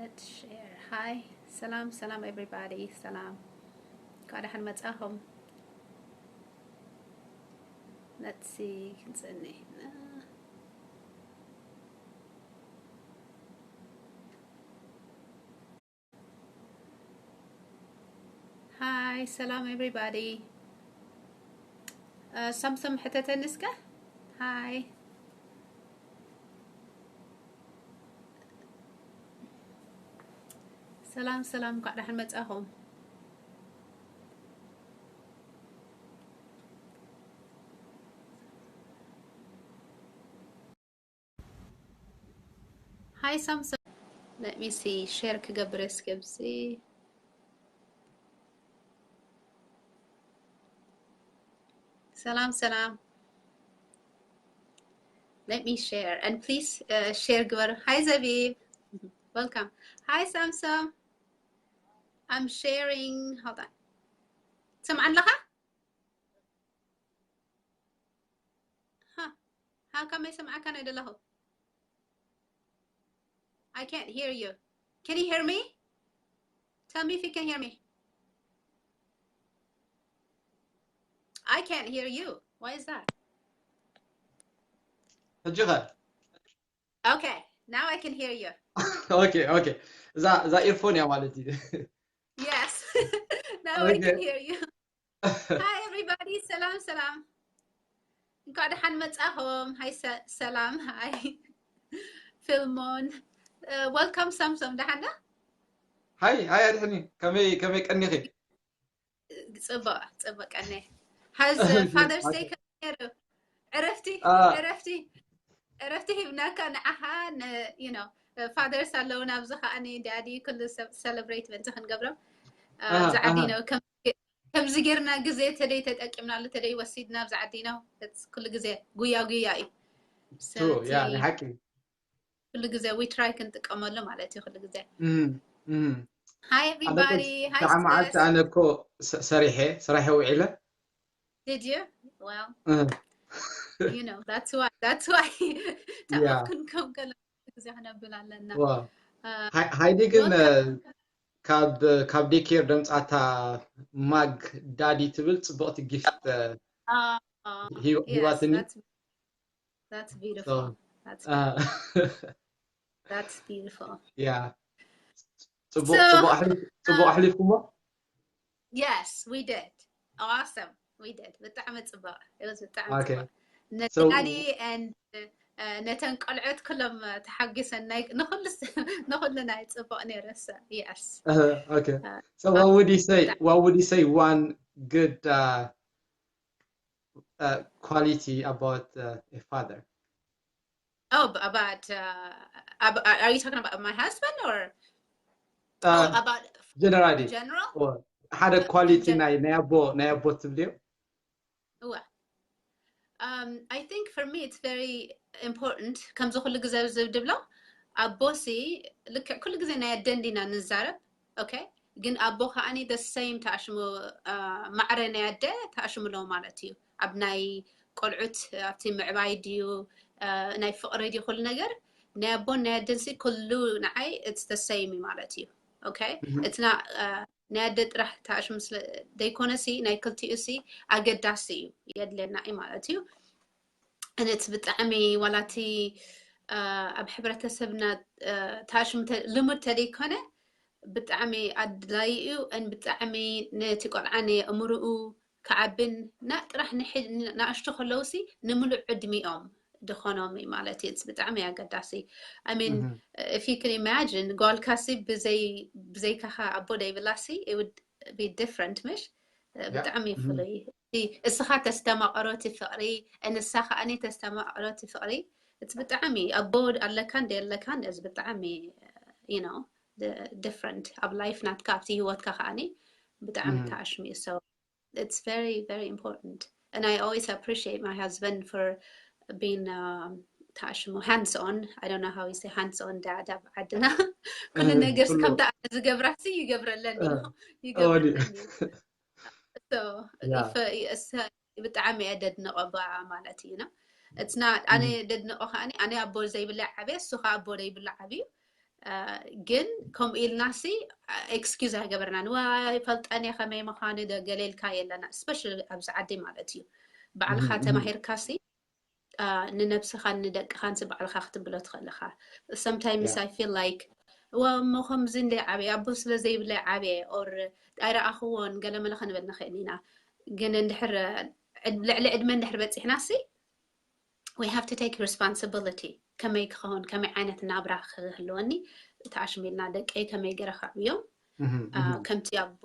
Let's share. Hi. ሰላም ሰላም everybody. ሰላም። እንኳዕ ደሓን መጻኹም። Let's see ክንጽእኒ። Hi, ሰላም everybody. ሳምሶም ሕተተኒ እስከ። Hi. ሰላም ሰላም፣ እንኳዕ ደሓን መጻኹም። Hi ሳምሶም። Let me see, share ክገብር እስከ ኣብዚ። ሰላም ሰላም። Let me share and please, uh, share ግበሩ። Hi ዘቢብ። Welcome. Hi ሳምሶም. I'm sharing. Hold on. ትሰምዓኒ ኣለኻ? How come ኣይሰምዓካን እየ ዘለኹ? I can't hear you. Can you hear me? Tell me if you can hear me. I can't hear you. Why is that? ሕጂ ኸ? Okay, now I can hear you. Okay, okay. እዛ እዛ earphone እያ ማለት እዩ። Yes. Now I can hear you. Hi everybody. ሰላም ሰላም። እንኳዕ ደሓን መጻኹም። ሃይ ሰላም። ሃይ ፊልሞን። Welcome ሳምሶም። ደሓን ዶ? ሃይ ሃይ ኣድሕኒ፣ ከመይ ከመይ ቀኒኺ? ጽቡቕ ጽቡቕ ቀኒ። Has Father's Day ከመይ ነይሩ? ዕረፍቲ ዕረፍቲ ዕረፍቲ ሂብናካ ንዓኻ። You know, fathers ኣለውና ኣብዚ ከዓኒ ዳዲ ኩሉ ሰብ celebrate ምእንቲ ክንገብሮም ኣብዚ ዓዲ ነው። ከምዚ ጌርና ግዜ ተደይ ተጠቂምናሉ፣ ተደይ ወሲድና ኣብዚ ዓዲ ነው። ኩሉ ግዜ ጉያ ጉያ እዩ። ሓቂ ኩሉ ግዜ we try ክንጥቀመሉ ማለት እዩ። ኩሉ ግዜ እም፣ እም። Hi everybody. Hi ደሓ መዓልቲ sis. ኣነ እኮ ሰ- ሰሪሐ ስራሐ ውዒለ Did you? Well, እም፣ you know, that's why that's why Yeah. ተኣፍክን ከም ከለ ግዜ ክነብል ኣለና። ዋው። Uh, ሃይ- ሃይዲ ግን welcome. ካብ ካብ daycare ደምጻታ ማግ ዳዲ ትብል ጽብቕቲ gift Uh, ሂ- yes, ሂባትኒ። That's that's beautiful. So, That's uh, that's beautiful. yeah. ጽቡቕ So, ጽቡቕ ኣሕሊ- ጽቡቕ uh, ኣሕሊፍኩሞ? Yes, we did. Awesome. We did. ብጣዕሚ ጽቡቕ። It was ብጣዕሚ Okay. ጽቡቕ። So- ነዳዲ and uh, ነተን ቆልዑት ኩሎም ተሓጊሰን ናይ ንኹሉ ንኹሉ ናይ ጽቡቕ ነይሩ። So, yes. Uh, okay. Uh, So what would you say? What would you say one good uh, uh, quality about uh, a father? Oh, b- about uh, ab- are are you talking about my husband or Uh, oh, about generally, in general? Or ሓደ quality Gen- ናይ ናይ ኣቦ ናይ ኣቦ ትብልዮ? እወ። Um, I think for me it's very important ከምዚ ኩሉ ግዜ ዝብድብሎ ኣቦሲ ልክዕ ኩሉ ግዜ ናይ ኣደ እንዲና ንዛረብ። Okay? ግን ኣቦ ከዓኒ the same ተኣሽሙ ማዕረ ናይ ኣደ ተኣሽሙ ኣለዎ ማለት እዩ። ኣብ ናይ ቆልዑት ኣብቲ ምዕባይ ድዩ ናይ ፍቕሪ ድዩ ኩሉ ነገር ናይ ኣቦን ናይ ኣደንሲ ኩሉ ንዓይ it's the same ማለት እዩ። Okay? It's not ናይ ኣደ ጥራሕ ተኣሽሙ ስለ ደይኮነሲ ናይ ክልቲኡሲ ኣገዳሲ እዩ የድልየና እዩ ማለት እዩ። And it's ብጣዕሚ ዋላቲ ኣብ ሕብረተሰብና ተኣሽሙ ልሙድ ተደይኮነ ብጣዕሚ ኣድላይ እዩ። And ብጣዕሚ ነቲ ቆልዓ ነየእምርኡ ክዓብን ና ጥራሕ ንኣሽቱ ከለውሲ ንምሉእ ዕድሚኦም ድኾኖም እዩ ማለት እዩ። ብጣዕሚ ኣገዳሲ። I mean if you can imagine ጓልካሲ ብዘይ ብዘይካኻ ኣቦ ደይብላሲ it would be different ምሽ ብጣዕሚ ፍሉይ። እስኻ ተስተማቐሮ እቲ ፍቕሪ እንሳ ከዓኒ ተስተማቐሮ እቲ ፍቕሪ እቲ ብጣዕሚ ኣቦ ኣለካን ደየለካን እዚ ብጣዕሚ you know different ኣብ life ናትካ ኣብቲ ህይወትካ ከዓኒ ብጣዕሚ ተኣሽሙ እዩ። So it's very very important and I always appreciate my husband for being um, ተኣሽሙ hands on. I don't know how you say hands on dad ኣብ ዓድና ኩሉ ነገር ከምታ ዝገብራሲ ይገብረለኒ ይገብረለኒ። ብጣዕሚ እየ ደድንቆ ብኣ ማለት እዩ። It's not ኣነ ደድንቆ ከዓኒ ኣነ ኣቦ ዘይብለ ዓብየ እሱ ከዓ ኣቦ ዘይብሉ ዓብዩ ግን ከምኡ ኢልና ሲ ኤክስኪዝ ኣይገበርናን። ዋ ይፈልጠን እየ ከመይ ምዃኑ፣ ደ ገለ ኢልካ የለና። ስፔሻሊ ኣብዚ ዓዲ ማለት እዩ። ባዕልኻ ተማሂርካ ሲ ንነብስኻን ንደቅኻን ሲ ባዕልኻ ክትብሎ ትኽእል ኢኻ። Sometimes I feel like ዋ እሞ ከምዚ እንደ ዓብየ ኣቦ ስለ ዘይብለይ ዓብየ or ኣይረኣኽዎን ገለመለ ክንብል ንኽእል ኢና። ግን እንድሕር ልዕሊ ዕድመ እንድሕር በፂሕና ሲ we have to take responsibility። ከመይ ክኸውን፣ ከመይ ዓይነት ናብራ ክህልወኒ፣ ተኣሽሚልና ደቀይ ከመይ ገይረ ከዕብዮም። ከምቲ ኣቦ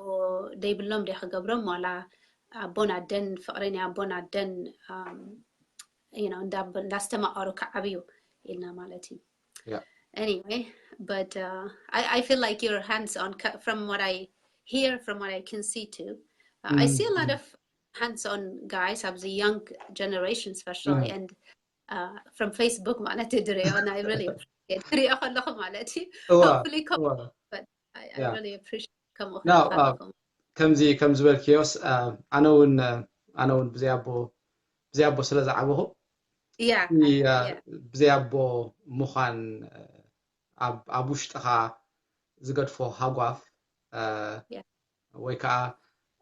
ደይብሎም ደ ክገብሮም፣ ዋላ ኣቦን ኣደን ፍቕሪ ናይ ኣቦን ኣደን እንዳስተማቐሩ ክዓብዩ ኢልና ማለት እዩ። Anyway, but uh, I, I feel like you're hands on from what I hear, from what I can see too. Uh, I see a lot of hands on guys ኣብዚ young generation especially and uh, from Facebook ማለት እዩ ድሪኦ ናይ really ትሪኦ ከለኹ ማለት እዩ hopefully come but I, I really appreciate ከምኡ ከምዚ ከም ዝበልክዮስ ኣነ እውን ኣነ እውን ብዘይ ኣቦ ብዘይ ኣቦ ስለ ዝዓበኹ ብዘይ ኣቦ ምዃን ኣብ ውሽጥኻ ዝገድፎ ሃጓፍ ወይ ከዓ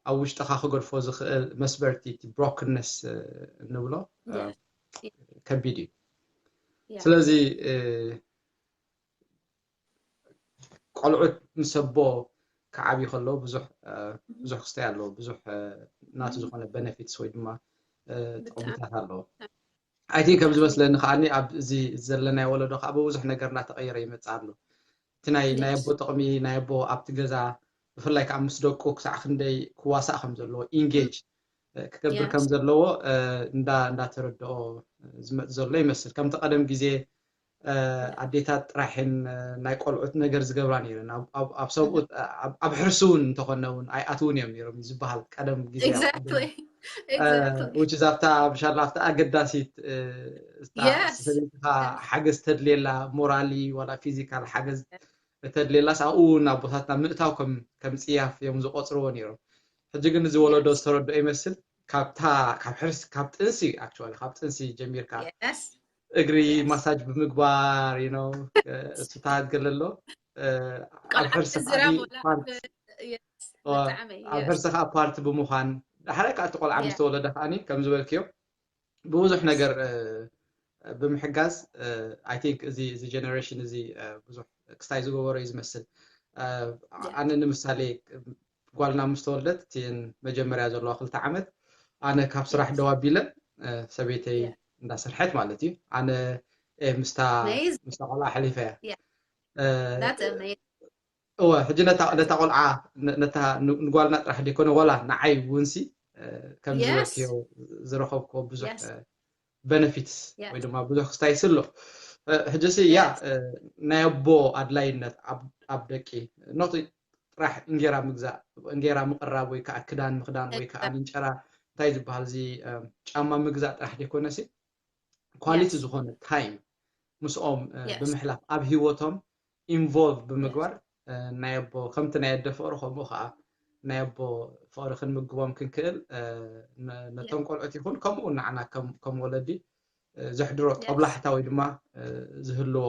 ኣብ ውሽጥኻ ክገድፎ ዝኽእል መስበርቲ brokenness እንብሎ ከቢድ እዩ። ስለዚ ቆልዑት ምስ ኣቦ ክዓብዩ ከለዉ ብዙሕ ብዙሕ ክስታይ ኣለዎ፣ ብዙሕ ናቱ ዝኾነ benefits ወይ ድማ ጥቕምታት ኣለዎ። I think ከም ዝመስለኒ ከዓኒ ኣብዚ ዘለናዮ ወለዶ ከዓ ብብዙሕ ነገር እናተቐየረ ይመፅእ ኣሎ። እቲ ናይ ናይ ኣቦ ጥቕሚ ናይ ኣቦ ኣብቲ ገዛ ብፍላይ ከዓ ምስ ደቁ ክሳዕ ክንደይ ክዋሳእ ከም ዘለዎ engage ክገብር ከም ዘለዎ እንዳ እንዳተረድኦ ዝመፅ ዘሎ ይመስል። ከምቲ ቀደም ግዜ ኣዴታት ጥራሕን ናይ ቆልዑት ነገር ዝገብራ ነይረን። ኣብ ሰብኡት ኣብ ሕርሲ እውን እንተኾነ እውን ኣይኣትውን እዮም ነይሮም ዝበሃል ቀደም ግዜ which is ኣብታ ብሻላ ኣብታ ኣገዳሲት ሰበይትኻ ሓገዝ ተድልየላ ሞራሊ ዋላ ፊዚካል ሓገዝ ተድልየላስ ኣብኡ እውን ኣቦታትና ምእታው ከም ከም ፅያፍ እዮም ዝቆፅርዎ ነይሮም። ሕጂ ግን እዚ ወለዶ ዝተረድኦ ይመስል ካብታ ካብ ሕርሲ ካብ ጥንሲ actually ካብ ጥንሲ ጀሚርካ እግሪ ማሳጅ ብምግባር you know እሱታት ገለሎ ኣብ ሕርሲ ኣብ ሕርሲ ከዓ ፓርቲ ብምዃን ዳሕራይ ከዓ እቲ ቆልዓ ምስ ተወለደ ከዓኒ ከም ዝበልክዮ ብብዙሕ ነገር ብምሕጋዝ I think እዚ እዚ generation እዚ ብዙሕ ክስታይ ዝገበሮ እዩ ዝመስል። ኣነ ንምሳሌ ጓልና ምስ ተወልደት እቲን መጀመርያ ዘለዋ ክልተ ዓመት ኣነ ካብ ስራሕ ደው ኣቢለ ሰበይተይ እንዳሰርሐት ማለት እዩ ኣነ ምስታ ምስታ ቆልዓ ኣሕሊፈያ እወ ሕጂ ነታ ቆልዓ ንጓልና ጥራሕ ደይኮነ ዋላ ንዓይ እውን ሲ ከም ዝበልክዮ ዝረኸብክዎ ብዙሕ benefits ወይ ድማ ብዙሕ ክስታይስ ኣሎ ሕጂ ሲ ያ ናይ ኣቦ ኣድላይነት ኣብ ደቂ not ጥራሕ እንጌራ ምግዛእ እንጌራ ምቕራብ ወይ ከዓ ክዳን ምኽዳን ወይ ከዓ ምንጨራ እንታይ ዝበሃል እዚ ጫማ ምግዛእ ጥራሕ ደይኮነ ሲ quality ዝኾነ time ምስኦም ብምሕላፍ ኣብ ሂወቶም involve ብምግባር ናይ ኣቦ ከምቲ ናይ ኣደ ፍቕሪ ከምኡ ከዓ ናይ ኣቦ ፍቕሪ ክንምግቦም ክንክእል ነቶም ቆልዑት ይኹን ከምኡ ንዓና ከም ወለዲ ዘሕድሮ ጦብላሕታ ወይ ድማ ዝህልዎ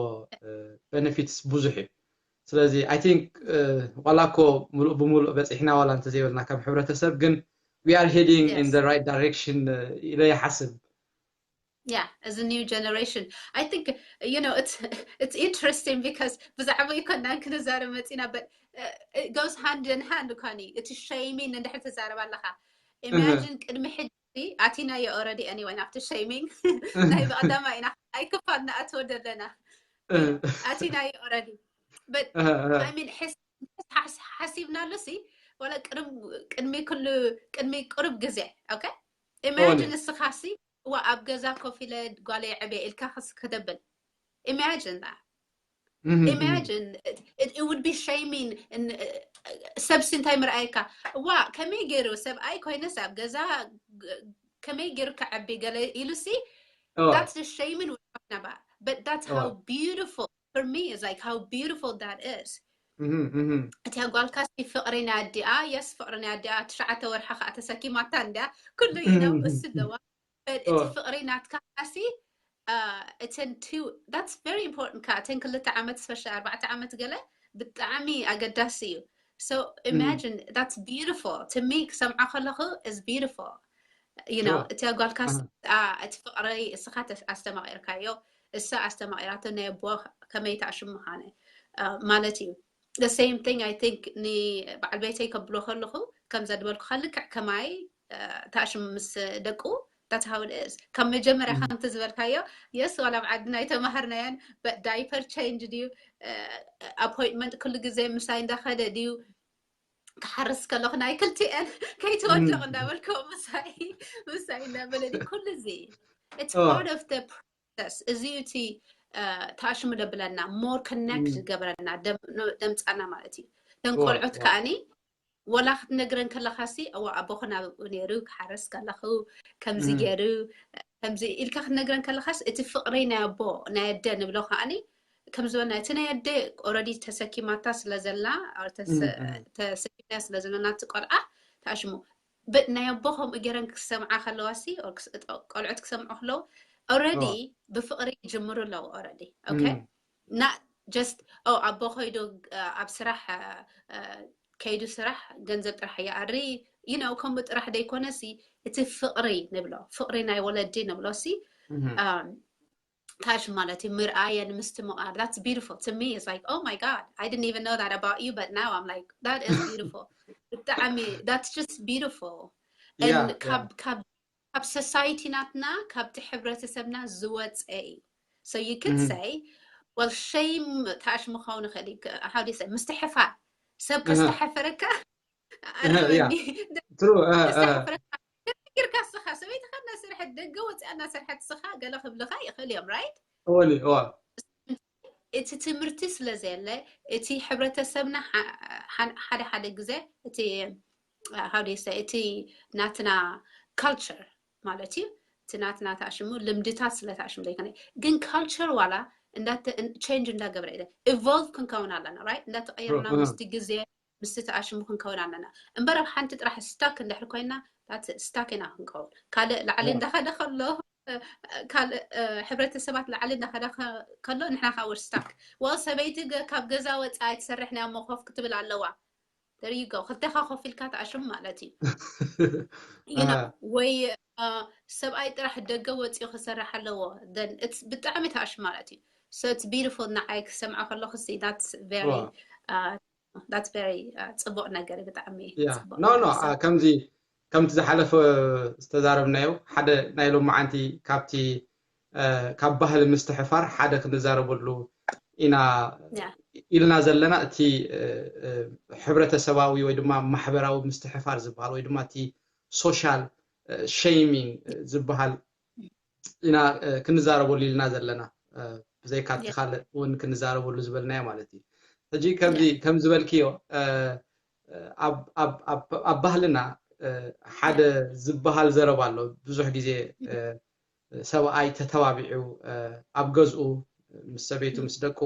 benefits ብዙሕ እዩ። ስለዚ I think ዋላ እኮ ሙሉእ ብሙሉእ በፂሕና ዋላ እንተዘይበልና ከም ሕብረተሰብ ግን we are heading in the right direction ኢለ ይሓስብ። Yeah, as a new generation, I think you know it's it's interesting because ብዛዕባ ይኮናን ክንዛረብ መፂና but uh, it goes hand in hand እኳኒ እቲ shaming እንድሕር ትዛረብ ኣለካ imagine ቅድሚ ሕጂ ኣቲናዮ already anyway ናብቲ shaming ናይ ብቐዳማ ኢና ኣይክፋል ንኣትወ ዘለና ኣቲናዮ already but I mean ሓሲብናሉ ሲ ዋላ ቅድሚ ኩሉ ቅድሚ ቅሩብ ግዜ okay imagine እስኻ ሲ እዋ ኣብ ገዛ ኮፍ ኢለ ጓለይ ዕብየ ኢልካ ክስ ክተብል imagine that imagine it, it would be shaming ሰብሲ እንታይ ምርኣየካ እዋ ከመይ ገይሩ ሰብኣይ ኮይነስ ኣብ ገዛ ከመይ ገይሩ ክዓቢ ገለ ኢሉ ሲ that's the shaming we're talking about but that's how beautiful for me is like how beautiful that is እቲያ ጓልካ ሲ ፍቕሪ ናይ ኣዲኣ yes ፍቕሪ ናይ ኣዲኣ ትሽዓተ ወርሒ ከዓ ተሰኪማታ እንዲያ ኩሉ you know እሱ ኣለዋ እቲ ፍቕሪ ናትካ ሲ እተን two that's very important። ከ እተን ክልተ ዓመት ስፐሻ ኣርባዕተ ዓመት ገለ ብጣዕሚ ኣገዳሲ እዩ። So imagine that's beautiful to me። ክሰምዓ ከለኹ is beautiful። You know እቲ ኣጓልካ እቲ ፍቕሪ እስኻ ኣስተማቒርካዮ፣ እሳ ኣስተማቒራቶ ናይ ኣቦ ከመይ ተኣሽሙ ምዃነ ማለት እዩ። The same thing I think ንበዓል ቤተይ ከብሎ ከለኹ ከምዛ ዝበልኩኻ ልክዕ ከማይ ተኣሽሙ ምስ ደቁ that's how it is። ካብ መጀመርያ ከምቲ ዝበልካዮ yes ዋላ ኣብ ዓድና ኣይተማሃርናዮን but diaper change ድዩ appointment ኩሉ ግዜ ምሳይ እንዳኸደ ድዩ ክሓርስ ከለኹ ናይ ክልቲኤን ከይትወድቕ እንዳበልኩ ምሳይ ምሳይ እንዳበለ ድዩ ኩሉ እዚ it's part of the process። እዚ እቲ ተኣሽሙ ደብለና more connect ዝገብረና ደምፃና ማለት እዩ። ተን ቆልዑት ከኣኒ ወላ ክትነግረን ከለኻሲ እዋ ኣቦኽን ኣብኡ ነይሩ ክሓረስ ከለኹ ከምዚ ገይሩ ከምዚ ኢልካ ክትነግረን ከለኻስ እቲ ፍቕሪ ናይ ኣቦ ናይ ኣደ ንብሎ ከዓኒ ከም ዝበልና እቲ ናይ ኣደ already ተሰኪማታ ስለ ዘላ ተሰኪምናያ ስለ ዘለና እቲ ቆልዓ ተኣሽሙ but ናይ ኣቦ ከምኡ ገይረን ክሰምዓ ከለዋሲ ቆልዑት ክሰምዑ ከለዉ already ብፍቕሪ ይጅምሩ ኣለዉ already okay not just ኣቦ ከይዱ ኣብ ስራሕ ከይዱ ስራሕ ገንዘብ ጥራሕ ይኣሪ you know ከምኡ ጥራሕ ደይኮነሲ እቲ ፍቕሪ ንብሎ ፍቕሪ ናይ ወለዲ ንብሎሲ ታሽ ማለት እዩ ምርኣየን ምስትምቓር that's beautiful to me it's like oh my god I didn't even know that about you but now I'm like that is beautiful ብጣዕሚ that's just beautiful and ካብ ካብ ካብ society ናትና ካብቲ ሕብረተሰብና ዝወፀ እዩ so you could say well shame ታሽ ምኸውን ይኽእል how do you say ምስትሕፋር ሰብ ከስተሓፈረካ ትሩ ርካ ስኻ ሰበይትኻ እናሰርሐት ደገ ወፅኣ እናሰርሐት ስኻ ገለ ክብልኻ ይኽእል እዮም right እወሊ እዋ እቲ ትምህርቲ ስለ ዘየለ እቲ ሕብረተሰብና ሓደ ሓደ ግዜ እቲ how do you say እቲ ናትና culture ማለት እዩ እቲ ናትና ተኣሽሙ ልምድታት ስለ ተኣሽሙ ዘይኮነ ግን culture ዋላ እንዳ change እንዳገበረ ኢለ evolve ክንከውን ኣለና right እንዳተቀየርና ምስቲ ግዜ ምስቲ ተኣሽሙ ክንከውን ኣለና እምበር ኣብ ሓንቲ ጥራሕ stuck እንድሕር ኮይና stuck ኢና ክንከውን ካልእ ላዕሊ እንዳኸደ ከሎ ካልእ ሕብረተሰባት ላዕሊ እንዳኸደ ከሎ ንሕና ከዓ we're stuck well ሰበይቲ ካብ ገዛ ወፃ ኣይትሰርሕ ናይ መኮፍ ክትብል ኣለዋ there you go ክልተኻ ኮፍ ኢልካ ተኣሽሙ ማለት እዩ you know ወይ ሰብኣይ ጥራሕ ደገ ወፂኡ ክሰርሕ ኣለዎ then it's ብጣዕሚ ተኣሽሙ ማለት እዩ so it's beautiful ንዓይ ክሰምዖ ከለኹ ሲ that's very that's very ፅቡቅ ነገር ብጣዕሚ no no ከምዚ ከምቲ ዝሓለፈ ዝተዛረብናዮ ሓደ ናይ ሎማዓንቲ ካብቲ ካብ ባህሊ ምስትሕፋር ሓደ ክንዛረበሉ ኢና ኢልና ዘለና እቲ ሕብረተሰባዊ ወይ ድማ ማሕበራዊ ምስትሕፋር ዝበሃል ወይ ድማ እቲ social shaming ዝበሃል ኢና ክንዛረበሉ ኢልና ዘለና ብዘይካ እቲ ካልእ እውን ክንዛረበሉ ዝበልናዮ ማለት እዩ ሕጂ ከምዚ ከም ዝበልክዮ ኣብ ባህልና ሓደ ዝበሃል ዘረባ ኣሎ ብዙሕ ግዜ ሰብኣይ ተተባቢዑ ኣብ ገዝኡ ምስ ሰበይቱ ምስ ደቁ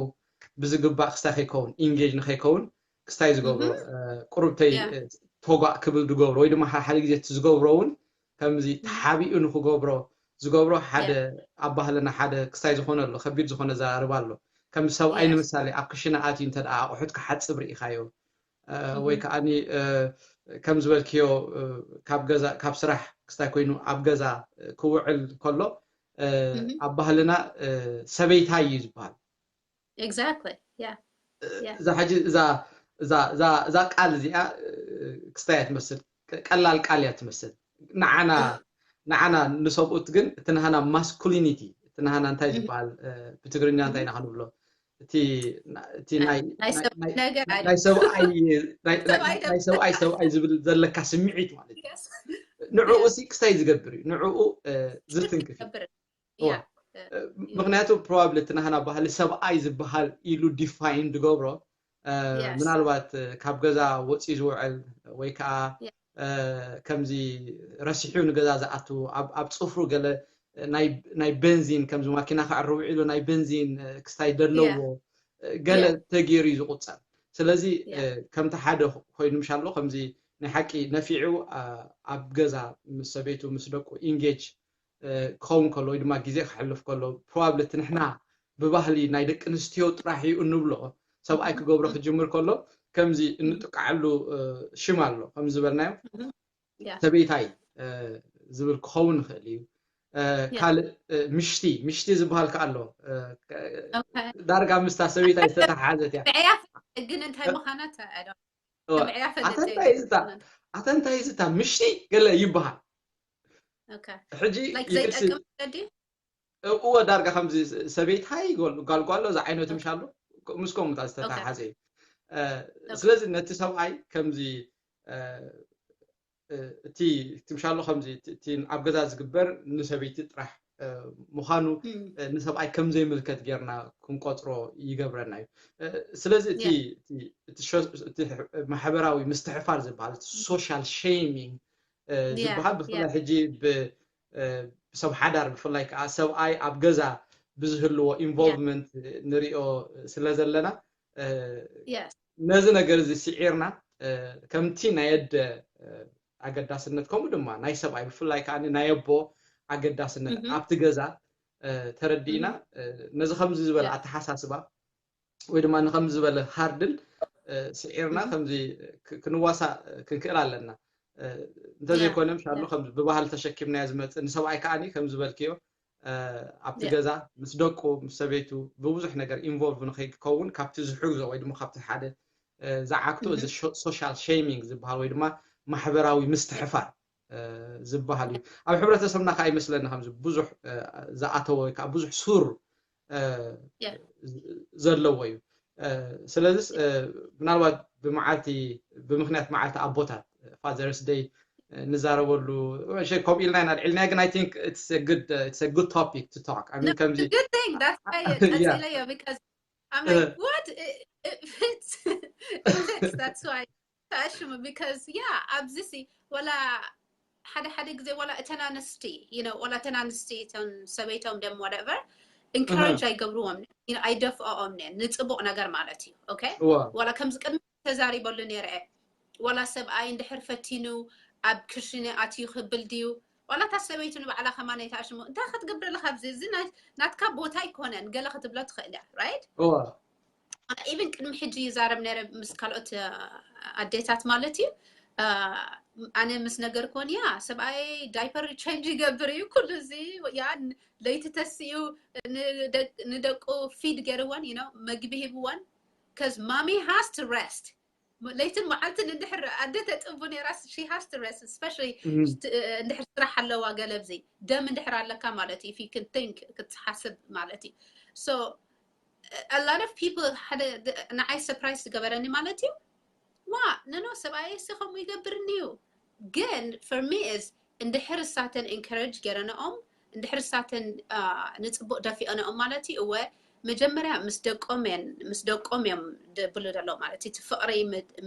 ብዝግባእ ክስታይ ከይከውን engage ንከይከውን ክስታይ ዝገብሮ ቁሩብተይ ተጓእ ክብል ዝገብሮ ወይ ድማ ሓደ ግዜ እቲ ዝገብሮ እውን ከምዚ ተሓቢኡ ንክገብሮ ዝገብሮ ሓደ ኣብ ባህልና ሓደ ክስታይ ዝኾነ ኣሎ ከቢድ ዝኾነ ዘራርባ ኣሎ ከም ሰብኣይ ንምሳሌ ኣብ ክሽነ ኣትዩ እንተ ኣቑሑት ክሓፅብ ርኢኻዮ ወይ ከዓ ከም ዝበልክዮ ካብ ገዛ ካብ ስራሕ ክስታይ ኮይኑ ኣብ ገዛ ክውዕል ከሎ ኣብ ባህልና ሰበይታይ እዩ ዝበሃል exactly yeah እዛ ሕጂ እዛ እዛ እዛ እዛ ቃል እዚኣ ክስታይ እያ ትመስል ቀላል ቃል እያ ትመስል ንዓና ንዓና ንሰብኡት ግን እቲ ናሃና masculinity እቲ ናሃና እንታይ ዝበሃል ብትግርኛ እንታይ ኢና ክንብሎ እቲ እቲ ናይ ናይ ሰብ- ነገር ናይ- ኣይደለም። ናይ ሰብኣይ ናይ- ናይ- ሰብኣይ ናይ- ናይ ሰብኣይ ሰብኣይ ዝብል ዘለካ ስምዒት ማለት እዩ Yes. ንዕኡ ሲ ክስታይ ዝገብር እዩ ንዕኡ እ፣ ዝትንክፍ እዩ ዝገብር። እዋ። Yeah. እ፣ ምክንያቱ ፕሮባብሊ እቲ ናህና ባህሊ ሰብኣይ ዝበሃል ኢሉ ዲፋይን ዝገብሮ እ፣ Yes. ምናልባት እ፣ ካብ ገዛ ወፂኡ ዝውዕል ወይ ከዓ Yeah. እ፣ ከምዚ ረሲሑ ንገዛ ዝኣቱ ኣብ ኣብ ፅፍሩ ገለ ናይ ናይ ቤንዚን ከምዚ ማኪና ከዕርብ ውዒሉ ናይ ቤንዚን እ፣ ክስታይ ዘለዎ Yeah. እ፣ ገለ Yeah. ተገይሩ እዩ ዝቁፀር ስለዚ Yeah. እ፣ ከምቲ ሓደ ኮይኑ ምሻሎ ከምዚ ናይ ሓቂ ነፊዑ እ፣ ኣብ ገዛ ምስ ሰበይቱ ምስ ደቁ ኢንጌጅ ክኸውን ከሎ ወይ ድማ ግዜ ክሕልፍ ከሎ፣ ፕሮባብሊ እቲ ንሕና ብባህሊ ናይ ደቂ ኣንስትዮ ጥራሕ እዩ እንብሎ ሰብኣይ ክገብሮ ክጅምር ከሎ ከምዚ እንጥቃዓሉ ሽም ኣሎ። ከም ዝበልናዮ ሰበይታይ ዝብል ክኸውን ይኽእል እዩ። ካልእ ምሽቲ፣ ምሽቲ ዝበሃል ከ ኣሎ። ዳርጋ ምስታ ሰበይታይ ዝተተሓሓዘት እያ። ብዕያ ግን እንታይ ምዃና ኣተ እንታይ ዝታ ምሽቲ ገለ ይበሃል። ሕጂ ዘይጠቅም ዘዲ እወ ዳርጋ ከምዚ ሰበይታይ ጓልጓሎ ዝዓይነቱ ምሻሉ ምስ ከምኡ ዝተተሓሓዘ እዩ። ስለዚ ነቲ ሰብኣይ ከምዚ እቲ ትምሻሎ ከምዚ እቲ ኣብ ገዛ ዝግበር ንሰበይቲ ጥራሕ ምዃኑ ንሰብኣይ ከም ዘይምልከት ጌርና ክንቆፅሮ ይገብረና እዩ። ስለዚ እቲ ማሕበራዊ ምስትሕፋር ዝበሃል፣ social shaming ዝበሃል፣ ብፍላይ ሕጂ ብሰብ ሓዳር፣ ብፍላይ ከዓ ሰብኣይ ኣብ ገዛ ብዝህልዎ involvement ንሪኦ ስለ ዘለና፣ ነዚ ነገር እዚ ስዒርና ከምቲ ናይ ኣደ ኣገዳስነት፣ ከምኡ ድማ ናይ ሰብኣይ፣ ብፍላይ ከዓ ናይ ኣቦ ኣገዳስነት ኣብቲ ገዛ ተረዲእና፣ ነዚ ከምዚ ዝበለ ኣተሓሳስባ ወይ ድማ ንከምዚ ዝበለ ሃርድል ስዒርና ከምዚ ክንዋሳእ ክንክእል ኣለና። እንተዘይኮነ ምሻሉ ከምዚ ብባህሊ ተሸኪምናዮ ዝመፅእ ንሰብኣይ ከዓኒ ከም ዝበልክዮ ኣብቲ ገዛ ምስ ደቁ ምስ ሰበይቱ ብብዙሕ ነገር involve ንከይከውን ካብቲ ዝሕግዞ ወይ ድማ ካብቲ ሓደ ዝዓግቶ እዚ social shaming ዝበሃል ወይ ድማ ማሕበራዊ ምስትሕፋር ዝበሃል እዩ። ኣብ ሕብረተሰብና ከዓ ይመስለኒ ከምዚ ብዙሕ ዝኣተወ ወይ ከዓ ብዙሕ ሱር ዘለዎ እዩ። ስለዚስ ምናልባት ብመዓልቲ፣ ብምክንያት መዓልቲ ኣቦታት፣ Father's Day ንዛረበሉ ከምኡ ኢልና ኢና ኣልዒልና፣ ግን I think it's a good topic to talk. I mean ከምዚ ቀፂለዮ because I'm like what it fits, it fits, that's why ተኣሽሙ because yeah ኣብዚ ሲ ወላ ሓደ ሓደ ግዜ ወላ እተን ኣንስቲ you know ወላ እተን ኣንስቲ እተን ሰበይቶም ደም whatever encourage ኣይገብርዎም ኣይደፍኦም ንፅቡቅ ነገር ማለት እዩ። ኦኬ ወላ ከምዚ ቅድሚ ተዛሪበሉ ነይረ ወላ ሰብኣይ እንድሕር ፈቲኑ ኣብ ክሽነ ኣትዩ ክብል ድዩ ዋላ እታ ሰበይቱ ንባዕላ ከማን ኣይትኣሽሙ እንታይ ክትገብር ኣለካ ኣብዚ እዚ ናትካ ቦታ ኣይኮነን ገለ ክትብሎ ትኽእል እያ right even ቅድሚ ሕጂ ይዛረብ ነረ ምስ ካልኦት ኣዴታት ማለት እዩ ኣነ ምስ ነገር ኮን ያ ሰብኣይ diaper change ይገብር እዩ ኩሉ እዚ ያ ለይቲ ተስኡ ንደቁ feed ገርወን you know መግቢ ሂብወን cause mommy has to rest ለይትን መዓልትን እንድሕር ኣደ ተጥቡ ነራስ she has to rest especially እንድሕር ስራሕ ኣለዋ ገለብዚ ደም እንድሕር ኣለካ ማለት እዩ if you can think ክትሓስብ ማለት እዩ so a lot of people ሓደ ንዓይ surprise ዝገበረኒ ማለት እዩ ዋ no no ሰብኣየ ሲ ከምኡ ይገብርኒ እዩ ግን for me is እንድሕር እሳተን encourage ገረንኦም እንድሕር እሳተን ንፅቡቅ ደፊኦንኦም ማለት እዩ እወ መጀመርያ ምስ ደቆም እየን ምስ ደቆም እዮም ድብሉ ደለው ማለት እቲ ፍቅሪ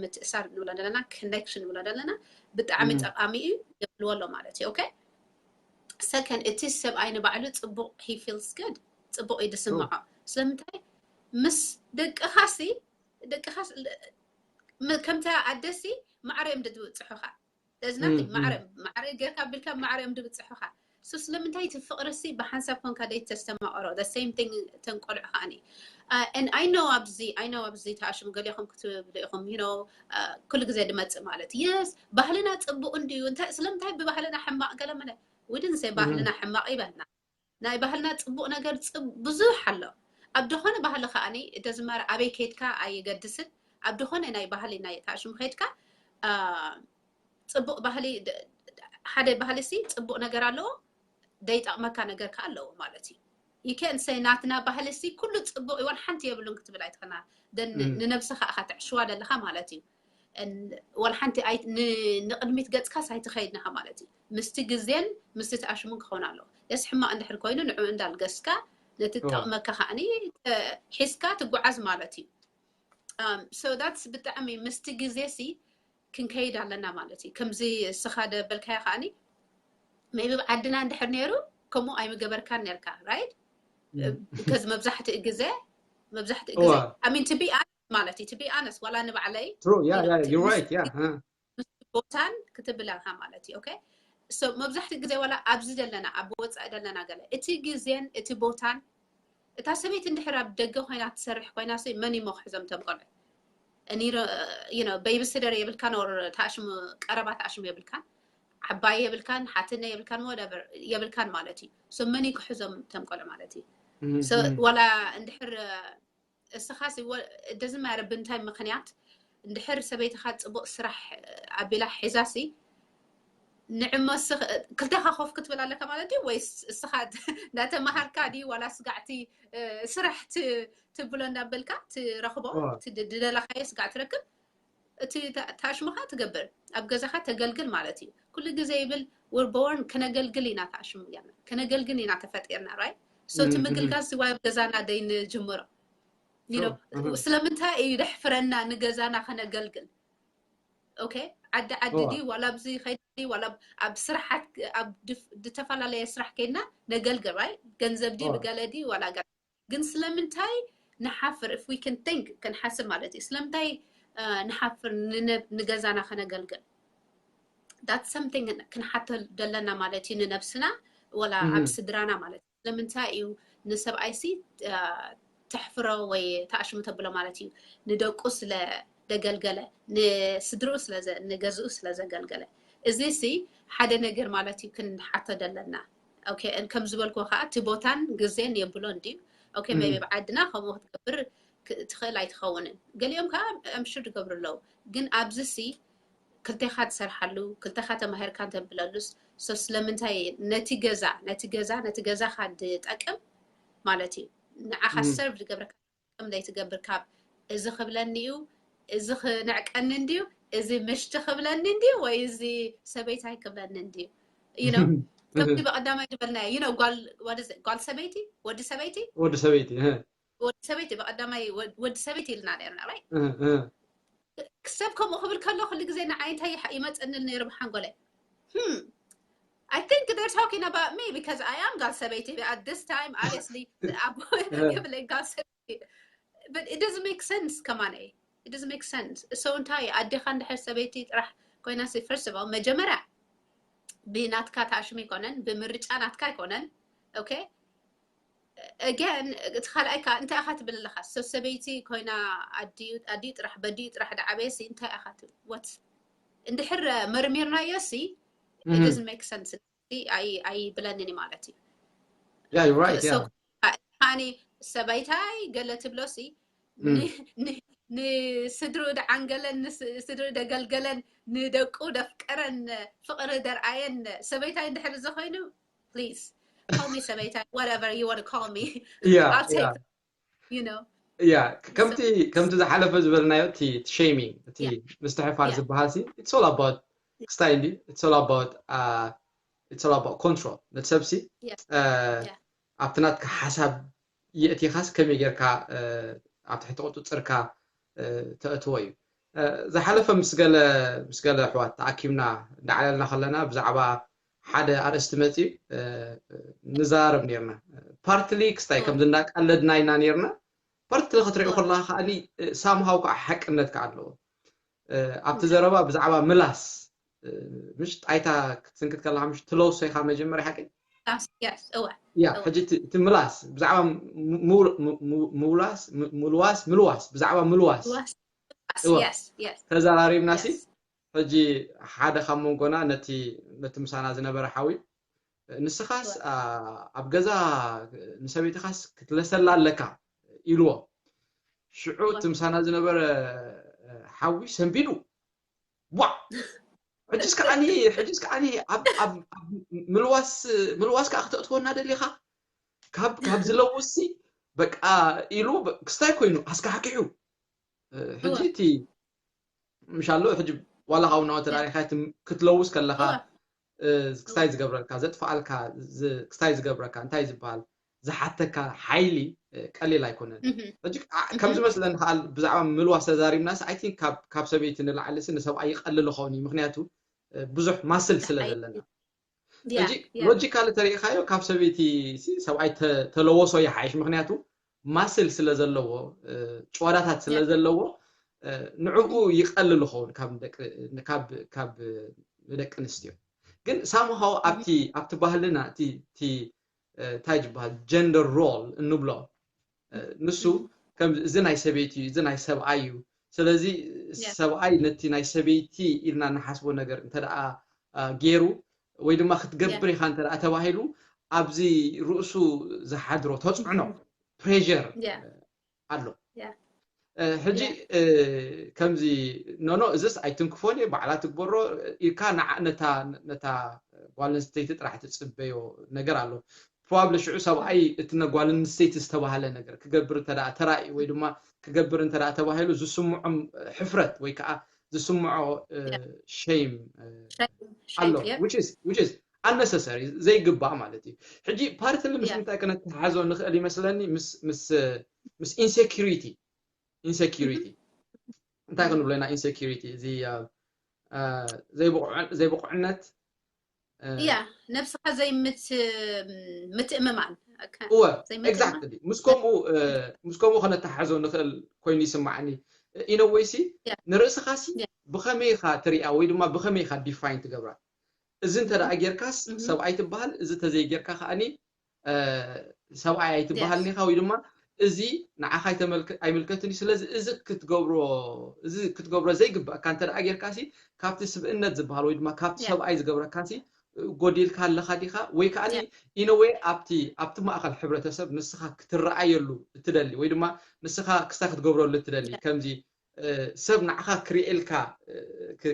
ምትእሳር ንብሎ ዘለና connection ንብሎ ዘለና ብጣዕሚ ጠቃሚ እዩ የብልዎ ኣሎ ማለት እዩ okay second እቲ ሰብኣይ ንባዕሉ ፅቡቅ he feels good ፅቡቅ እዩ ዝስምዖ ስለምንታይ ምስ ደቅኻሲ ደቅኻስ ከምታ ኣደሲ ማዕረ እዮም ድብፅሑኻ that's nothing ማዕረ ማዕረ ጌርካ ቢልካ ማዕረ እዮም ድብፅሑኻ so ስለምንታይ እቲ ፍቅርሲ ብሓንሳብ ኮንካ ደይ ተስተማቀሮ the same thing ተንቆልዑ ከዓኒ and I know ኣብዚ I know ኣብዚ ተኣሽሙ ገሊኹም ክትብሉ ኢኹም you know ኩሉ ግዜ ድመፅእ ማለት yes ባህልና ፅቡቅ እንድዩ እንታይ ስለምንታይ ብባህልና ሕማቅ ገለ መለ we didn't say ባህልና ሕማቅ ይበልና ናይ ባህልና ፅቡቅ ነገር ብዙሕ ኣሎ ኣብ ደኾነ ባህሊ ከዓኒ ደዝማር ኣበይ ከይድካ ኣይገድስን ኣብ ደኾነ ናይ ባህሊ ናይ ተኣሽሙ ከይድካ ፅቡቅ ባህሊ ሓደ ባህሊ ሲ ፅቡቅ ነገር ኣለዎ ደይጠቅመካ ነገር ከ ኣለዎ ማለት እዩ you can say ናትና ባህሊ ሲ ኩሉ ፅቡቅ ይዋን ሓንቲ የብሉን ክትብል ኣይትኸና ንነብስኻ ኢኻ ተዕሽዋ ዘለኻ ማለት እዩ ወላ ሓንቲ ንቅድሚት ገፅካስ ኣይትኸይድንኻ ማለት እዩ ምስቲ ግዜን ምስቲ ተኣሽሙን ክኸውን ኣለዎ ደስ ሕማቅ እንድሕር ኮይኑ ንዑ እንዳልገስካ ነቲ ጠቅመካ ከዓኒ ሒዝካ ትጓዓዝ ማለት እዩ so that's ብጣዕሚ ምስቲ ግዜ ሲ ክንከይድ ኣለና ማለት እዩ ከምዚ እስኻ ደበልካዮ ከዓኒ maybe ዓድና እንድሕር ነይሩ ከምኡ ኣይምገበርካን ነርካ right ከዚ መብዛሕትኡ ግዜ መብዛሕትኡ ግዜ I mean to be honest ማለት እዩ to be honest ዋላ ንባዕለይ True, yeah, yeah, you're right, yeah. ቦታን ክትብል ኣለካ ማለት እዩ okay So መብዛሕትኡ ግዜ ዋላ ኣብዚ ዘለና ኣብ ወፃኢ ዘለና ገለ እቲ ግዜን እቲ ቦታን እታ ሰበይቲ እንድሕር ኣብ ደገ ኮይና ትሰርሕ ኮይና ሲ መን እሞ ክሕዞም እቶም ቆልዑ እኒሮ you know babysitter የብልካን or ተኣሽሙ ቀረባ ተኣሽሙ የብልካን ዓባይ የብልካን ሓትነ የብልካን whatever የብልካን ማለት እዩ so መን እዩ ክሕዞም እቶም ቆልዑ ማለት እዩ so ዋላ እንድሕር እስኻስ it doesn't matter ብምንታይ ምኽንያት እንድሕር ሰበይትኻ ፅቡቅ ስራሕ ኣቢላ ሒዛሲ ንዕሞ ክልተኻ ኮፍ ክትብል ኣለካ ማለት እዩ ወይስ እስኻ እንዳተማሃርካ ድዩ ዋላ ስጋዕቲ ስራሕ ትብሎ እንዳበልካ ትረኽቦ ድደለኻዮ ስጋዕ ትረክብ እቲ ታሽሙኻ ትገብር ኣብ ገዛኻ ተገልግል ማለት እዩ ኩሉ ግዜ ይብል we're born ክነገልግል ኢና ታሽሙ ያና ክነገልግል ኢና ተፈጢርና right so እቲ ምግልጋል ሲ ዋይ ኣብ ገዛና ደይ ንጅምሮ ስለምንታይ እዩ ደሕፍረና ንገዛና ከነገልግል okay ዓዲ ዓዲ ድዩ ዋላ ኣብዚ ከይዲ ዋላ ኣብ ስራሓት ኣብ ዝተፈላለየ ስራሕ ከይድና ነገልግል right ገንዘብ ድዩ ብገለ ድዩ ዋላ ገለ ግን ስለምንታይ ንሓፍር if we can think ክንሓስብ ማለት እዩ ስለምንታይ ንሓፍር ንገዛና ከነገልግል that's something ክንሓቶ ደለና ማለት እዩ ንነብስና ወላ ኣብ ስድራና ማለት እዩ ስለምንታይ እዩ ንሰብኣይሲ ተሕፍሮ ወይ ተኣሽሙ ተብሎ ማለት እዩ ንደቁ ስለ ደገልገለ ንስድርኡ ንገዝኡ ስለ ዘገልገለ እዚ ሲ ሓደ ነገር ማለት እዩ ክንሓቶ ደለና ከም ዝበልኩ ከዓ እቲ ቦታን ግዜን የብሎ እንድዩ ቢ ብዓድና ከምኡ ክትገብር ትኽእል ኣይትኸውንን ገሊኦም ከዓ ኣምሽር ይገብሩ ኣለዉ ግን ኣብዚ ሲ ክልቴኻ ትሰርሓሉ ክልተኻ ተማሂርካ እንተብለሉስ ሶ ስለምንታይ ነቲ ገዛ ነቲ ገዛ ነቲ ገዛኻ ድጠቅም ማለት እዩ ንዓኻ ሰርቭ ዝገብረካ ጥቅም ዘይትገብር ካብ እዚ ክብለኒ እዩ እዚ ክንዕቀኒ እንድዩ እዚ ምሽቲ ክብለኒ እንድዩ ወይ እዚ ሰበይታይ ክብለኒ እንድዩ you know ከምቲ ብቀዳማይ ዝበልናዮ you know ጓል what is it ጓል ሰበይቲ ወዲ ሰበይቲ ወዲ ሰበይቲ ወዲ ሰበይቲ ብቀዳማይ ወዲ ሰበይቲ ኢልና ነርና right ሰብ ከምኡ ክብል ከሎ ኩሉ ግዜ ንዓይ እንታይ ይመፀኒ ነይሩ ብሓንጎለ hmm I think they're talking about me because I am ጓል ሰበይቲ at this time obviously ኣቦ ይብለኝ ጓል ሰበይቲ but it doesn't make sense ከማን it doesn't make sense so እንታይ ኣዴኻ እንድሕር ሰበይቲ ጥራሕ ኮይና first of all መጀመርያ ብናትካ ተኣሽሙ ኣይኮነን ብምርጫ ናትካ ኣይኮነን okay again እቲ ካልኣይ ከዓ እንታይ ኢኻ ትብል ኣለኻ ሰብ ሰበይቲ ኮይና ኣዲኡ ኣዲኡ ጥራሕ በዲኡ ጥራሕ ዳዓበየ ሲ እንታይ ኢኻ ትብል what እንድሕር መርሚርናዮ ሲ it doesn't make sense ኣይብለንን ማለት እዩ yeah you're right yeah ሃኒ ሰበይታይ ገለ ትብሎ ሲ ንስድሩ ደዓንገለን ንስድሩ ደገልገለን ንደቁ ደፍቀረን ፍቅሪ ደርኣየን ሰበይታይ እንድሕር እዚ ኮይኑ please call me ሰበይታይ whatever you want to call me yeah I'll take yeah you know yeah ከምቲ ከምቲ ዝሓለፈ ዝበልናዮ እቲ shaming እቲ ምስትሕፋር ዝበሃል ሲ it's all about ክስታይ እንዲ it's all about uh it's all about control ነቲ ሰብሲ yes ኣብቲ ናትካ ሓሳብ የእቲኻስ ከመይ ጌርካ ኣብ ትሕቲ ቁፅፅርካ ተእትዎ እዩ ዝሓለፈ ምስ ገለ ምስ ገለ ኣሕዋት ተኣኪብና እንዳዓለልና ከለና ብዛዕባ ሓደ ኣርእስቲ መፅዩ ንዛረብ ነርና ፓርትሊ ክስታይ ከምዚ እንዳቃለድና ኢና ነርና ፓርትሊ ክትሪኦ ከለካ ከዓኒ ሳምሃው ከዓ ሓቅነት ከዓ ኣለዎ ኣብቲ ዘረባ ብዛዕባ ምላስ ምሽ ጣይታ ክትስንክት ከለካ ምሽ ትለውሶ ኢካ መጀመርያ ሓቂ yes እወ ያ ሕጂ እቲ ምላስ ብዛዕባ ምውላስ ምልዋስ ምልዋስ ብዛዕባ ምልዋስ yes yes ተዘራሪብና ሲ ሕጂ ሓደ ካብ መንጎና ነቲ ነቲ ምሳና ዝነበረ ሓዊ ንስኻስ ኣብ ገዛ ንሰበይትኻስ ክትለሰላ ኣለካ ኢልዎ ሽዑ እቲ ምሳና ዝነበረ ሓዊ ሰንቢዱ ዋ ሕጅስ ከዓኒ ሕጅስ ከዓኒ ኣብ ኣብ ኣብ ምልዋስ ምልዋስ ከዓ ክተእትወና ደሊኻ ካብ ካብ ዝለውስ ሲ በቃ ኢሉ ክስታይ ኮይኑ ኣስካሕኪሑ ሕጂ እቲ ምሻሎ ሕጂ ዋላ ካብ ናወ ተዳሪኻ ክትለውስ ከለኻ ክስታይ ዝገብረልካ ዘጥፍኣልካ ክስታይ ዝገብረካ እንታይ ዝበሃል ዝሓተካ ሓይሊ ቀሊል ኣይኮነን ሕጂ ከም ዝመስለኒ ከዓ ብዛዕባ ምልዋስ ተዛሪብናስ ኣይ ቲንክ ካብ ሰበይቲ ንላዕሊ ሲ ንሰብኣይ ይቀልል ኸውን እዩ ምክንያቱ ብዙሕ ማስል ስለ ዘለና ሕጂ ሎጂካሊ ተሪኢኻዮ ካብ ሰበይቲ ሲ ሰብኣይ ተለወሶ ይሓይሽ ምክንያቱ ማስል ስለ ዘለዎ ጭዋዳታት ስለ ዘለዎ ንዕኡ ይቀልል ኸውን ካብ ደቂ ኣንስትዮ ግን ሳምሃው ኣብቲ ኣብቲ ባህልና እቲ እቲ እንታይ ዝበሃል ጀንደር ሮል እንብሎ ንሱ ከም እዚ ናይ ሰበይቲ እዩ፣ እዚ ናይ ሰብኣይ እዩ። ስለዚ ሰብኣይ ነቲ ናይ ሰበይቲ ኢልና እንሓስቦ ነገር እንተ ደኣ ገይሩ ወይ ድማ ክትገብር ኢኻ እንተ ደኣ ተባሂሉ ኣብዚ ርእሱ ዝሓድሮ ተፅዕኖ ፕሬር ኣሎ። ሕጂ ከምዚ ኖኖ እዝስ ኣይትንክፎን እየ ባዕላ ትግበሮ ኢልካ ነታ ጓል ኣንስተይቲ ጥራሕ ትፅበዮ ነገር ኣሎ። ፕሮባብሊ ሽዑ ሰብኣይ እቲ ነጓል ኣንስተይቲ ዝተባህለ ነገር ክገብር እንተ ተራእዩ ወይ ድማ ክገብር እንተ ተባሂሉ ዝስምዖም ሕፍረት ወይ ከዓ ዝስምዖ ሸይም ኣሎ። ኣነሰሰሪ ዘይግባእ ማለት እዩ። ሕጂ ፓርትሊ ምስ ምንታይ ክነተሓዞ ንኽእል ይመስለኒ ምስ ኢንሴኪሪቲ ኢንሴኪሪቲ እንታይ ክንብሎ ኢና? ኢንሴኪሪቲ እዚ ዘይብቑዕነት እያ ነብስኻ ዘይምትእምማን እወ ኤግዛክትሊ ምስ ከምኡ ምስ ከምኡ ከነተሓዞ ንኽእል ኮይኑ ይስማዓኒ። ኢነወይሲ ንርእስኻሲ ብኸመይ ኢኻ ትሪኣ ወይ ድማ ብኸመይ ኢኻ ዲፋይን ትገብራ? እዚ እንተ ደኣ ጌርካስ ሰብኣይ ትበሃል፣ እዚ ተዘይጌርካ ከኣኒ ሰብኣይ ኣይትበሃልን ኢኻ ወይ ድማ እዚ ንዓኻ ኣይምልከትን እዩ። ስለዚ እዚ ክትገብሮ እዚ ክትገብሮ ዘይግበኣካ እንተ ደኣ ጌርካሲ ካብቲ ስብእነት ዝበሃል ወይ ድማ ካብቲ ሰብኣይ ዝገብረካሲ ጎዲልካ ኣለኻ ዲኻ? ወይ ከኣኒ ኢነወይ ኣብቲ ኣብቲ ማእኸል ሕብረተሰብ ንስኻ ክትረኣየሉ እትደሊ ወይ ድማ ንስኻ ክስታ ክትገብረሉ እትደሊ ከምዚ ሰብ ንዓኻ ክርእየልካ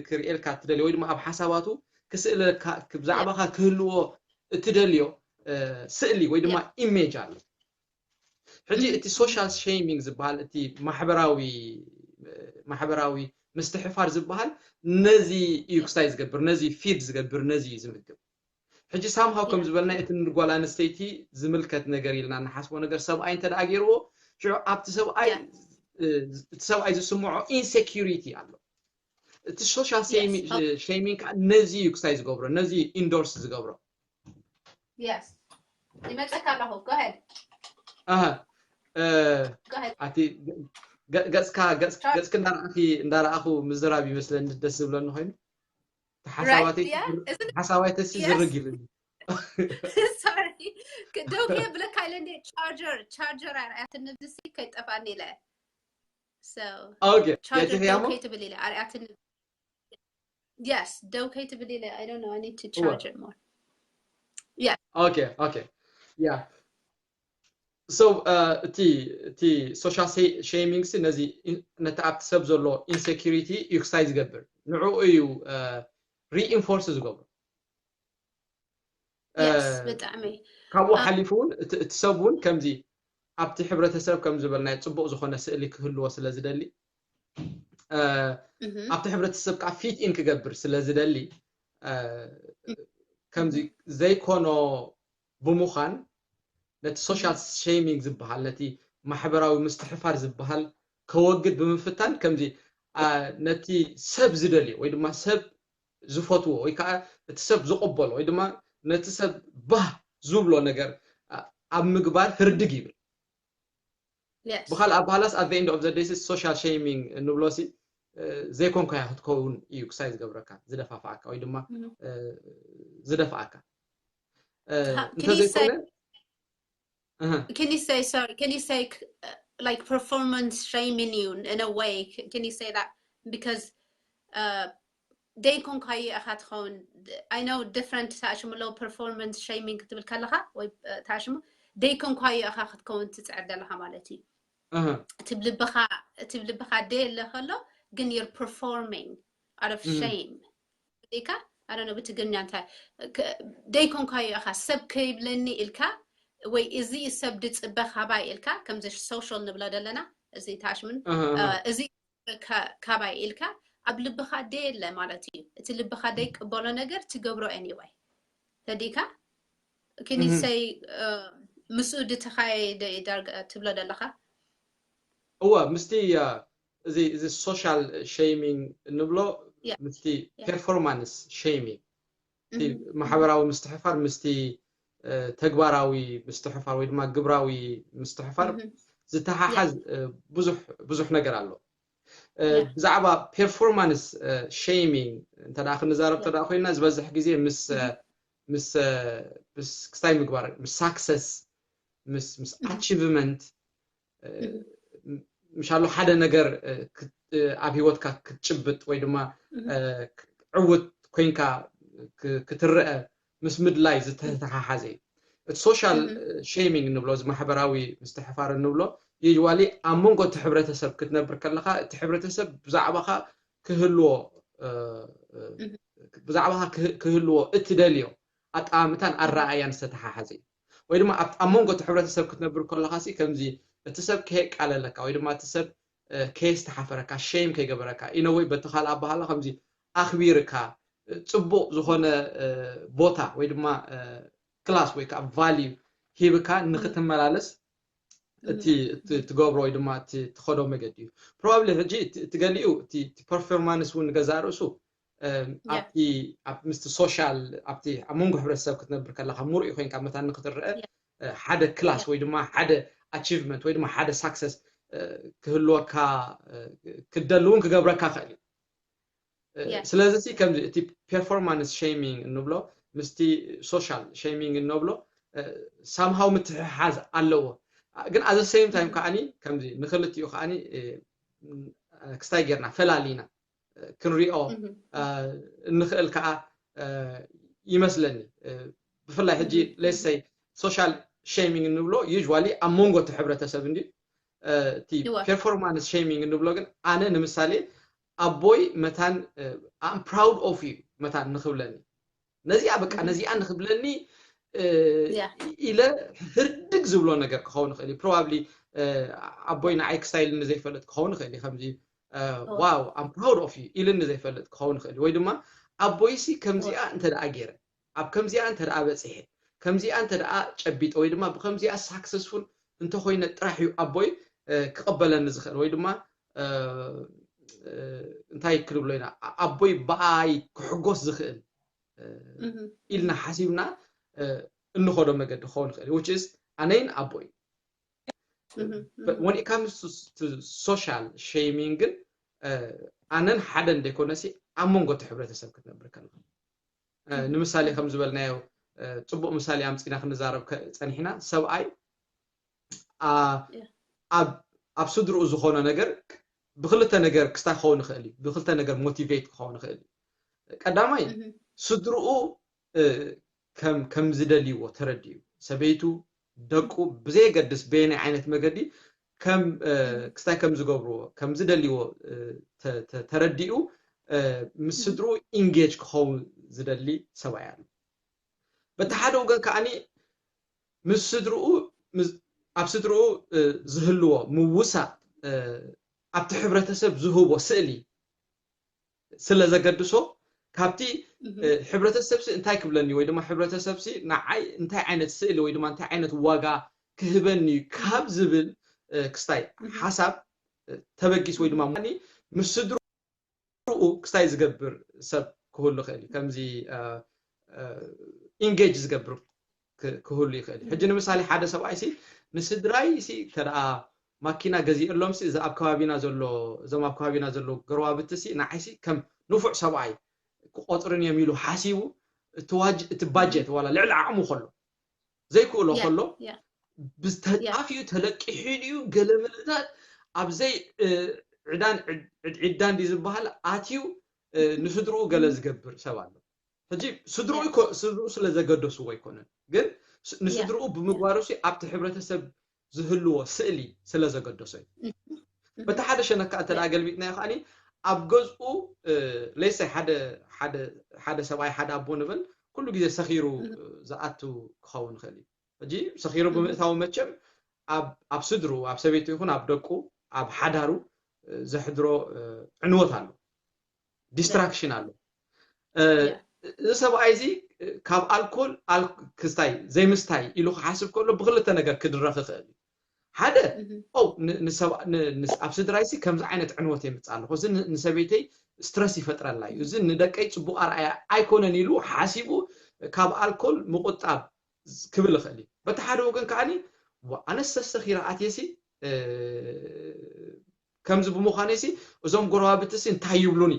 ክርእየልካ እትደልዮ ወይ ድማ ኣብ ሓሳባቱ ክስእለካ ብዛዕባኻ ክህልዎ እትደልዮ ስእሊ ወይ ድማ ኢሜጅ ኣሎ። ሕጂ እቲ ሶሻል ሼሚንግ ዝበሃል እቲ ማሕበራዊ ማሕበራዊ ምስትሕፋር ዝበሃል ነዚ እዩ ክስታይ ዝገብር፣ ነዚ ፊድ ዝገብር፣ ነዚ እዩ ዝምግብ። ሕጂ ሳምሃው ከም ዝበልና እቲ ንጓል ኣንስተይቲ ዝምልከት ነገር ኢልና እንሓስቦ ነገር ሰብኣይ እንተ ደኣ ገይርዎ ሽዑ ኣብቲ ሰብኣይ እቲ ሰብኣይ ዝስምዖ ኢንሴኪሪቲ ኣሎ። እቲ ሶሻል ሼሚንግ ከዓ ነዚ እዩ ክስታይ ዝገብሮ፣ ነዚ ኢንዶርስ ዝገብሮ። ይመፀካ ኣለኹ። ጎሄድ ኣቲ ገፅካ ገፅክ እንዳረኣኺ እንዳረኣኹ ምዝራብ ይመስለኒ ደስ ዝብለኒ ኮይኑ ሓሳባተሲ ዝርግ ኢሉኒ። ሶሪ ደው ከየብለካ ኢለ እንደ ቻርጀር ቻርጀር ኣርኣያትኒ ብዝሲ ከይጠፋኒ ኢለ ጌትያሞ ከይትብል ኢለ ኣርኣያትኒ። Yes ደው ከይትብል ኢለ I don't know I need to charge it more። Yeah okay okay yeah so እቲ እቲ ሶሻል ሼሚንግ ነዚ ነቲ ኣብቲ ሰብ ዘሎ ኢንሴኪሪቲ እዩ ክስታይ ዝገብር ንዕኡ እዩ ሪኢንፎርስ ዝገብሮ። ብጣዕሚ ካብኡ ሓሊፉ እውን እቲ ሰብ እውን ከምዚ ኣብቲ ሕብረተሰብ ከም ዝበልናዮ ፅቡቅ ዝኮነ ስእሊ ክህልዎ ስለ ዝደሊ ኣብቲ ሕብረተሰብ ከዓ ፊት ኢን ክገብር ስለ ዝደሊ ከምዚ ዘይኮኖ ብምዃን ነቲ ሶሻል ሼሚንግ ዝበሃል ነቲ ማሕበራዊ ምስትሕፋር ዝበሃል ከወግድ ብምፍታን ከምዚ ነቲ ሰብ ዝደልዮ ወይ ድማ ሰብ ዝፈትዎ ወይ ከዓ እቲ ሰብ ዝቕበሎ ወይ ድማ ነቲ ሰብ ባህ ዝብሎ ነገር ኣብ ምግባር ህርድግ ይብል። ብካልእ ኣባህላስ at the end of the day social shaming እንብሎ ሲ ዘይኮንካያ ክትከውን እዩ ክሳይ ዝገብረካ ዝደፋፍኣካ ወይ ድማ ዝደፍኣካ እንተዘይኮነ Can you say sorry? Can you say uh, like performance shaming you in a way? Can you say that because uh, ደይኮንካዮ ኢኻ ትኸውን። I know different ተኣሽሙ ኣለዉ performance shaming ክትብል ከለኻ ወይ ተኣሽሙ ደይኮንካዮ ኢኻ ክትከውን ትፅዕር ዘለኻ ማለት እዩ። እቲ ልብኻ እቲ ልብኻ ደይ ኣለ ከሎ ግን you're performing out of shame ኢካ ኣነ ብትግርኛ እንታይ ደይኮንካዮ ኢኻ ሰብ ከይብለኒ ኢልካ ወይ እዚ ሰብ ድፅበ ካባይ ኢልካ ከምዚ social ንብሎ ዘለና እዚ ታሽምን እዚ ካባይ ኢልካ ኣብ ልብኻ ደየለ ማለት እዩ። እቲ ልብኻ ደይቅበሎ ነገር ትገብሮ anyway ተዲካ ኪኒሰይ ምስኡ ድተኻየደ ዳርጋ ትብሎ ዘለኻ እወ ምስቲ እዚ እዚ social shaming እንብሎ ምስቲ performance shaming ማሕበራዊ ምስትሕፋር ምስቲ ተግባራዊ ምስትሕፋር ወይ ድማ ግብራዊ ምስትሕፋር ዝተሓሓዝ ብዙሕ ነገር ኣሎ። ብዛዕባ performance shaming እንተ ደኣ ክንዛረብ እንተ ደኣ ኮይና ዝበዝሕ ግዜ ምስ ምስ ምስ ክስታይ ምግባር ምስ success ምስ ምስ achievement ምሻሎ ሓደ ነገር ኣብ ህይወትካ ክትጭብጥ ወይ ድማ ዕውት ኮይንካ ክትረአ ምስ ምድላይ ዝተተሓሓዘ እዩ። እቲ social shaming እንብሎ እዚ ማሕበራዊ ምስትሕፋር እንብሎ usually ኣብ መንጎ እቲ ሕብረተሰብ ክትነብር ከለካ እቲ ሕብረተሰብ ብዛዕባኻ ክህልዎ ብዛዕባኻ ክህልዎ እትደልዮ ኣጠማምታን ኣረኣእያን ዝተተሓሓዘ እዩ። ወይ ድማ ኣብ መንጎ እቲ ሕብረተሰብ ክትነብር ከለኻ ሲ ከምዚ እቲ ሰብ ከየቃለለካ ወይ ድማ እቲ ሰብ ከየስተሓፈረካ shame ከይገበረካ ኢነ ወይ በቲ ካልእ ኣባሃላ ከምዚ ኣኽቢርካ ፅቡቕ ዝኾነ ቦታ ወይ ድማ class ወይ ከዓ value ሂብካ ንክትመላለስ እቲ ትገብሮ ወይ ድማ እቲ ትኸዶ መገዲ እዩ። Probably ሕጂ እቲ ገሊኡ እቲ performance እውን ንገዛእ ርእሱ ኣብቲ ምስቲ social ኣብቲ ኣብ መንጎ ሕብረተሰብ ክትነብር ከለካ ምርኡ ኮይንካ መታን ንክትረአ ሓደ class ወይ ድማ ሓደ achievement ወይ ድማ ሓደ success ክህልወካ ክደሊ እውን ክገብረካ ክእል እዩ። ስለዚ ከምዚ እቲ performance shaming እንብሎ ምስቲ social shaming እንብሎ somehow ምትሕሓዝ ኣለዎ። ግን at the same time ከዓኒ ከምዚ ንክልቲኡ ከዓኒ ክስታይ ጌርና ፈላሊና ክንሪኦ እንኽእል ከዓ ይመስለኒ። ብፍላይ ሕጂ let's say social shaming እንብሎ usually ኣብ መንጎ እቲ ሕብረተሰብ እንዲ እቲ performance shaming እንብሎ ግን ኣነ ንምሳሌ ኣቦይ መታን I'm proud of you መታን ንክብለኒ ነዚኣ በቃ ነዚኣ ንክብለኒ ኢለ ህርድግ ዝብሎ ነገር ክኸውን ይኽእል እዩ። Probably ኣቦይ ንዓይ ክስታይ ኢልኒ ዘይፈልጥ ክኸውን ይኽእል እዩ። ከምዚ wow I'm proud of you ኢልኒ ዘይፈልጥ ክኸውን ይኽእል እዩ። ወይ ድማ ኣቦይሲ ከምዚኣ እንተ ደኣ ገይረ ኣብ ከምዚኣ እንተ ደኣ በፂሐ ከምዚኣ እንተ ደኣ ጨቢጠ ወይ ድማ ብከምዚኣ successful እንተኮይነ ጥራሕ እዩ ኣቦይ ክቕበለኒ ዝኽእል ወይ ድማ እንታይ ክንብሎ ኢና ኣቦይ ብኣይ ክሕጎስ ዝኽእል ኢልና ሓሲብና እንኸዶ መገዲ ክኸውን ይኽእል which is ኣነይን ኣቦይ when it comes to social shaming ግን ኣነን ሓደን ዘይኮነሲ ኣብ መንጎ እቲ ሕብረተሰብ ክትነብር ከለካ ንምሳሌ ከም ዝበልናዮ ፅቡቅ ምሳሌ ኣምፂና ክንዛረብ ፀኒሕና ሰብኣይ ኣብ ስድርኡ ዝኾነ ነገር ብክልተ ነገር ክስታይ ክኸውን ይኽእል እዩ ብክልተ ነገር motivate ክኸውን ይኽእል እዩ ቀዳማይ ስድርኡ ከም ዝደልይዎ ተረዲኡ ሰበይቱ ደቁ ብዘየገድስ በየናይ ዓይነት መገዲ ከም ክስታይ ከም ዝገብርዎ ከም ዝደልይዎ ተረዲኡ ምስ ስድርኡ engage ክኸውን ዝደሊ ሰብኣይ ኣሎ በቲ ሓደ ወገን ከዓኒ ምስ ስድርኡ ኣብ ስድርኡ ዝህልዎ ምውሳእ ኣብቲ ሕብረተሰብ ዝህቦ ስእሊ ስለ ዘገድሶ ካብቲ ሕብረተሰብሲ እንታይ ክብለኒ ወይ ድማ ሕብረተሰብሲ ንዓይ እንታይ ዓይነት ስእሊ ወይ ድማ እንታይ ዓይነት ዋጋ ክህበኒ ካብ ዝብል ክስታይ ሓሳብ ተበጊስ ወይ ድማ ምስ ስድርኡ ክስታይ ዝገብር ሰብ ክህሉ ይኽእል እዩ ከምዚ engage ዝገብር ክህሉ ይኽእል እዩ ሕጂ ንምሳሌ ሓደ ሰብኣይ ሲ ንስድራይ ሲ ተደኣ ማኪና ገዚእሎም ሲ እዚ ኣብ ከባቢና ዘሎ እዞም ኣብ ከባቢና ዘሎ ገርባብቲ ሲ ንዓይ ሲ ከም ንፉዕ ሰብኣይ ክቆፅርን እዮም ኢሉ ሓሲቡ እቲ budget ዋላ ልዕሊ ዓቕሙ ከሎ ዘይክእሎ ከሎ ብተጣፊኡ ተለቂሑ ድዩ ገለ ምልታት ኣብዘይ ዕዳን ዕድዒዳን ድዩ ዝበሃል ኣትዩ ንስድርኡ ገለ ዝገብር ሰብ ኣሎ ሕጂ ስድርኡ ስድርኡ ስለ ዘገደስዎ ኣይኮነን ግን ንስድርኡ ብምግባሩ ሲ ኣብቲ ሕብረተሰብ ዝህልዎ ስእሊ ስለ ዘገደሶ እዩ በቲ ሓደ ሸነካ እንተ ገልቢጥናዮ ከዓኒ ኣብ ገዝኡ let's say ሓደ ሓደ ሓደ ሰብኣይ ሓደ ኣቦ ንብል ኩሉ ግዜ ሰኺሩ ዝኣቱ ክኸውን ይኽእል እዩ ሕጂ ሰኺሩ ብምእታው መቸም ኣብ ስድርኡ ኣብ ሰበይቱ ይኹን ኣብ ደቁ ኣብ ሓዳሩ ዘሕድሮ ዕንወት ኣሎ distraction ኣሎ እዚ ሰብኣይ እዚ ካብ ኣልኮል ክስታይ ዘይምስታይ ኢሉ ክሓስብ ከሎ ብክልተ ነገር ክድረኽ ይኽእል እዩ ሓደ ኣብ ስድራይሲ ከምዚ ዓይነት ዕንወት የምፅእ ኣለኹ እዚ ንሰበይተይ stress ይፈጥረላ እዩ እዚ ንደቀይ ፅቡቅ ኣርኣያ ኣይኮነን ኢሉ ሓሲቡ ካብ ኣልኮል ምቁጣብ ክብል ይኽእል እዩ በቲ ሓደ ወገን ከዓኒ ኣነስ ሰሰኺረ ኣትየሲ ከምዚ ብምዃነይሲ እዞም ጎረባብትሲ እንታይ ይብሉኒ?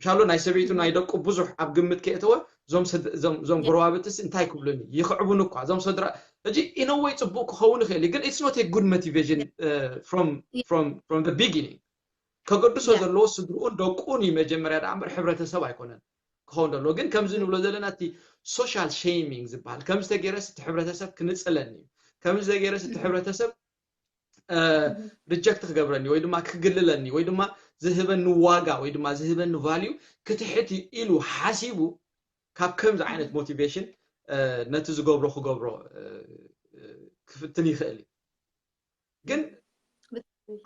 ሻሎ ናይ ሰበይቱ ናይ ደቁ ብዙሕ ኣብ ግምት ከእተወ እዞም ሰድ- እዞም እዞም ጎረባብትሲ እንታይ ክብሉኒ? ይኽዕቡኒ እኳ እዞም ስድራ። ሕጂ ኢነወይ ጽቡቅ ክኸውን ይኽእል እዩ፣ ግን it's not a good motivation from from from the beginning። ከገድሶ Yeah. ዘለዎ ስድርኡን ደቁን እዩ መጀመርያ ደኣ እምበር ሕብረተሰብ ኣይኮነን ክኸውን ዘለዎ። ግን ከምዚ ንብሎ ዘለና እቲ social shaming ዝበሃል ከምዚ ተገይረስ እቲ ሕብረተሰብ ክንጽለኒ እዩ፣ ከምዚ ተገይረስ እቲ ሕብረተሰብ ሪጀክት ክገብረኒ ወይ ድማ ክግልለኒ ወይ ድማ ዝህበኒ ዋጋ ወይ ድማ ዝህበኒ ቫልዩ ክትሕት እዩ ኢሉ ሓሲቡ ካብ ከምዚ ዓይነት ሞቲቬሽን ነቲ ዝገብሮ ክገብሮ እ፣ እ፣ ክፍትን ይኽእል እዩ። ግን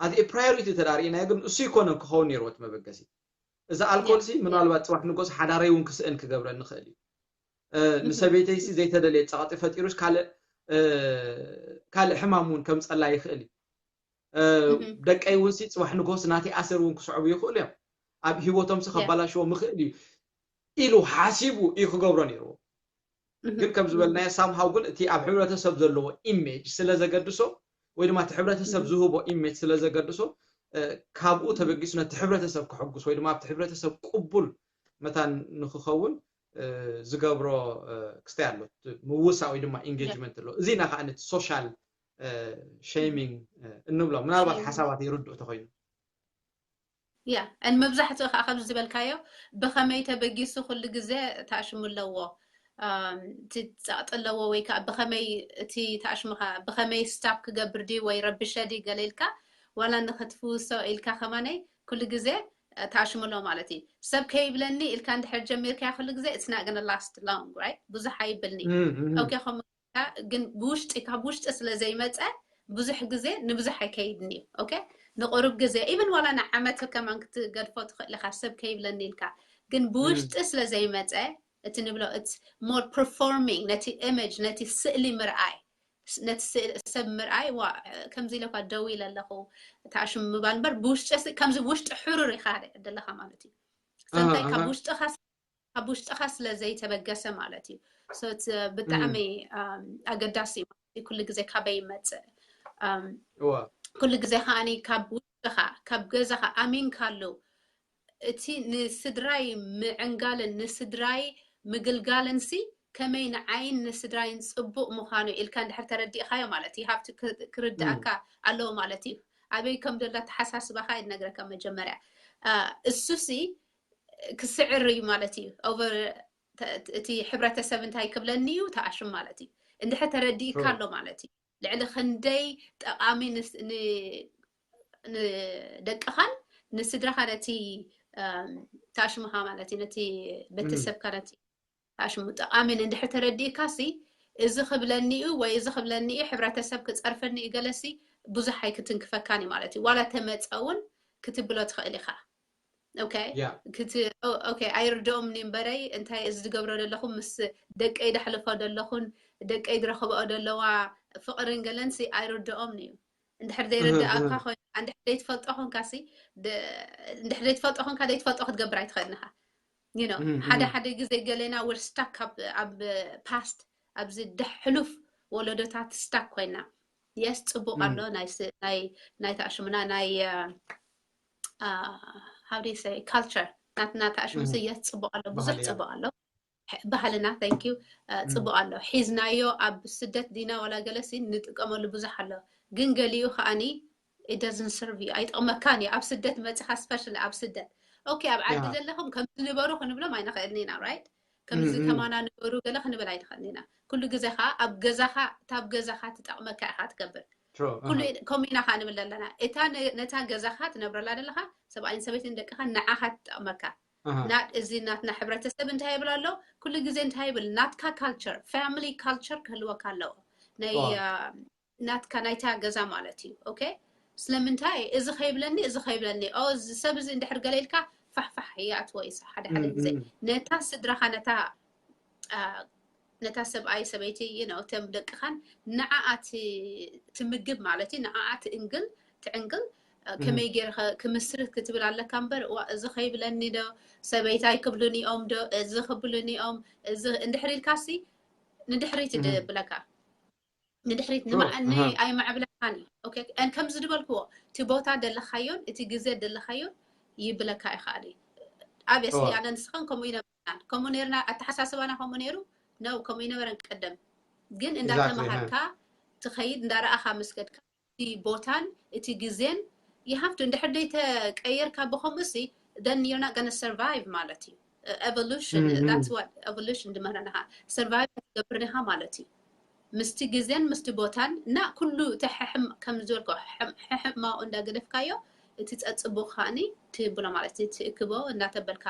ኣቲ ፕራዮሪቲ ተዳርኢናዮ ግን እሱ ይኮነን ክኸውን ነይርዎ እቲ መበገሲ። እዚ ኣልኮል ሲ ምናልባት ፅባሕ ንጎስ ሓዳረይ እውን ክስእን ክገብረኒ ይኽእል እዩ። እ፣ ንሰበይተይ ሲ ዘይተደለየ ፀቕጢ ፈጢሩስ ካልእ እ፣ ካልእ ሕማም እውን ከምፀላ ይኽእል እዩ። እ፣ Mhm. ደቀይ እውን ሲ ፅባሕ ንጎስ ናተይ ኣሰር እውን ክስዕቡ ይኽእሉ እዮም። ኣብ ሂወቶም ሲ Yeah. ከባላሽዎም ይኽእል እዩ ኢሉ ሓሲቡ እዩ ክገብሮ ነይርዎ። Mhm. ግን ከም ዝበልናዮ ሳምሃው ግን እቲ ኣብ ሕብረተሰብ ዘለዎ ኢሜጅ ስለ ዘገድሶ ወይ ድማ እቲ ሕብረተሰብ Mhm. ዝህቦ ኢሜጅ ስለ ዘገድሶ እ፣ ካብኡ ተበጊሱ ነቲ ሕብረተሰብ ክሕጉስ ወይ ድማ ኣብቲ ሕብረተሰብ ቅቡል መታን ንክኸውን እ፣ ዝገብሮ እ፣ ክስታይ ኣሎ፣ እቲ ምውሳእ ወይ ድማ ኢንጌጅመንት ኣሎ። እዚ ኢና ከዓ ነቲ ሶሻል ሼሚንግ እንብሎ። ምናልባት Shaming. ሓሳባት ይርድኡ ተኮይኑ ያ እን መብዛሕትኡ ከዓ ከምዚ ዝበልካዮ ብኸመይ ተበጊሱ ኩሉ ግዜ ታሽሙ ኣለዎ። ኣም፣ እቲ ጸቕጢ ኣለዎ ወይ ከዓ ብኸመይ እቲ ታሽሙኻ ብኸመይ ስታፕ ክገብር ድዩ ወይ ረብሸ ድዩ ገለ ኢልካ ዋላ ንክትፍውሶ ኢልካ ከማነይ ኩሉ ግዜ እ፣ ታሽሙ ኣሎ ማለት እዩ። ሰብ ከይብለኒ ኢልካ እንድሕር ጀሚርካያ ኩሉ ግዜ it's not gonna last long, right? ብዙሕ ኣይብልኒ። እም፣ እም፣ እም። ኦኬ ከም ግን ብውሽጢ ካብ ውሽጢ ስለ ዘይመፀ ብዙሕ ግዜ ንብዙሕ ኣይከይድን እዩ። ኦኬ ንቁሩብ ግዜ ኢቨን ዋላ ንዓመት ከማን ክትገድፎ ትኽእል ኢኻ ሰብ ከይብለኒ ኢልካ፣ ግን ብውሽጢ ስለ ዘይመፀ እቲ ንብሎ it's more performing ነቲ ኢሜጅ ነቲ ስእሊ ምርኣይ ስ- ነቲ ስእሊ ሰብ ምርኣይ ዋ ከምዚ ኢለ እኳ ደው ኢለ ኣለኹ ተኣሽሙ ምባል እምበር ብውሽጢ ስ- ከምዚ ብውሽጢ ሕሩር ኢኻ ዘለኻ ማለት እዩ። ሰምታይ ኣሃ፣ ካብ ኣሃ። ውሽጥኻ ካብ ውሽጥኻ ስለ ዘይተበገሰ ማለት እዩ። So it's ብጣዕሚ ኣም፣ ኣገዳሲ እዩ ማለት እዩ። ኩሉ ግዜ ካበይ ይመፅእ ኣም፣ እዋ ኩሉ ግዜ ከዓኒ ካብ ውሽጥኻ ካብ ገዛኻ ኣሚንካሉ እቲ ንስድራይ ምዕንጋልን ንስድራይ ምግልጋልን ሲ ከመይ ንዓይን ንስድራይን ፅቡቅ ምዃኑ ኢልካ እንድሕር ተረዲእኻዮ ማለት እዩ ሃብቲ ክርድኣካ ኣለዎ ማለት እዩ። ኣበይ ከም ዘሎ ተሓሳስባኻ ይነግረካ መጀመርያ። እሱ ሲ ክስዕር እዩ ማለት እዩ። ኦቨር እቲ ሕብረተሰብ እንታይ ክብለኒ እዩ ተኣሽም ማለት እዩ። እንድሕር ተረዲእካ ኣሎ ማለት እዩ። ልዕሊ ክንደይ ጠቓሚ ንደቅኻን ንስድራኻ ነቲ ተኣሽምኻ ማለት እዩ ነቲ ቤተሰብካ ነቲ ተኣሽሙ ጠቓሚ እንድሕር ተረዲእካ ሲ እዚ ክብለኒ እዩ ወይ እዚ ክብለኒ እዩ ሕብረተሰብ ክፀርፈኒ እዩ ገለሲ ብዙሕ ኣይክትንክፈካን እዩ ማለት እዩ። ዋላ ተመፀ እውን ክትብሎ ትኽእል ኢኻ። ኦኬ ኣይርድኦም እምበረይ እንታይ እዚ ዝገብሮ ዘለኹ ምስ ደቀይ ዳሕልፎ ዘለኹን ደቀይ ዝረኽብኦ ዘለዋ ፍቕርን ገለንሲ ኣይርድኦም እዩ። እንድሕር ዘይርድኣካ ኮይኑ እንድሕር ዘይትፈልጦ ኮንካ ሲ እንድሕር ዘይትፈልጦ ኮንካ ዘይትፈልጦ ክትገብር ኣይትኽእልን ኢኻ። ሓደ ሓደ ግዜ ገሌና we're stuck ኣብ past ኣብዚ ሕሉፍ ወለዶታት ስታክ ኮይና። የስ ፅቡቅ ኣሎ ናይ ተኣሽምና ናይ how do you say culture ናትና ተኣሽምሲ የስ ፅቡቅ ኣሎ ብዙሕ ፅቡቅ ኣሎ ባህልና thank you ፅቡቅ ኣሎ ሒዝናዮ ኣብ ስደት ዲና ዋላ ገለሲ ንጥቀመሉ ብዙሕ ኣሎ ግን ገሊኡ ከዓኒ it doesn't serve you ኣይጠቅመካን እዩ ኣብ ስደት መፅኻ specially ኣብ ስደት okay ኣብ ዓዲ ዘለኹም ከምዚ ንበሩ ክንብሎም ኣይንኽእልን ኢና right ከምዚ ከማና ንበሩ ገለ ክንብል ኣይንኽእልን ኢና ኩሉ ግዜ ከዓ ኣብ ገዛኻ ታብ ገዛኻ ትጠቅመካ ኢኻ ትገብር ኩሉ ከምኡ ኢና ከዓ ንብል ኣለና እታ ነታ ገዛኻ ትነብረላ ዘለኻ ሰብኣይን ሰበይትን ደቅኻ ንዓኻ ትጠቅመካ ናት እዚ ናትና ሕብረተሰብ እንታይ ይብል ኣሎ ኩሉ ግዜ እንታይ ይብል ናትካ culture family culture ክህልወካ ኣለዎ ናይ ናትካ ናይታ ገዛ ማለት እዩ okay ስለምንታይ እዚ ከይብለኒ እዚ ከይብለኒ ኦ እዚ ሰብ እዚ እንድሕር ገለ ኢልካ ፋሕፋሕ ይኣትዎ እዩ ሓደ ሓደ ግዜ ነታ ስድራኻ ነታ ነታ ሰብኣይ ሰበይቲ you know እቶም ደቅኻን ንዓኣ ትምግብ ማለት እዩ ንዓኣ ትእንግል ትዕንግል ከመይ ገይረ ክምስርት ክትብል ኣለካ እምበር ዋ እዚ ከይብለኒ ዶ ሰበይታይ ክብሉኒ እዮም ዶ እዚ ክብሉኒ እዮም እዚ እንድሕር ኢልካ ሲ ንድሕሪት ድብለካ ንድሕሪት ንምዓኒ ኣይማዕብለካን እዩ። ኦኬ፣ and ከምዚ ዝበልክዎ እቲ ቦታ ደለኻዮን እቲ ግዜ ደለኻዮን ይብለካ ይኽእል እዩ። ኣብስሊ ኣነ ንስኻን ከምኡ ይነበርናን ከምኡ ነርና፣ ኣተሓሳስባና ከምኡ ነይሩ ነው ከምኡ ይነበረን ቀደም። ግን እንዳተመሃርካ ትኸይድ እንዳረኣኻ መስገድካ እቲ ቦታን እቲ ግዜን ይሃፍቱ እንድሕር ደይተቀየርካ ብከምኡ ሲ then you're not gonna survive ማለት እዩ። Evolution, that's what evolution ድምህረናኻ። Survive ክትገብር ዲኻ ማለት እዩ። ምስቲ ግዜን ምስቲ ቦታን እና ኩሉ እቲ ሕሕም ከም ዝበልኮ ሕሕማኡ እንዳገደፍካዮ እቲ ጸጽቡ ከዓኒ ትብሎ ማለት እዩ። ትእክቦ እንዳተበልካ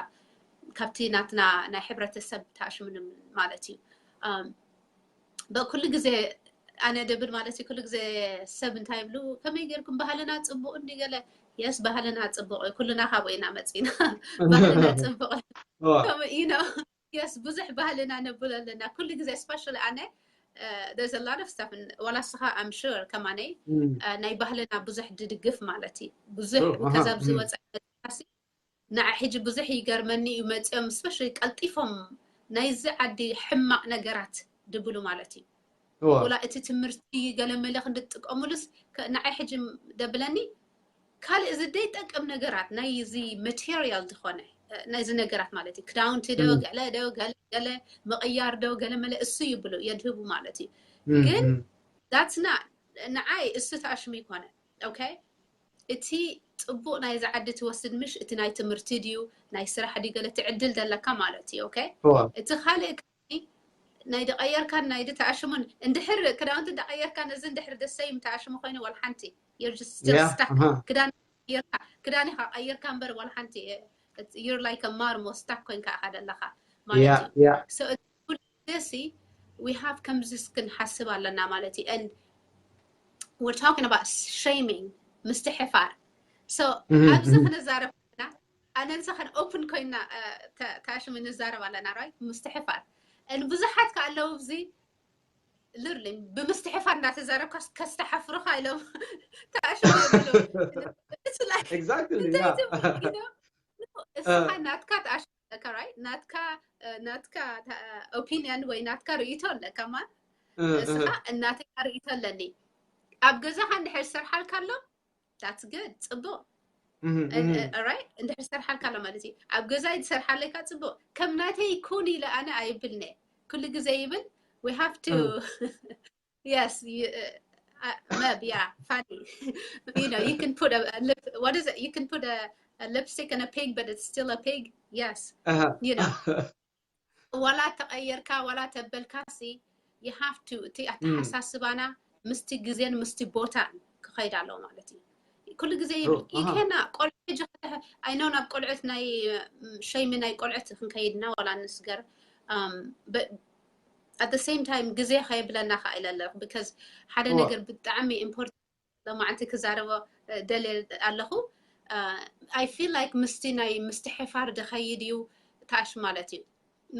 ካብቲ ናትና ናይ ሕብረተሰብ ተኣሽምኑ ማለት እዩ። በኩሉ ግዜ ኣነ ደብል ማለት እዩ። ኩሉ ግዜ ሰብ እንታይ ይብሉ፣ ከመይ ጌርኩም ባህልና ጽቡቕ እንዲ ገለ። የስ ባህልና ጽቡቕ እዩ። ኩልና ካብኡ ኢና መጺና። ባህልና ጽቡቕ እዩ። ከምኡ እዩ ነው። የስ ብዙሕ ባህልና ነብሎ ኣለና። ኩሉ ግዜ especially ኣነ there's a lot of stuff ዋላ ስኻ I'm sure ከማነይ ናይ ባህልና ብዙሕ ድድግፍ ማለት እዩ። ብዙሕ ከዛ ኣብዚ ወጻኢ ንዓ ሕጂ ብዙሕ ይገርመኒ እዩ መፂኦም ስፔሻሊ ቀልጢፎም ናይዚ ዓዲ ሕማቕ ነገራት ድብሉ ማለት እዩ። ወላ እቲ ትምህርቲ ገለመለ ክንድጥቀሙሉስ ንዓይ ሕጂ ደብለኒ ካልእ እዚ ደይጠቅም ነገራት ናይ እዚ ማቴሪያል ዝኾነ ናይዚ ነገራት ማለት እዩ። ክዳውንቲ ዶ ገለ ዶ ገለ ገለ ምቕያር ዶ ገለ መለ እሱ ይብሉ የድህቡ ማለት እዩ። ግን that's not ንዓይ እሱ ተኣሽሙ ይኮነ ኦኬ እቲ ጽቡቕ ናይዚ ዓዲ ትወስድ ምሽ እቲ ናይ ትምህርቲ ድዩ ናይ ስራሕ ድዩ ገለ እቲ ዕድል ደለካ ማለት እዩ ኦኬ እቲ ካልእ ናይ ድቀየርካን ናይ ድተኣሽሙን እንድሕር ክዳውንቲ እንዳቀየርካን እዚ እንድሕር ደሰይም ተኣሽሙ ኮይኑ ወላ ሓንቲ you're just still stuck ክዳን ቀይርካ ክዳን ኢኻ ቀይርካ እምበር ወላ ሓንቲ you're like a marmo stuck ኮይንካ ኢኻ ደለኻ ማለት እዩ so ኩሉ ግዜ ሲ we have ከምዚስ ክንሓስብ ኣለና ማለት እዩ and we're talking about shaming ምስትሕፋር so ኣብዚ ክንዛረብ ኣለና ኣነ ንስኽን open ኮይና ተኣሽሙ ንዛረብ ኣለና right ምስትሕፋር and ብዙሓት ከ ኣለዉ ኣብዚ literally ብምስትሕፋር እንዳተዛረብካ ከስተሓፍሩኻ ኢሎም ተኣሽሙ exactly እስኻ ናትካ ተኣሽ ኣለካ right ናትካ ናትካ opinion ወይ ናትካ ርእይቶ ኣለካ ማ እስኻ እናተይ ርእይቶ ኣለኒ ኣብ ገዛኻ እንድሕር ዝሰርሓልካ ኣሎ that's good ጽቡቕ right እንድሕር ዝሰርሓልካ ኣሎ ማለት እዩ ኣብ ገዛይ ዝሰርሓለካ ጽቡቕ ከም ናተይ ኩን ኢለ ኣነ ኣይብልነ ኩሉ ግዜ ይብል we have to Yes, you, uh, uh, Meb, yeah, funny. you know, you can put a, a lip. What is it? You can put a, a lipstick and a pig, but it's still a pig. Yes. Uh-huh. You know. ዋላ ተቀየርካ ዋላ ተበልካ ሲ you have to እቲ ኣተሓሳስባና ምስቲ ግዜን ምስቲ ቦታን ክኸይድ ኣለዎ ማለት እዩ ኩሉ ግዜ ይብል ይከና ቆልዑ ሕጂ ኣይኖ ናብ ቆልዑት ናይ ሸይሚ ናይ ቆልዑት ክንከይድና ዋላ ንስገር at the same time ግዜ ከየብለና ከዓ ኢለ ኣለኹ because ሓደ ነገር ብጣዕሚ important ሎማዓንቲ ክዛረቦ ደልየ ኣለኹ I feel like ምስቲ ናይ ምስትሕፋር ድኸይድ እዩ ታሽ ማለት እዩ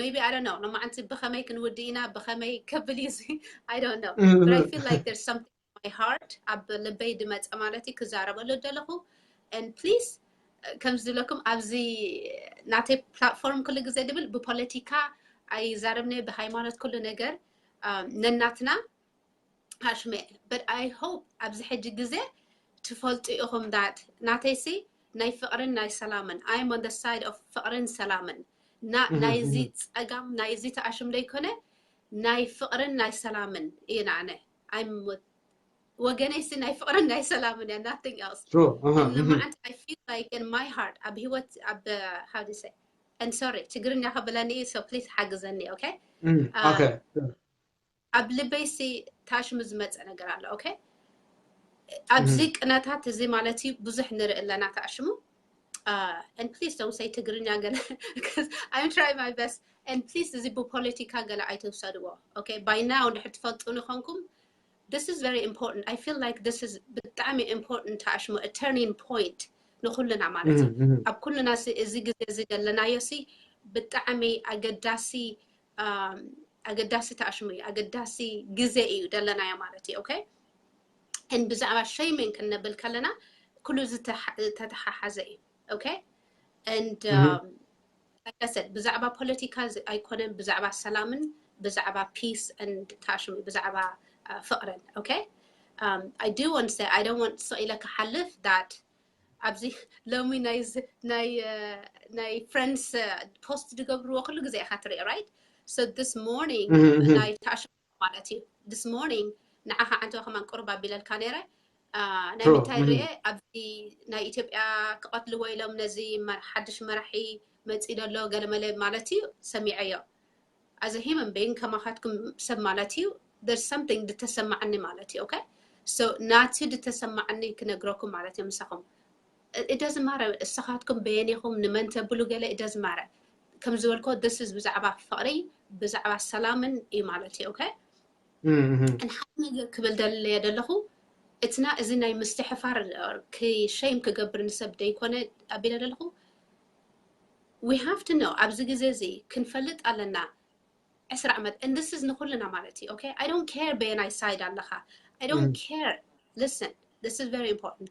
maybe I don't know ሎማዓንቲ ብኸመይ ክንውድእ ኢና ብኸመይ ከብል እዩ I don't know but I feel like there's something my heart ኣብ ልበይ ድመፀ ማለት እዩ ክዛረበሉ ደለኹ and please ከም ዝብለኩም ኣብዚ ናተይ platform ኩሉ ግዜ ድብል ብፖለቲካ ኣይዛረብነ ብሃይማኖት ኩሉ ነገር ነናትና ሃሽመ but I hope ኣብዚ ሕጂ ግዜ ትፈልጡ ኢኹም that ናተይሲ ናይ ፍቕርን ናይ ሰላምን I'm on the side of ፍቕርን ሰላምን ናይዚ ፀጋም ናይዚ ተኣሽም ዘይኮነ ናይ ፍቕርን ናይ ሰላምን እየ ኣነ I'm ወገነይሲ ናይ ፍቕርን ናይ ሰላምን እያ nothing else True. Uh-huh. ንመዓንቲ I feel like in my heart ኣብ ህይወት ኣብ how do you say and sorry ትግርኛ ከብለኒ so please ሓግዘኒ okay Mm, okay. ኣብ ልበይሲ ታሽሙ ዝመፀ ነገር ኣሎ okay ኣብዚ ቅነታት እዚ ማለት እዩ ብዙሕ ንርኢ ኣለና ታሽሙ and please don't say ትግርኛ ገለ I'm try my best and please እዚ ብፖለቲካ ገለ ኣይተውሰድዎ okay by now እንድሕር ትፈልጡ ንኾንኩም this is very important I feel like this is ብጣዕሚ important ታሽሙ turning point ንኩልና ማለት እዩ ኣብ ኩልና እዚ ግዜ እዚ ዘለናዮ ሲ ብጣዕሚ ኣገዳሲ ኣገዳሲ ታሽሙ እዩ ኣገዳሲ ግዜ እዩ ዘለናዮ ማለት እዩ okay and ብዛዕባ shaming ክንብል ከለና ኩሉ ዝተተሓሓዘ እዩ okay and like I said ብዛዕባ ፖለቲካ ኣይኮነን ብዛዕባ ሰላምን ብዛዕባ peace and ታሽሙ ብዛዕባ ፍቕረን okay I do want to say I don't want ስቕ ኢለ ክሓልፍ that ኣብዚ ሎሚ ናይ ናይ friends post ዝገብርዎ ኩሉ ግዜ ኢኻ ትርኢ right so this morning ናይ ታሽ ማለት እዩ this morning ንዓኻ ዓንተባ ከማን ቁርብ ኣቢለልካ ነይረ ናይ ምንታይ ርአ ኣብዚ ናይ ኢትዮጵያ ክቐትልዎ ኢሎም ነዚ ሓድሽ መራሒ መፂ ደሎ ገለመለ ማለት እዩ ሰሚዐዮ as a human being ከማኻትኩም ሰብ ማለት እዩ there's something ድተሰማዕኒ ማለት እዩ okay so ናቲ ድተሰማዕኒ ክነግረኩም ማለት እዩ ምሳኹም it doesn't matter እስኻትኩም በየኒኹም ንመን ተብሉ ገለ it doesn't matter ከም ዝበልኮ this is ብዛዕባ ፍቕሪ ብዛዕባ ሰላምን እዩ ማለት እዩ okay and ሓደ ነገር ክብል ደለየ ደለኹ እትና እዚ ናይ ምስትሕፋር ክሸይም ክገብር ንሰብ ደይኮነ ኣቢለ ደለኹ we have to know ኣብዚ ግዜ እዚ ክንፈልጥ ኣለና ዕስራ ዓመት and this is ንኩልና ማለት እዩ okay I don't care በየናይ side ኣለኻ I don't care listen this is very important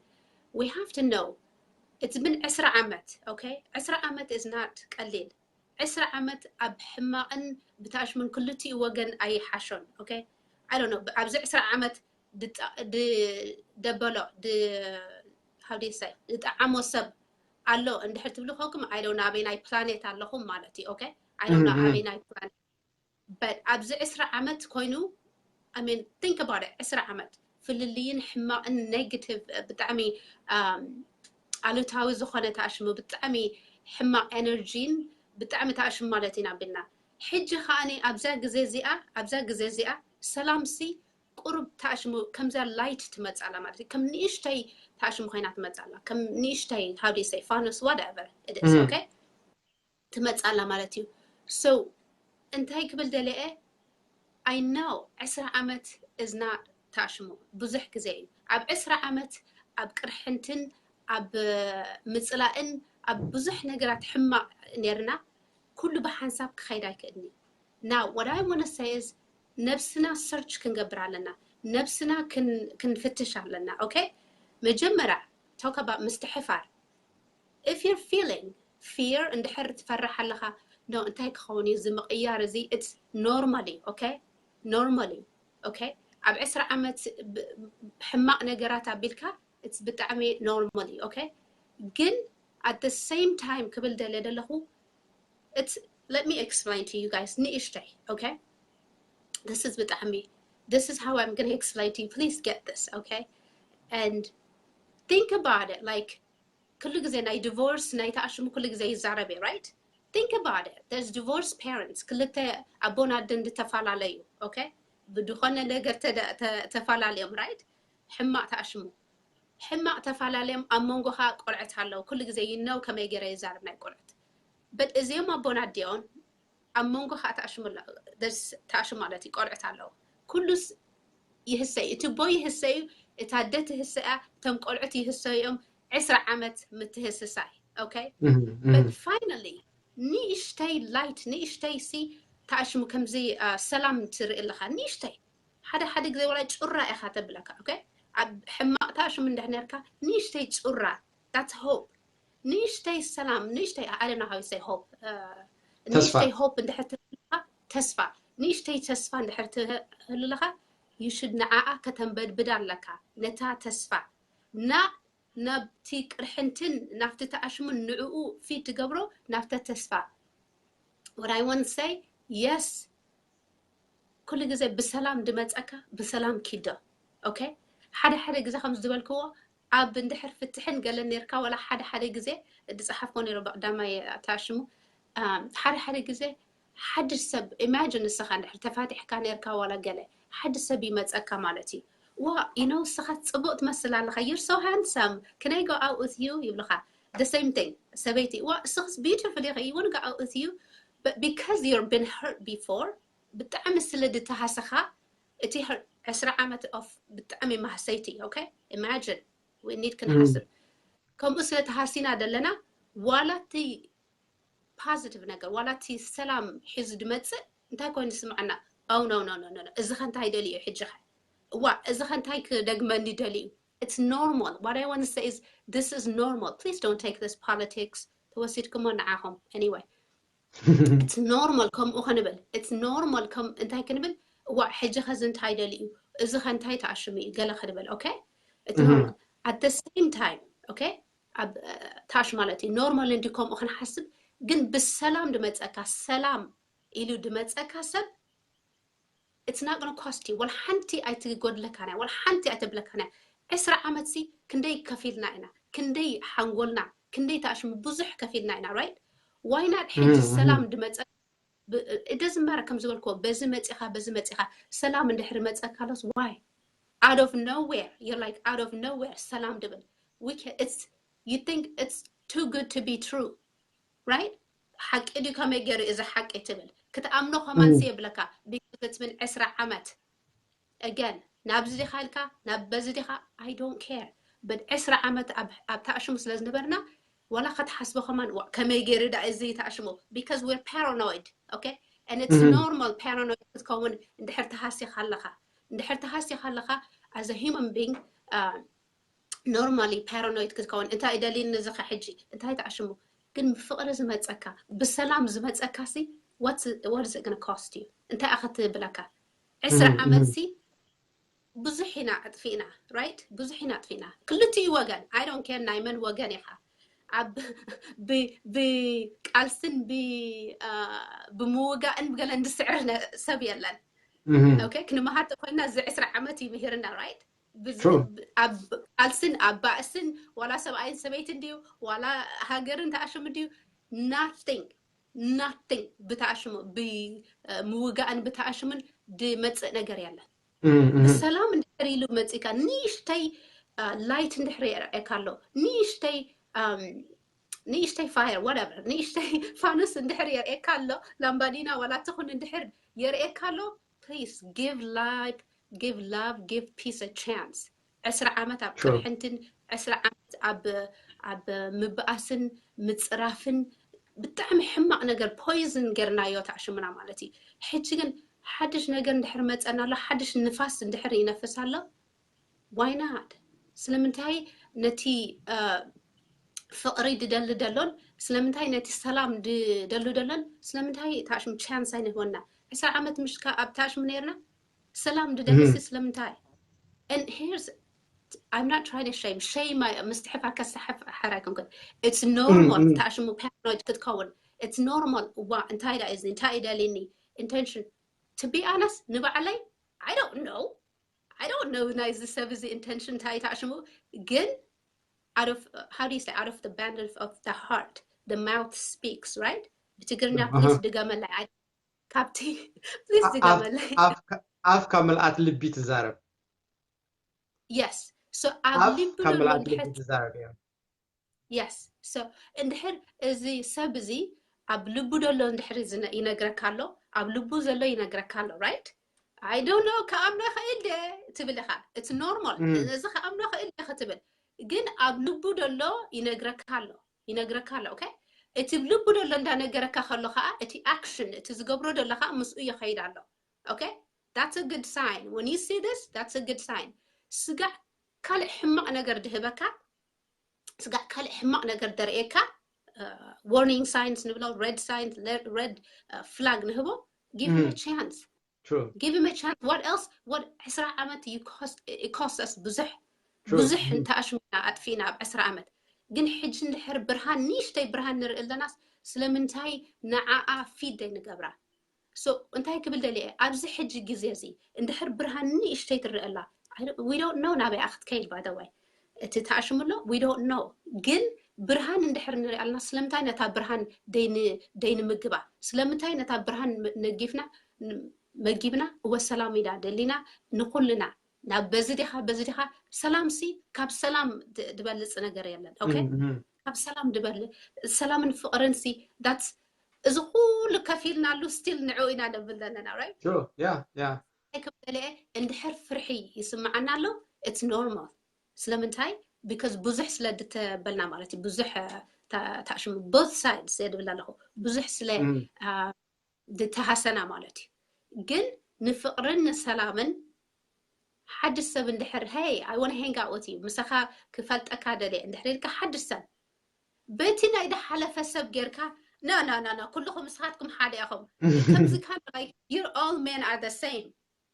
we have to know it's been ዕስራ ዓመት okay ዕስራ ዓመት is not ቀሊል ዕስራ ዓመት ኣብ ሕማቕን ብታሽሙን ክልቲኡ ወገን ኣይሓሾን okay I don't know ኣብዚ ዕስራ ዓመት ደበሎ how do you say ዝጠዓሞ ሰብ ኣሎ እንድሕር ትብሉ ከኩም I don't know ኣበይ ናይ planet ኣለኹም ማለት እዩ okay I don't know ኣበይ ናይ planet but ኣብዚ ዕስራ ዓመት ኮይኑ I mean think about it ዕስራ ዓመት ፍልልይን ሕማቕን negative ብጣዕሚ ኣሉታዊ ዝኾነ ተኣሽሙ ብጣዕሚ ሕማቕ energyን ብጣዕሚ ተኣሽሙ ማለት ኢና ቢልና ሕጂ ከዓኒ ኣብዛ ግዜ እዚኣ ኣብዛ ግዜ እዚኣ ሰላምሲ ቁሩብ ተኣሽሙ ከምዛ light ትመጻላ ማለት እዩ ከም ንእሽተይ ተኣሽሙ ኮይና ትመጻላ ከም ንእሽተይ how do you say ፋኖስ whatever it is okay ትመጻላ ማለት እዩ so እንታይ ክብል ደለየ I know ዕስራ ዓመት እዝና ተኣሽሙ ብዙሕ ግዜ እዩ ኣብ ዕስራ ዓመት ኣብ ቅርሕንትን ኣብ ምፅላእን ኣብ ብዙሕ ነገራት ሕማቕ ነርና ኩሉ ብሓንሳብ ክኸይድ ኣይክእልን እዩ now what I want to say is ነብስና search ክንገብር ኣለና ነብስና ክንፍትሽ ኣለና okay መጀመርያ talk about ምስትሕፋር if you're feeling fear እንድሕር ትፈርሕ ኣለኻ no እንታይ ክኸውን እዩ እዚ ምቕያር እዚ it's normally okay normally okay ኣብ ዕስራ ዓመት ሕማቕ ነገራት ኣቢልካ it's ብጣዕሚ normally okay ግን at the same time ክብል ደለ ደለኹ it's let me explain to you guys ንእሽተይ okay this is ብጣዕሚ this is how I'm gonna explain to you please get this okay and think about it like ኩሉ ግዜ ናይ divorce ናይ ተኣሽሙ ኩሉ ግዜ ይዛረብ እየ right think about it there's divorce parents ክልተ ኣቦን ኣደን ዝተፈላለዩ okay ብድኾነ ነገር ተፈላለዮም right ሕማቕ ተኣሽሙ ሕማቕ ተፈላለዮም ኣብ መንጎኻ ቆልዕት ኣለዉ ኩሉ ግዜ you know ከመይ ገይረ ይዛረብ ናይ ቆልዕት but እዚኦም ኣቦን ኣዲኦን ኣብ መንጎ ከዓ ተኣሽሙ ኣለዉ ተኣሽሙ ማለት እዩ ቆልዕት ኣለዉ ኩሉስ ይህሰ እዩ እቲ ቦይ ይህሰ እዩ እታ ኣደ ትህሰ እያ እቶም ቆልዑት ይህሰ እዮም ዕስራ ዓመት ምትህስሳይ okay but finally ንእሽተይ light ንእሽተይ ሲ ተኣሽሙ ከምዚ ሰላም ትርኢ ኣለኻ ንእሽተይ ሓደ ሓደ ግዜ ወላ ጩራ ኢኻ ተብለካ okay ኣብ ሕማቕ ተኣሽሙ እንድሕ ነርካ ንእሽተይ ጩራ that's hope ንእሽተይ ሰላም ንእሽተይ I don't know how you say hope ንእሽተይ hope እንድሕር ትህልካ ተስፋ ንእሽተይ ተስፋ እንድሕር ትህልለካ you should ንዓኣ ከተንበድብድ ኣለካ ነታ ተስፋ ና ናብቲ ቅርሕንትን ናብቲ ተኣሽሙን ንዕኡ feed ትገብሮ ናብተ ተስፋ what I want say yes ኩሉ ግዜ ብሰላም ድመፀካ ብሰላም ኪዶ okay ሓደ ሓደ ግዜ ከም ዝበልክዎ ኣብ እንድሕር ፍትሕን ገለን ነርካ ወላ ሓደ ሓደ ግዜ ድፀሓፍኮ ነይሮ ብቀዳማይ ተኣሽሙ ሓደ ሓደ ግዜ ሓድሽ ሰብ imagine ንስኻ እንድሕር ተፋቲሕካ ነርካ ዋላ ገለ ሓድሽ ሰብ ይመፀካ ማለት እዩ ዋ you know ንስኻ ፅቡቅ ትመስል ኣለኻ you're so handsome can I go out with you ይብልኻ the same thing ሰበይቲ ዋ ንስኽስ beautiful ኢኺ you want to go out with you but because you're been hurt before ብጣዕሚ ስለ ድተሃሰኻ እቲ ዕስራ ዓመት of ብጣዕሚ ማህሰይቲ okay imagine we need ክንሓስብ ከምኡ ስለ ተሃሲና ዘለና ዋላ እቲ positive ነገር ዋላ እቲ ሰላም ሒዙ ድመፅእ እንታይ ኮይኑ ዝስምዐና oh no no no no እዚ ከ እንታይ ደልዩ ሕጂ ኸ እዋ እዚ ከ እንታይ ክደግመኒ ደልዩ it's normal what I want to say is this is normal please don't take this politics ተወሲድኩሞ ንዓኹም anyway it's normal ከምኡ ክንብል it's normal ከም እንታይ ክንብል እዋ ሕጂ ከዚ እንታይ ደልዩ እዚ ከ እንታይ ተኣሽሙ እዩ ገለ ክንብል? Okay, it's normal. At the same time, okay, ኣብ ታሽ ማለት እዩ ኖርማል እንዲ ከምኡ ክንሓስብ፣ ግን ብሰላም ድመፀካ፣ ሰላም ኢሉ ድመፀካ ሰብ it's not gonna cost you. ወላ ሓንቲ ኣይትጎድለካን እያ፣ ወላ ሓንቲ ኣይተብለካን እያ። ዕስራ ዓመት ሲ ክንደይ ከፊልና ኢና፣ ክንደይ ሓንጎልና፣ ክንደይ ተኣሽሙ ብዙሕ ከፊልና ኢና፣ right? Why not ሕጂ ሰላም ድመፀ it doesn't matter፣ ከም ዝበልክዎ በዚ መፂኻ በዚ መፂኻ ሰላም እንድሕር መፀካ ሎስ why? Out of nowhere, you're like out of nowhere ሰላም ድብል። We can, it's, you think it's too good to be true, right? ሓቂ ድዩ? ከመይ ገይሩ እዚ ሓቂ ትብል ክትኣምኖ ከማን የብለካ። Because it's been ዕስራ ዓመት። Again, ናብዚ ዲኻ ኢልካ ናብ በዚ ዲኻ፣ I don't care, but ዕስራ ዓመት ኣብ ታእሽሙ ስለ ዝነበርና፣ ዋላ ክትሓስቦ ከማን ከመይ ገይሩ ዳ እዚ ታእሽሙ? Because we're paranoid, okay? And it's normal paranoid ክትከውን እንድሕር ተሃሲኻ ኣለኻ። እንድሕር ተሃሲኻ ኣለኻ፣ as a human being, normally paranoid ክትከውን። እንታይ ደሊኒ እዚ ከ ሕጂ እንታይ ታእሽሙ? ግን ብፍቕሪ ዝመፀካ፣ ብሰላም ዝመፀካ ሲ what is it gonna cost you? እንታይ ኣኸትብለካ? ዕስራ ዓመት ሲ ብዙሕ ኢና ኣጥፊእና፣ right? ብዙሕ ኢና ኣጥፊእና፣ ክልቲኡ ወገን። I don't care ናይ መን ወገን ኢኻ። ኣብ ብቃልስን ብምውጋእን ብገለን ዝስዕር ሰብ የለን። Okay, ክንመሃር ተኮይና እዚ ዕስራ ዓመት እዩ ምሂርና፣ right? ኣብ ቃልስን ኣብ ባእስን ዋላ ሰብኣይን ሰበይትን ድዩ ዋላ ሃገርን ተኣሽሙ ድዩ? Nothing, nothing ብተኣሽሙ ብምውጋእን ብተኣሽሙን ድመፅእ ነገር የለን። ብሰላም እንድሕር ኢሉ መፂካ ንእሽተይ light እንድሕር የርእየካ ኣሎ፣ ንእሽተይ ንእሽተይ fire, whatever፣ ንእሽተይ ፋኑስ እንድሕር የርእየካ ኣሎ፣ ላምባዲና ዋላ ትኹን እንድሕር የርእየካ ኣሎ፣ please give love, give love, give peace a chance። ዕስራ ዓመት ኣብ ቅርሕንትን ዕስራ ዓመት ኣብ ኣብ ምብኣስን ምፅራፍን ብጣዕሚ ሕማቕ ነገር ፖይዝን ጌርናዮ ተኣሽሙና ማለት እዩ። ሕጂ ግን ሓድሽ ነገር እንድሕር መፀና ኣሎ፣ ሓድሽ ንፋስ እንድሕር ይነፍስ ኣሎ፣ why not? ስለምንታይ ነቲ ፍቕሪ ድደሊ ደሎን ስለምንታይ ነቲ ሰላም ድደሉ ደሎን ስለምንታይ ታሽሙ ቻንስ ኣይንህበና? ዕስራ ዓመት ምሽ ኣብ ታሽሙ ነርና ሰላም ድደልሲ ስለምንታይ? And here's, I'm not trying to shame, shame ምስትሕፋ ከሳሕፍ ሓራይ ከምከን it's normal። ታሽሙ ፓራኖይድ ክትከውን it's normal። እዋ እንታይ ዳ እዚ እንታይ ደሊኒ? Intention, to be honest ንባዕለይ I don't know, I don't know ናይዚ ሰብ እዚ intention እንታይ ታሽሙ ግን out of, how do you say, out of the abundance of the heart the mouth speaks, right? ብትግርኛ please ድገመለይ። ካብቲ please ድገመለይ። ኣፍ ካብ ምልኣት ልቢ ትዛረብ። Yes, so ኣብ ልቢ ካብ ምልኣት ልቢ ትዛረብ እያ። Yes, so እንድሕር እዚ ሰብ እዚ ኣብ ልቡ ደሎ እንድሕር ይነግረካ ኣሎ፣ ኣብ ልቡ ዘሎ ይነግረካ ኣሎ፣ right? I don't know፣ ከኣምኖ ይኽእል ደ ትብል ኢኻ። It's normal። እዚ ከኣምኖ ይኽእል ደ ክትብል ግን ኣብ ልቡ ደሎ ይነግረካ ኣሎ፣ ይነግረካ ኣሎ። Okay? እቲ ልቡ ደሎ እንዳነገረካ ከሎ ከዓ እቲ ኣክሽን እቲ ዝገብሮ ደሎ ከዓ ምስኡ ይኸይድ ኣሎ። Okay? That's a good sign. When you see this, that's a good sign. ስጋዕ ካልእ ሕማቕ ነገር ድህበካ፣ ስጋዕ ካልእ ሕማቕ ነገር ደርእየካ፣ warning signs ንብሎ፣ red signs, red flag ንህቦ። Give him a chance. Give him a chance. What else? What ዕስራ ዓመት cost us ብዙሕ ብዙሕ እንተኣሽሙና ኣጥፊእና ኣብ ዕስራ ዓመት። ግን ሕጂ እንድሕር ብርሃን ንእሽተይ ብርሃን ንርኢ ኣለናስ ስለምንታይ ንዓኣ ፊድ ዘይንገብራ? So እንታይ ክብል ደልየ ኣብዚ ሕጂ ግዜ እዚ እንድሕር ብርሃን ንእሽተይ ትረአ ኣላ we don't know ናበይ ክትከይድ by the way እቲ ተኣሽሙ ኣሎ we don't know ግን ብርሃን እንድሕር ንርኢ ኣለና ስለምንታይ ነታ ብርሃን ደይንምግባ ስለምንታይ ነታ ብርሃን ነጊፍና መጊብና እወ ሰላም ኢና ደሊና ንኩልና ናብ በዚ ዲኻ በዚ ዲኻ ሰላም ሲ ካብ ሰላም ድበልፅ ነገር የለን okay ካብ ሰላም ድበልፅ ሰላምን ፍቅርን ሲ that's እዚ ኩሉ ከፊልናሉ still ንዕኡ ኢና ነብል ዘለና right True, yeah, yeah. ክበልአ እንድሕር ፍርሒ ይስምዓና ኣሎ it's normal ስለምንታይ because ብዙሕ ስለ ድተበልና ማለት እዩ ብዙሕ ታሽሙ both sides የድብል ኣለኹ ብዙሕ ስለ ድተሃሰና ማለት እዩ ግን ንፍቅርን ንሰላምን ሓድሽ ሰብ እንድሕር hey I wanna hang out with you ምሳኻ ክፈልጠካ ደልየ እንድሕር ኢልካ ሓድሽ ሰብ በቲ ናይ ድሓለፈ ሰብ ጌርካ no no no no ኩልኹም ንስኻትኩም ሓደ ኢኹም ከምዚ kind of like you're all men are the same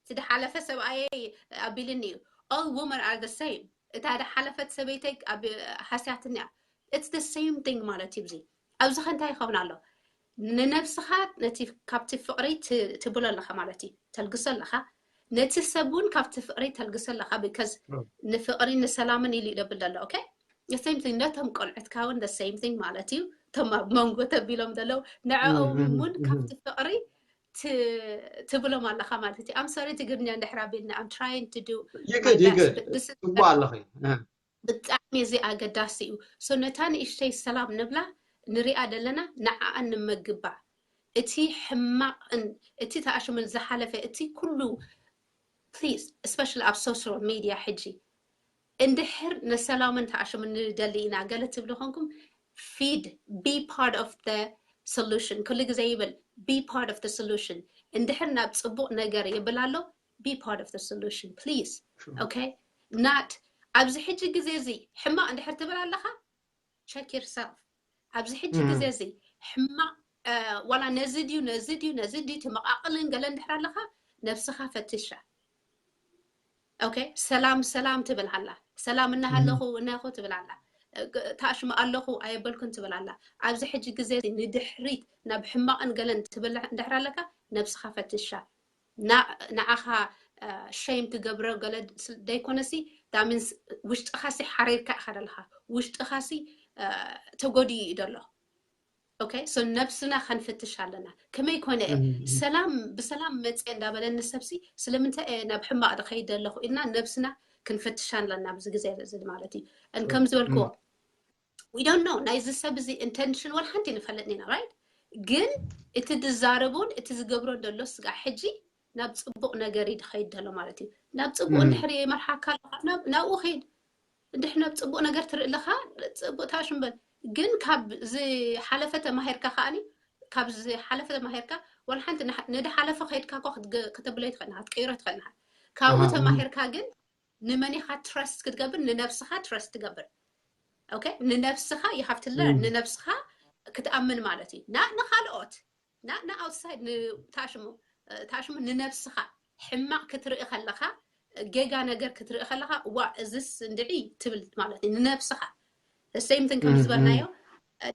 እቲ ዝሓለፈ ሰብኣየይ ኣቢልኒ እዩ። All women are the same። እታ ዝሓለፈት ሰበይተይ ኣብ ሃስያትኒ እያ። It's the same thing ማለት እዩ። እዚ ኣብዚ ከ እንታይ ይኸውን ኣሎ? ንነብስኻ ነቲ ካብቲ ፍቕሪ ትብሎ ኣለኻ ማለት እዩ፣ ተልግሶ ኣለኻ። ነቲ ሰብ እውን ካብቲ ፍቕሪ ተልግሶ ኣለኻ። Because ንፍቕሪ ንሰላምን ኢሉ ይደብል ዘሎ። Okay? The same thing ነቶም ቆልዑትካ እውን the same thing ማለት እዩ። እቶም ኣብ መንጎ ተቢሎም ዘለዉ ንዕኦም እውን ካብቲ ፍቕሪ ትብሎም ኣለኻ ማለት እዩ። I'm sorry ትግርኛ እንድሕር ኣቢልና I'm trying to do ይግድ ይግድ ጽቡቅ ኣለኺ። ብጣዕሚ እዚ ኣገዳሲ እዩ። So ነታ ንእሽተይ ሰላም ንብላ ንሪኣ ዘለና ንዓኣ ንመግባ። እቲ ሕማቕን እቲ ተኣሽምን ዝሓለፈ እቲ ኩሉ please especially ኣብ social media ሕጂ እንድሕር ንሰላምን ተኣሽምን ንደሊ ኢና ገለ ትብሉ ኮንኩም feed be part of the solution። ኩሉ ግዜ ይብል be part of the solution። እንድሕር ናብ ጽቡቕ ነገር ይብል ኣሎ be part of the solution please። Okay? Not ኣብዚ ሕጂ ግዜ እዚ ሕማቕ እንድሕር ትብል ኣለኻ check yourself። ኣብዚ ሕጂ ግዜ እዚ ሕማቕ ዋላ ነዚ ድዩ ነዚ ድዩ ነዚ ድዩ ትመቓቕልን ገለ እንድሕር ኣለኻ ነብስኻ ፈትሻ። Okay? ሰላም ሰላም ትብል ኣላ። ሰላም እናሃለኹ እነኹ ትብል ኣላ። ተኣሽሙ ኣለኹ ኣየበልኩን ትብል ኣላ። ኣብዚ ሕጂ ግዜ ንድሕሪት ናብ ሕማቕን ገለን ትብል እንድሕር ኣለካ ነብስኻ ፈትሻ። ንዓኻ shame ክገብሮ ገለ ዘይኮነሲ that means ውሽጥኻሲ ሓሪርካ ኢኻ ዘለኻ። ውሽጥኻሲ ተጎዲኡ እዩ ዘሎ። Okay? So ነብስና ከንፍትሽ ኣለና። ከመይ ኮነ ሰላም ብሰላም መፅየ እንዳበለኒ ሰብሲ ስለምንታይ እየ ናብ ሕማቕ ዝኸይድ ዘለኹ ኢልና ነብስና ክንፍትሽ ኣለና ኣብዚ ግዜ እዚ ማለት እዩ። And ከም ዝበልክዎ we don't know ናይዚ ሰብ እዚ intention ወላ ሓንቲ ንፈልጥ ኢና right? ግን እቲ ዝዛረቦን እቲ ዝገብሮ ዘሎ ስጋዕ ሕጂ ናብ ፅቡቕ ነገር እዩ ዝኸይድ ዘሎ ማለት እዩ። ናብ ፅቡቕ እንድሕር ይመርሓካ ኣለካ ናብኡ ኸይድ። እንድሕር ናብ ፅቡቕ ነገር ትርኢ ኣለኻ ፅቡቕ ታሽምበል ግን ካብ ዝሓለፈ ተማሂርካ ከዓኒ ካብ ዝሓለፈ ተማሂርካ ወላ ሓንቲ ንድሓለፈ ከይድካ እኳ ከተብሎ ይትኽእል ኢኻ ክትቅይሮ ይትኽእል ኢኻ ካብኡ ተማሂርካ ግን ንመን ኢኻ trust ክትገብር ንነብስኻ trust ትገብር okay ንነብስኻ you have to learn ንነብስኻ ክትኣምን ማለት እዩ ና ንኻልኦት ና ና outside ታሽሙ ታሽሙ ንነብስኻ ሕማቕ ክትርኢ ከለኻ ጌጋ ነገር ክትርኢ ከለኻ ዋ እዝስ እንድዒ ትብል ማለት እዩ ንነብስኻ same thing ከም ዝበልናዮ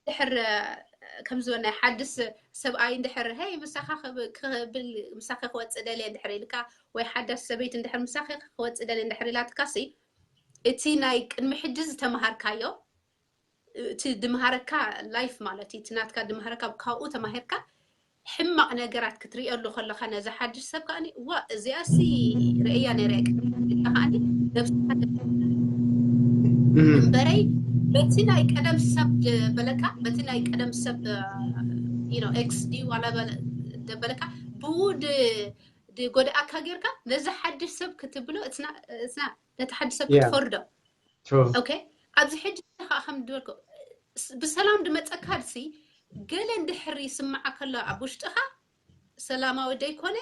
ድሕር ከም ዝበልናዮ ሓድስ ሰብኣይ እንድሕር ሄይ ምሳኻ ክብል ምሳኺ ክወፅእ ደልየ እንድሕር ኢልካ ወይ ሓዳስ ሰበይቲ እንድሕር ምሳኺ ክወፅእ ደልየ እንድሕር ኢላትካ ሲ እቲ ናይ ቅድሚ ሕጂ ዝተምሃርካዮ እቲ ድምሃረካ life ማለት እዩ እቲ ናትካ ድምሃረካ ካብኡ ተማሂርካ ሕማቕ ነገራት ክትርእየሉ ከለኻ ነዚ ሓድሽ ሰብ ከኣኒ ዋ እዚኣሲ ርእያ ነይረ ከኣኒ ነብስካ እምበረይ በቲ ናይ ቀደም ሰብ ደበለካ በቲ ናይ ቀደም ሰብ ኤክስ ዲ ዋላ ደበለካ ብኡ ድጎድኣካ ጌርካ ነዚ ሓድሽ ሰብ ክትብሎ እትና ነቲ ሓድሽ ሰብ ክትፈርዶ okay ኣብዚ ሕጂ ከዓ ከም ዝበልኩ ብሰላም ድመፀካ ድሲ ገለ እንድሕር ይስምዓካ ኣሎ ኣብ ውሽጥኻ ሰላማዊ ደይኮነ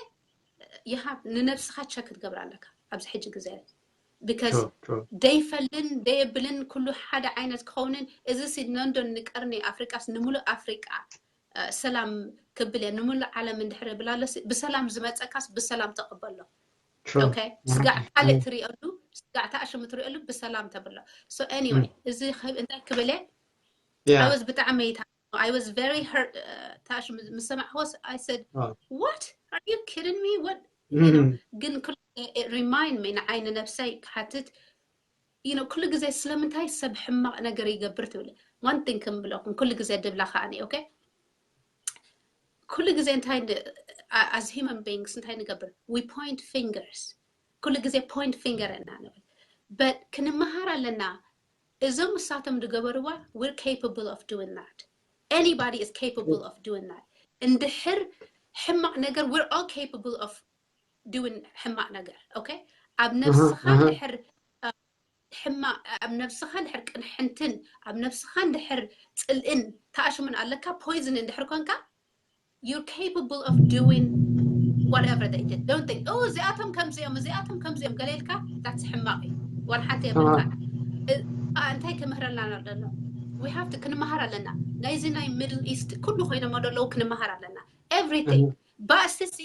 ይሃብ ንነብስኻ check ክትገብር ኣለካ ኣብዚ ሕጂ ግዜ because ደይፈልን ደየብልን ኩሉ ሓደ ዓይነት ክኸውንን እዚ ሲ ለንዶን ንቀርኒ ኣፍሪቃስ ንምሉእ ኣፍሪቃ ሰላም ክብል እየ ንምሉእ ዓለም እንድሕር ብል ኣሎ ብሰላም ዝመፀካስ ብሰላም ተቐበሎ okay ስጋዕ ካልእ ትሪእሉ ስጋዕ ተኣሽሙ ትሪእሉ ብሰላም ተብሎ so anyway እዚ እንታይ ክብል እየ I was ብጣዕሚ I was very hurt ተኣሽሙ ምስ ሰማዕክዎስ I said what are you kidding me what ግን remind me ንዓይ ንነብሰይ ክሓትት you know ኩሉ ግዜ ስለምንታይ ሰብ ሕማቕ ነገር ይገብር ትብል one thing ክምብለኩም ኩሉ ግዜ ድብላ ከዓኒ okay ኩሉ ግዜ እንታይ as human beings እንታይ ንገብር we point fingers ኩሉ ግዜ point finger እና ንብል but ክንመሃር ኣለና እዞም እሳቶም ዝገበርዋ we're capable of doing that anybody is capable of doing that እንድሕር ሕማቕ ነገር we're all capable of doing ሕማቕ ነገር okay ኣብ ነብስኻ ድሕር ሕማቕ ኣብ ነብስኻ ድሕር ቅንሕንትን ኣብ ነብስኻ ድሕር ፅልእን ተኣሽሙን ኣለካ poison እንድሕር ኮንካ you're capable of doing whatever they did don't think oh እዚኣቶም ከምዚኦም እዚኣቶም ከምዚኦም ገለ ኢልካ that's ሕማቕ እዩ ዋላ ሓንቲ የብልካ እንታይ ክምህረልና ኣሎ we have to ክንመሃር ኣለና ናይዚ ናይ middle east ኩሉ ኮይኖም ኣለዉ ክንመሃር ኣለና everything ባእስሲ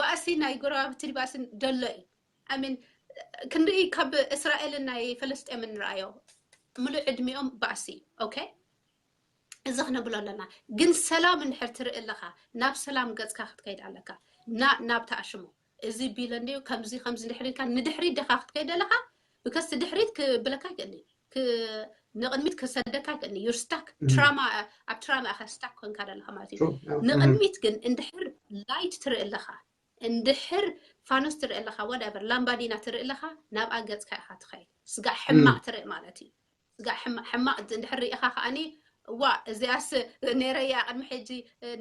ባእሲ ናይ ጎረባብቲ ባእሲ ደሎ እዩ። I mean ክንርኢ ካብ እስራኤልን ናይ ፍልስጤምን ንረኣዮ፣ ምሉእ ዕድሚኦም ባእሲ። ኦኬ፣ እዚ ክነብሎ ኣለና። ግን ሰላም እንድሕር ትርኢ ኣለኻ፣ ናብ ሰላም ገጽካ ክትከይድ ኣለካ። ና ናብ ተኣሽሞ እዚ ቢለ እንዲዩ ከምዚ ከምዚ እንድሕር ኢልካ ንድሕሪት ደኻ ክትከይድ ኣለኻ። ብከስ ድሕሪት ክብለካ ይክእል እዩ፣ ክ- ንቕድሚት ክሰደካ ይክእል እዩ። You're stuck። ትራማ፣ ኣብ ትራማ ኢኻ ስታክ ኮንካ ዘለኻ ማለት እዩ። ንቅድሚት ግን እንድሕር ላይት ትርኢ ኣለኻ፣ እንድሕር ፋኑስ ትርኢ ኣለኻ፣ whatever ላምባዲና ትርኢ ኣለኻ፣ ናብኣ ገጽካ ኢኻ ትኸይድ። ስጋዕ ሕማቕ ትርኢ ማለት እዩ። ስጋዕ ሕማቕ፣ ሕማቕ እንድሕር ርኢኻ ከኣኒ፣ ዋ እዚኣስ ነይረያ ቅድሚ ሕጂ፣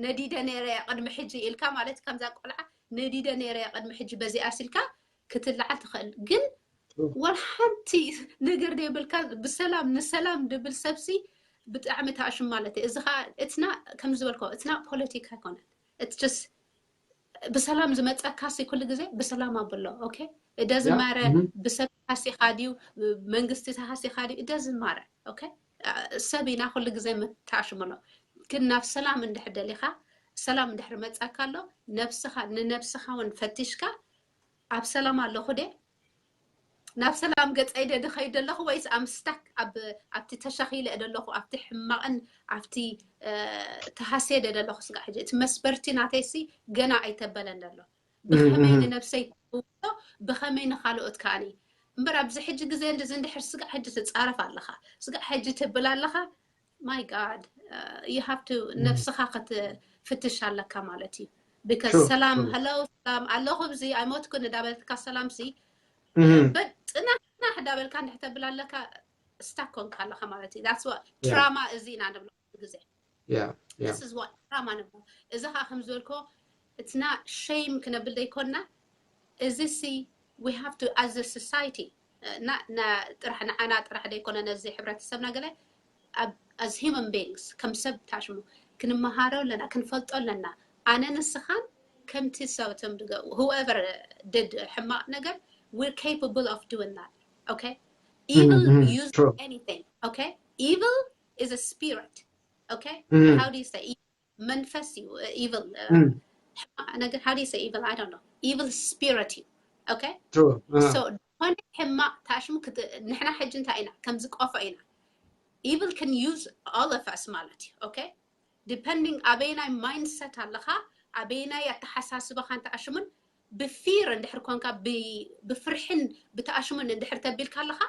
ነዲደ ነይረያ ቅድሚ ሕጂ ኢልካ ማለት፣ ከምዛ ቆልዓ ነዲደ ነይረያ ቅድሚ ሕጂ በዚኣስ ኢልካ ክትለዓል ትኽእል። ግን ወላ ሓንቲ ነገር ዘይብልካ ብሰላም ንሰላም ድብል ሰብሲ ብጣዕሚ ተኣሽም ማለት እዩ። እዚ ኸዓ እትና ከም ዝበልኮ እትና ፖለቲካ ኣይኮነን። It's just ብሰላም ዝመፀካ ሲ ኩሉ ግዜ ብሰላም ኣብሎ። ኦኬ፣ እደዚ ማረ ብሰብ ተሃሲኻ ድዩ መንግስቲ ተሃሲኻ ድዩ? እደዚ ማረ። ኦኬ፣ ሰብ ኢና ኩሉ ግዜ ተኣሽምሎ። ግን ናብ ሰላም እንድሕር ደሊኻ፣ ሰላም እንድሕር መፃካ ኣሎ፣ ነብስኻ ንነብስኻ እውን ፈቲሽካ ኣብ ሰላም ኣለኹ ደ ናብ ሰላም ገፀይ ደ ድኸይድ ደለኹ ወይስ ኣምስታክ ኣብ ኣብቲ ተሸኺለ ደለኹ ኣብቲ ሕማቕን ኣብቲ ተሃስየ ደ ደለኹ? ስጋ ሕጂ እቲ መስበርቲ ናተይሲ ገና ኣይተበለን ደሎ። ብኸመይ ንነብሰይ ትውቶ፣ ብኸመይ ንኻልኦት ከኣኒ? እምበር ኣብዚ ሕጂ ግዜ እንደዚ እንድሕር ስጋ ሕጂ ትፃረፍ ኣለኻ፣ ስጋ ሕጂ ትብል ኣለኻ፣ my God, you have to ነብስኻ ክትፍትሽ ኣለካ ማለት እዩ። Because ሰላም፣ hello፣ ሰላም ኣለኹ ብዚ ኣይሞትኩን እንዳበልካ ሰላም ሲ በጥናሕ ጥናሕ እንዳበልካ እንድሕር ተብል ኣለካ፣ ስታክ ኮንካ ኣለኻ ማለት እዩ። That's what ትራማ እዚ ኢና ንብሎ ግዜ። This is what ትራማ ንብሎ። እዚ ከዓ ከም ዝበልኮ እትና ሸይም ክነብል ዘይኮንና፣ እዚ ሲ we have to as a society ጥራሕ ንዓና ጥራሕ ዘይኮነ ነዚ ሕብረተሰብና ገለ as human beings ከም ሰብ ታሽሙ ክንመሃሮ ኣለና፣ ክንፈልጦ ኣለና። ኣነ ንስኻን ከምቲ ሰብቶም ድገ whoever did ሕማቕ ነገር we're capable of doing that. Okay, evil use anything. Okay, evil is a spirit. Okay, how do you say? መንፈስ እዩ። Evil ነገር, how do you say evil? I don't know. Evil spirit እዩ። Okay, so ዝኾነ ሕማቕ ታሽሙ ንሕና ሕጂ እንታይ ኢና ከምዚ ቆፎ ኢና። Evil can use all of us ማለት እዩ። Okay, depending ኣበየናይ mindset ኣለኻ፣ ኣበየናይ ኣተሓሳስባኻን ተኣሽሙን ብፊር እንድሕር ኮንካ፣ ብፍርሕን ብተኣሽሙን እንድሕር ተቢልካ ኣለኻ፣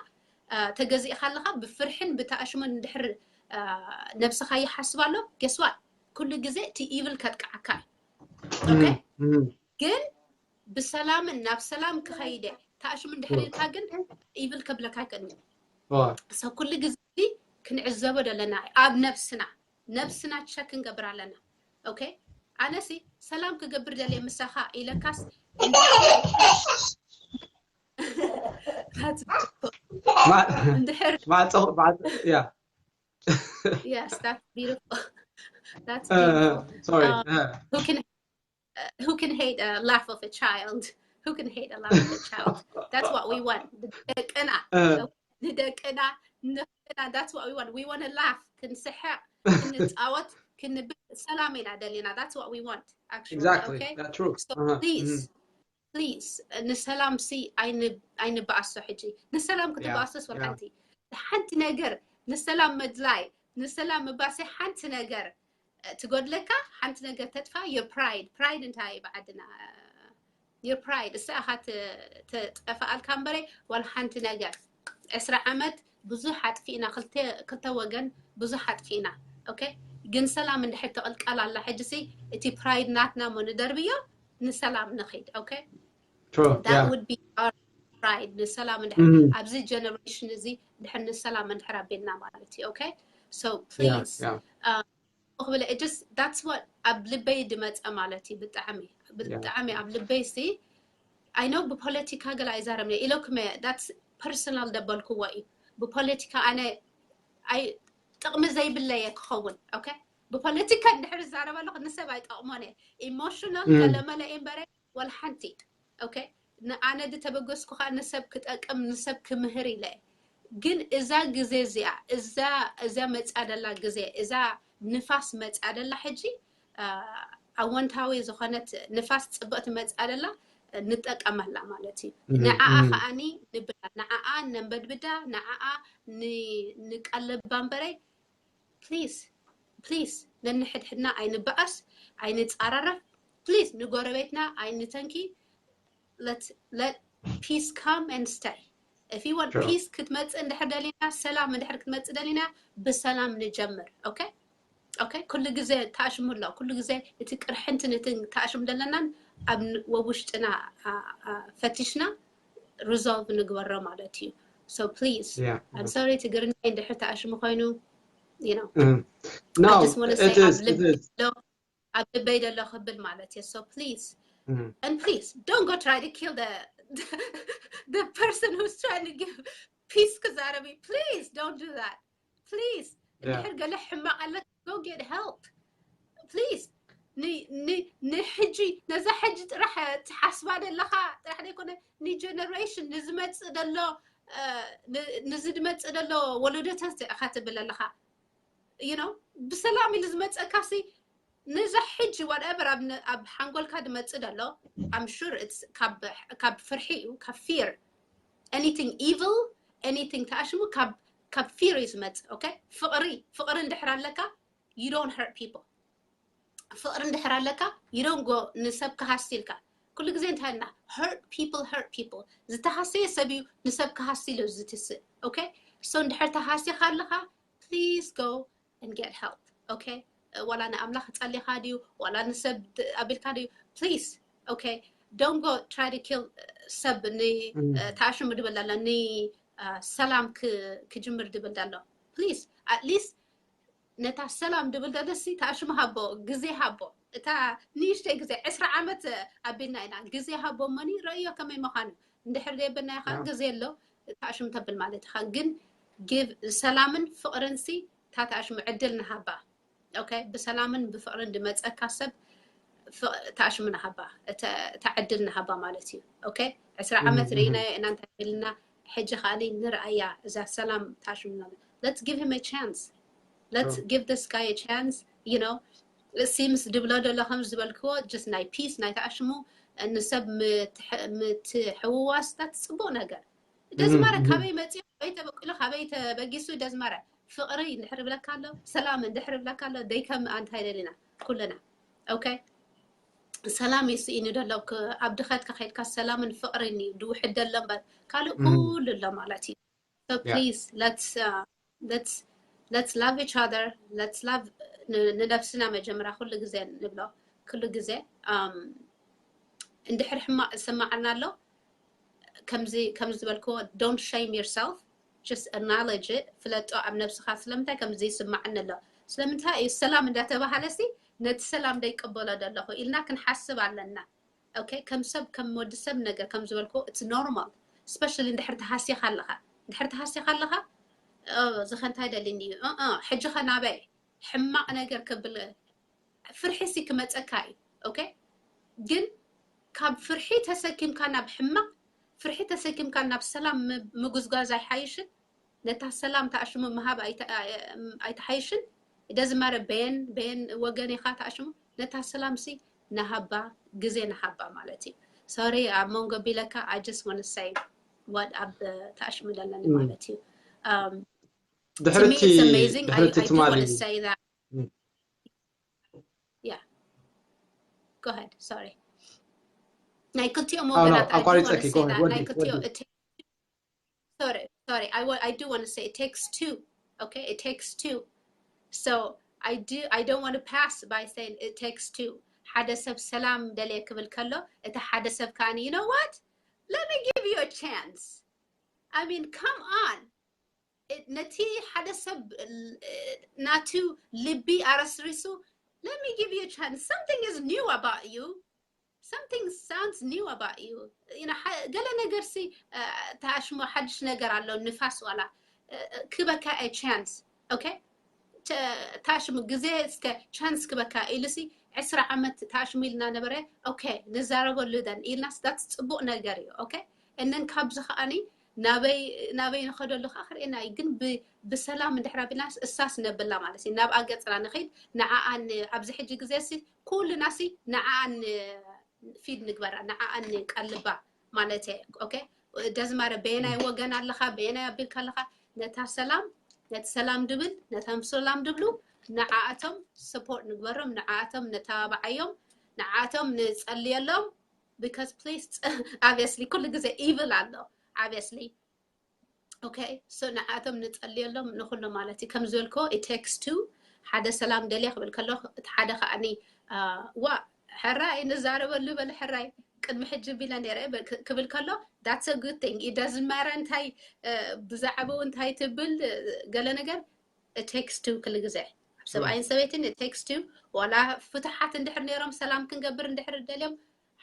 ተገዚእካ ኣለኻ፣ ብፍርሕን ብተኣሽሙን እንድሕር ነብስኻ ይሓስብ ኣሎ፣ guess what? ኩሉ ግዜ እቲ evil ከጥቅዓካ እዩ። ግን ብሰላምን ናብ ሰላም ክኸይደ ተኣሽሙ እንድሕር ኢልካ ግን evil ከብለካ ኣይክእልን። So ኩሉ ግዜ ክንዕዘቦ ዘለና ኣብ ነብስና፣ ነብስና ቸክ ክንገብር ኣለና። Okay፣ ኣነሲ ሰላም ክገብር ደልየ ምሳኻ ኢለካስ እንድሕር ማዕፀ ማዕፀ ያ Yes, that's beautiful. That's beautiful. Sorry. Um, who can uh, who can hate a laugh of a child? Who can hate a laugh of a child? That's what we want. ደቅና ንደቅና ንደቅና that's what we want. We want to laugh. ክንስሕቅ ክንፃወት ክንብል ሰላም ኢና ደሊና። That's what we want actually. Exactly. Okay? That's true. So please please ንሰላም ሲ ኣይንበኣሶ። ሕጂ ንሰላም ክትበኣሶስ ወላ ሓንቲ ሓንቲ ነገር ንሰላም ምድላይ ንሰላም ምባሲ ሓንቲ ነገር ትጎድለካ፣ ሓንቲ ነገር ተጥፋ። Your pride, pride እንታይ ብዓድና your pride እሳ ኢኻ ተጠፋኣልካ እምበረ ዋላ ሓንቲ ነገር። ዕስራ ዓመት ብዙሕ ኣጥፊእና፣ ክልተ ወገን ብዙሕ ኣጥፊእና። Okay፣ ግን ሰላም እንድሕር ትቕልቀል ኣላ ሕጂ ሲ እቲ pride ናትና እሞ ንደርብዮ ንሰላም ንኺድ። Okay፣ that would be our pride። ንሰላም እንድሕር ኣብዚ generation እዚ እንድሕር ንሰላም እንድሕር ኣቢልና ማለት እዩ። Okay፣ so please ክብለ just that's what ኣብ ልበይ ድመፀ ማለት እዩ። ብጣዕሚ ብጣዕሚ ኣብ ልበይ ሲ I know ብፖለቲካ ገለ ኣይዛረብን ኢለኩም that's personal ደበልክዎ እዩ። ብፖለቲካ ኣነ ኣይ ጥቕሚ ዘይብለየ ክኸውን። Okay፣ ብፖለቲካ እንድሕር ዝዛረብ ኣለኹ ንሰብ ኣይጠቕሞን እየ። Emotional ገለመለ እምበረ ወላ ሓንቲ። Okay፣ ንኣነ ድተበገስኩ ከዓ ንሰብ ክጠቅም ንሰብ ክምህር ኢለ። ግን እዛ ግዜ እዚኣ እዛ እዛ መፅያ ደላ ግዜ እዛ ንፋስ መፅያ ደላ ሕጂ ኣወንታዊ ዝኾነት ንፋስ ጽብቕቲ መጽኣ ደላ ንጠቀመላ ማለት እዩ። ንዓኣ ከዓኒ ንብላ፣ ንዓኣ ነንበድብዳ፣ ንዓኣ ንቃለባ እምበረይ please please ነንሕድሕድና ኣይንበኣስ፣ ኣይንጻራረፍ። Please ንጎረቤትና ኣይንተንኪ። Let peace come and stay. If you want peace ክትመጽእ እንድሕር ደሊና፣ ሰላም እንድሕር ክትመጽእ ደሊና፣ ብሰላም ንጀምር። Okay okay። ኩሉ ግዜ ተኣሽሙ ኣሎ። ኩሉ ግዜ እቲ ቅርሕንትን እቲ ተኣሽሙ ዘለናን ኣብ ወውሽጥና ፈቲሽና resolve ንግበሮ ማለት እዩ። So please I'm sorry ትግርኛ እንድሕር ተኣሽሙ ኮይኑ you know No, I just want to say it is, ኣብ it ልበይ is. ዘሎ ኣብ ልበይ ዘሎ ክብል ማለት እዩ። So please and please don't go try to kill the the person who's trying to give peace ክዛረብ እዩ። Please don't do that please። እንድሕር ገለ ሕማቕ ኣለካ go get help please። ንሕጂ ነዛ ሕጂ ጥራሕ ትሓስባ ዘለኻ ጥራሕ ዘይኮነ ንጀነሬሽን ንዝመፅእ ዘሎ ንዝመፅእ ዘሎ ወለዶታት ኢኻ ትብል ኣለኻ። You know ብሰላም ኢሉ ዝመፀካ ሲ ነዛ ሕጂ whatever ኣብ ሓንጎልካ ዝመፅእ ዘሎ I'm sure ካብ ፍርሒ እዩ፣ ካብ fear። Anything evil, anything ተኣሽሙ ካብ ካብ fear እዩ ዝመፅእ። Okay ፍቕሪ ፍቕሪ እንድሕር ኣለካ you don't hurt people። ፍቕሪ እንድሕር ኣለካ you don't go ንሰብ ክሃሲ ኢልካ። ኩሉ ግዜ እንታይ ኢልና hurt people hurt people። ዝተሃሰየ ሰብ እዩ ንሰብ ክሃሲ ኢሉ ዝትስእ። Okay so እንድሕር ተሃሲኻ ኣለኻ please go and get help። Okay ዋላ ንኣምላኽ ጸሊኻ ድዩ ዋላ ንሰብ ኣቢልካ ድዩ please okay don't go try to kill ሰብ ን ተኣሽሙ ድብል ኣሎ ን ሰላም ክጅምር ድብል ኣሎ። Please at least ነታ ሰላም ድብል ደለሲ ተኣሽሙ ሃቦ ግዜ ሃቦ። እታ ንእሽተይ ግዜ ዕስራ ዓመት ኣቢልና ኢና ግዜ ሃቦ እሞኒ ረእዮ ከመይ ምዃኑ። እንድሕር ደይበናዮ ከዓ ግዜ ኣሎ ተኣሽሙ ተብል ማለት ኢኻ። ግን give ሰላምን ፍቕርን ሲ እታ ተኣሽሙ ዕድል ንሃባ። Okay ብሰላምን ብፍቕርን ድመፀካ ሰብ ተኣሽሙ ንሃባ እታ ዕድል ንሃባ ማለት እዩ። Okay ዕስራ ዓመት ርኢናዮ ኢና እንታይ ኢልና ሕጂ ከዓኒ ንርኣያ እዛ ሰላም ተኣሽሙ። Let's give him a chance. Let's give this guy a chance. You know ሲምስ ድብሎ ደሎ ከም ዝበልክዎ just ናይ peace ናይ ተኣሽሙ ንሰብ ምትሕውዋስ that's ጽቡቕ ነገር። Doesn't matter ካበይ መፂኡ ካበይ ተበቂሉ ካበይ ተበጊሱ doesn't matter። ፍቕሪ እንድሕር ብለካ ኣሎ ሰላም እንድሕር ብለካ ኣሎ ደይከም ኣንታይ ደሊና ኩልና okay ሰላም እዩ ስኢኑ ደሎ። ኣብ ድኸት ከኸድካ ሰላምን ፍቕርን እዩ ድውሕድ ደሎ እምበር ካልእ ኩሉ ኣሎ ማለት እዩ። So please let's let's let's love each other. Let's love ንነብስና መጀመርያ ኩሉ ግዜ ንብሎ ኩሉ ግዜ እንድሕር ሕማቕ ዝስማዓና ኣሎ ከምዚ ከምዚ ዝበልክዎ don't shame yourself. Just acknowledge it. ፍለጦ ኣብ ነብስኻ ስለምንታይ ከምዚ ይስማዓኒ ኣሎ ስለምንታይ እዩ ሰላም እንዳተባሃለ ሲ ነቲ ሰላም ደይቀበሎ ደለኹ ኢልና ክንሓስብ ኣለና። Okay ከም ሰብ ከም ወዲ ሰብ ነገር ከም ዝበልክዎ it's normal. Especially እንድሕር ተሃሲኻ ኣለኻ እንድሕር ተሃሲኻ ኣለኻ ዝኸ እንታይ ደሊኒ እዩ ሕጂ ኸ ናበይ ሕማቕ ነገር ክብል ፍርሒ ሲ ክመፀካ እዩ። Okay ግን ካብ ፍርሒ ተሰኪምካ ናብ ሕማቕ ፍርሒ ተሰኪምካ ናብ ሰላም ምጉዝጓዝ ኣይሓይሽን? ነታ ሰላም ተኣሽሙ ምሃብ ኣይትሓይሽን? ደዝማረ በየን በየን ወገን ኢኻ ተኣሽሙ? ነታ ሰላም ሲ ንሃባ ግዜ ንሃባ ማለት እዩ። Sorry ኣብ መንጎ ቢለካ I just want to say what ኣብ ተኣሽሙ ዘለኒ ማለት እዩ። ድሕርቲ ድሕርቲ ትማሊ Yeah go ahead. Sorry ናይ ክልቲኦም ወገናት ኣቋሪፀኪ ናይ ክልቲኦም sorry sorry I, I do want to say it takes two. Okay it takes two. So I do I don't want to pass by saying it takes two. ሓደ ሰብ ሰላም ደልየ ክብል ከሎ እቲ ሓደ ሰብ ከዓኒ you know what let me give you a chance. I mean come on ነቲ ሓደ ሰብ ናቱ ልቢ ኣረስሪሱ let me give you a chance. Something is new about you. Something sounds new about you. ገለ ነገር ሲ ተኣሽሞ ሓድሽ ነገር ኣሎ ንፋስ ዋላ ክበካ a chance. Okay ተኣሽሙ ግዜ እስከ chance ክበካ ኢሉ ሲ ዕስራ ዓመት ተኣሽሙ ኢልና ነበረ። Okay ንዛረበሉ then ኢልናስ that's ፅቡቕ ነገር እዩ። Okay and then ካብዚ ከዓኒ ናበይ ናበይ ንኸደሉ ከዓ ክርእየና እዩ። ግን ብ- ብሰላም እንድሕር ኣቢልናስ እሳስ ነብላ ማለት እዩ። ናብኣ ገፅና ንኸይድ፣ ንዓኣን ኣብዚ ሕጂ ግዜ ሲ ኩልና ሲ ንዓኣን ፊድ ንግበራ፣ ንዓኣን ቀልባ ማለት እየ። ኦኬ ደዝማረ በየናይ ወገን ኣለኻ፣ በየናይ ኣቢልካ ኣለኻ፣ ነታ ሰላም ነቲ ሰላም ድብል ነቶም ሰላም ድብሉ ንዓኣቶም support ንግበሮም፣ ንዓኣቶም ነተባብዓዮም፣ ንዓኣቶም ንጸልየሎም። Because please obviously ኩሉ ግዜ evil ኣሎ obviously okay so ንዓኣቶም ንጸልየሎም ንኹሉ ማለት እዩ። ከም ዝበልኮ it takes two ሓደ ሰላም ደልየ ክብል ከሎ እቲ ሓደ ከዓኒ ዋ ሕራይ ንዛረበሉ በለ ሕራይ ቅድሚ ሕጂ ቢለ ነረ ክብል ከሎ that's a good thing። It doesn't matter እንታይ ብዛዕባኡ እንታይ ትብል ገለ ነገር it takes two ክሉ ግዜ ኣብ ሰብኣይን ሰበይትን it takes two ዋላ ፍትሓት እንድሕር ነይሮም ሰላም ክንገብር እንድሕር ደልዮም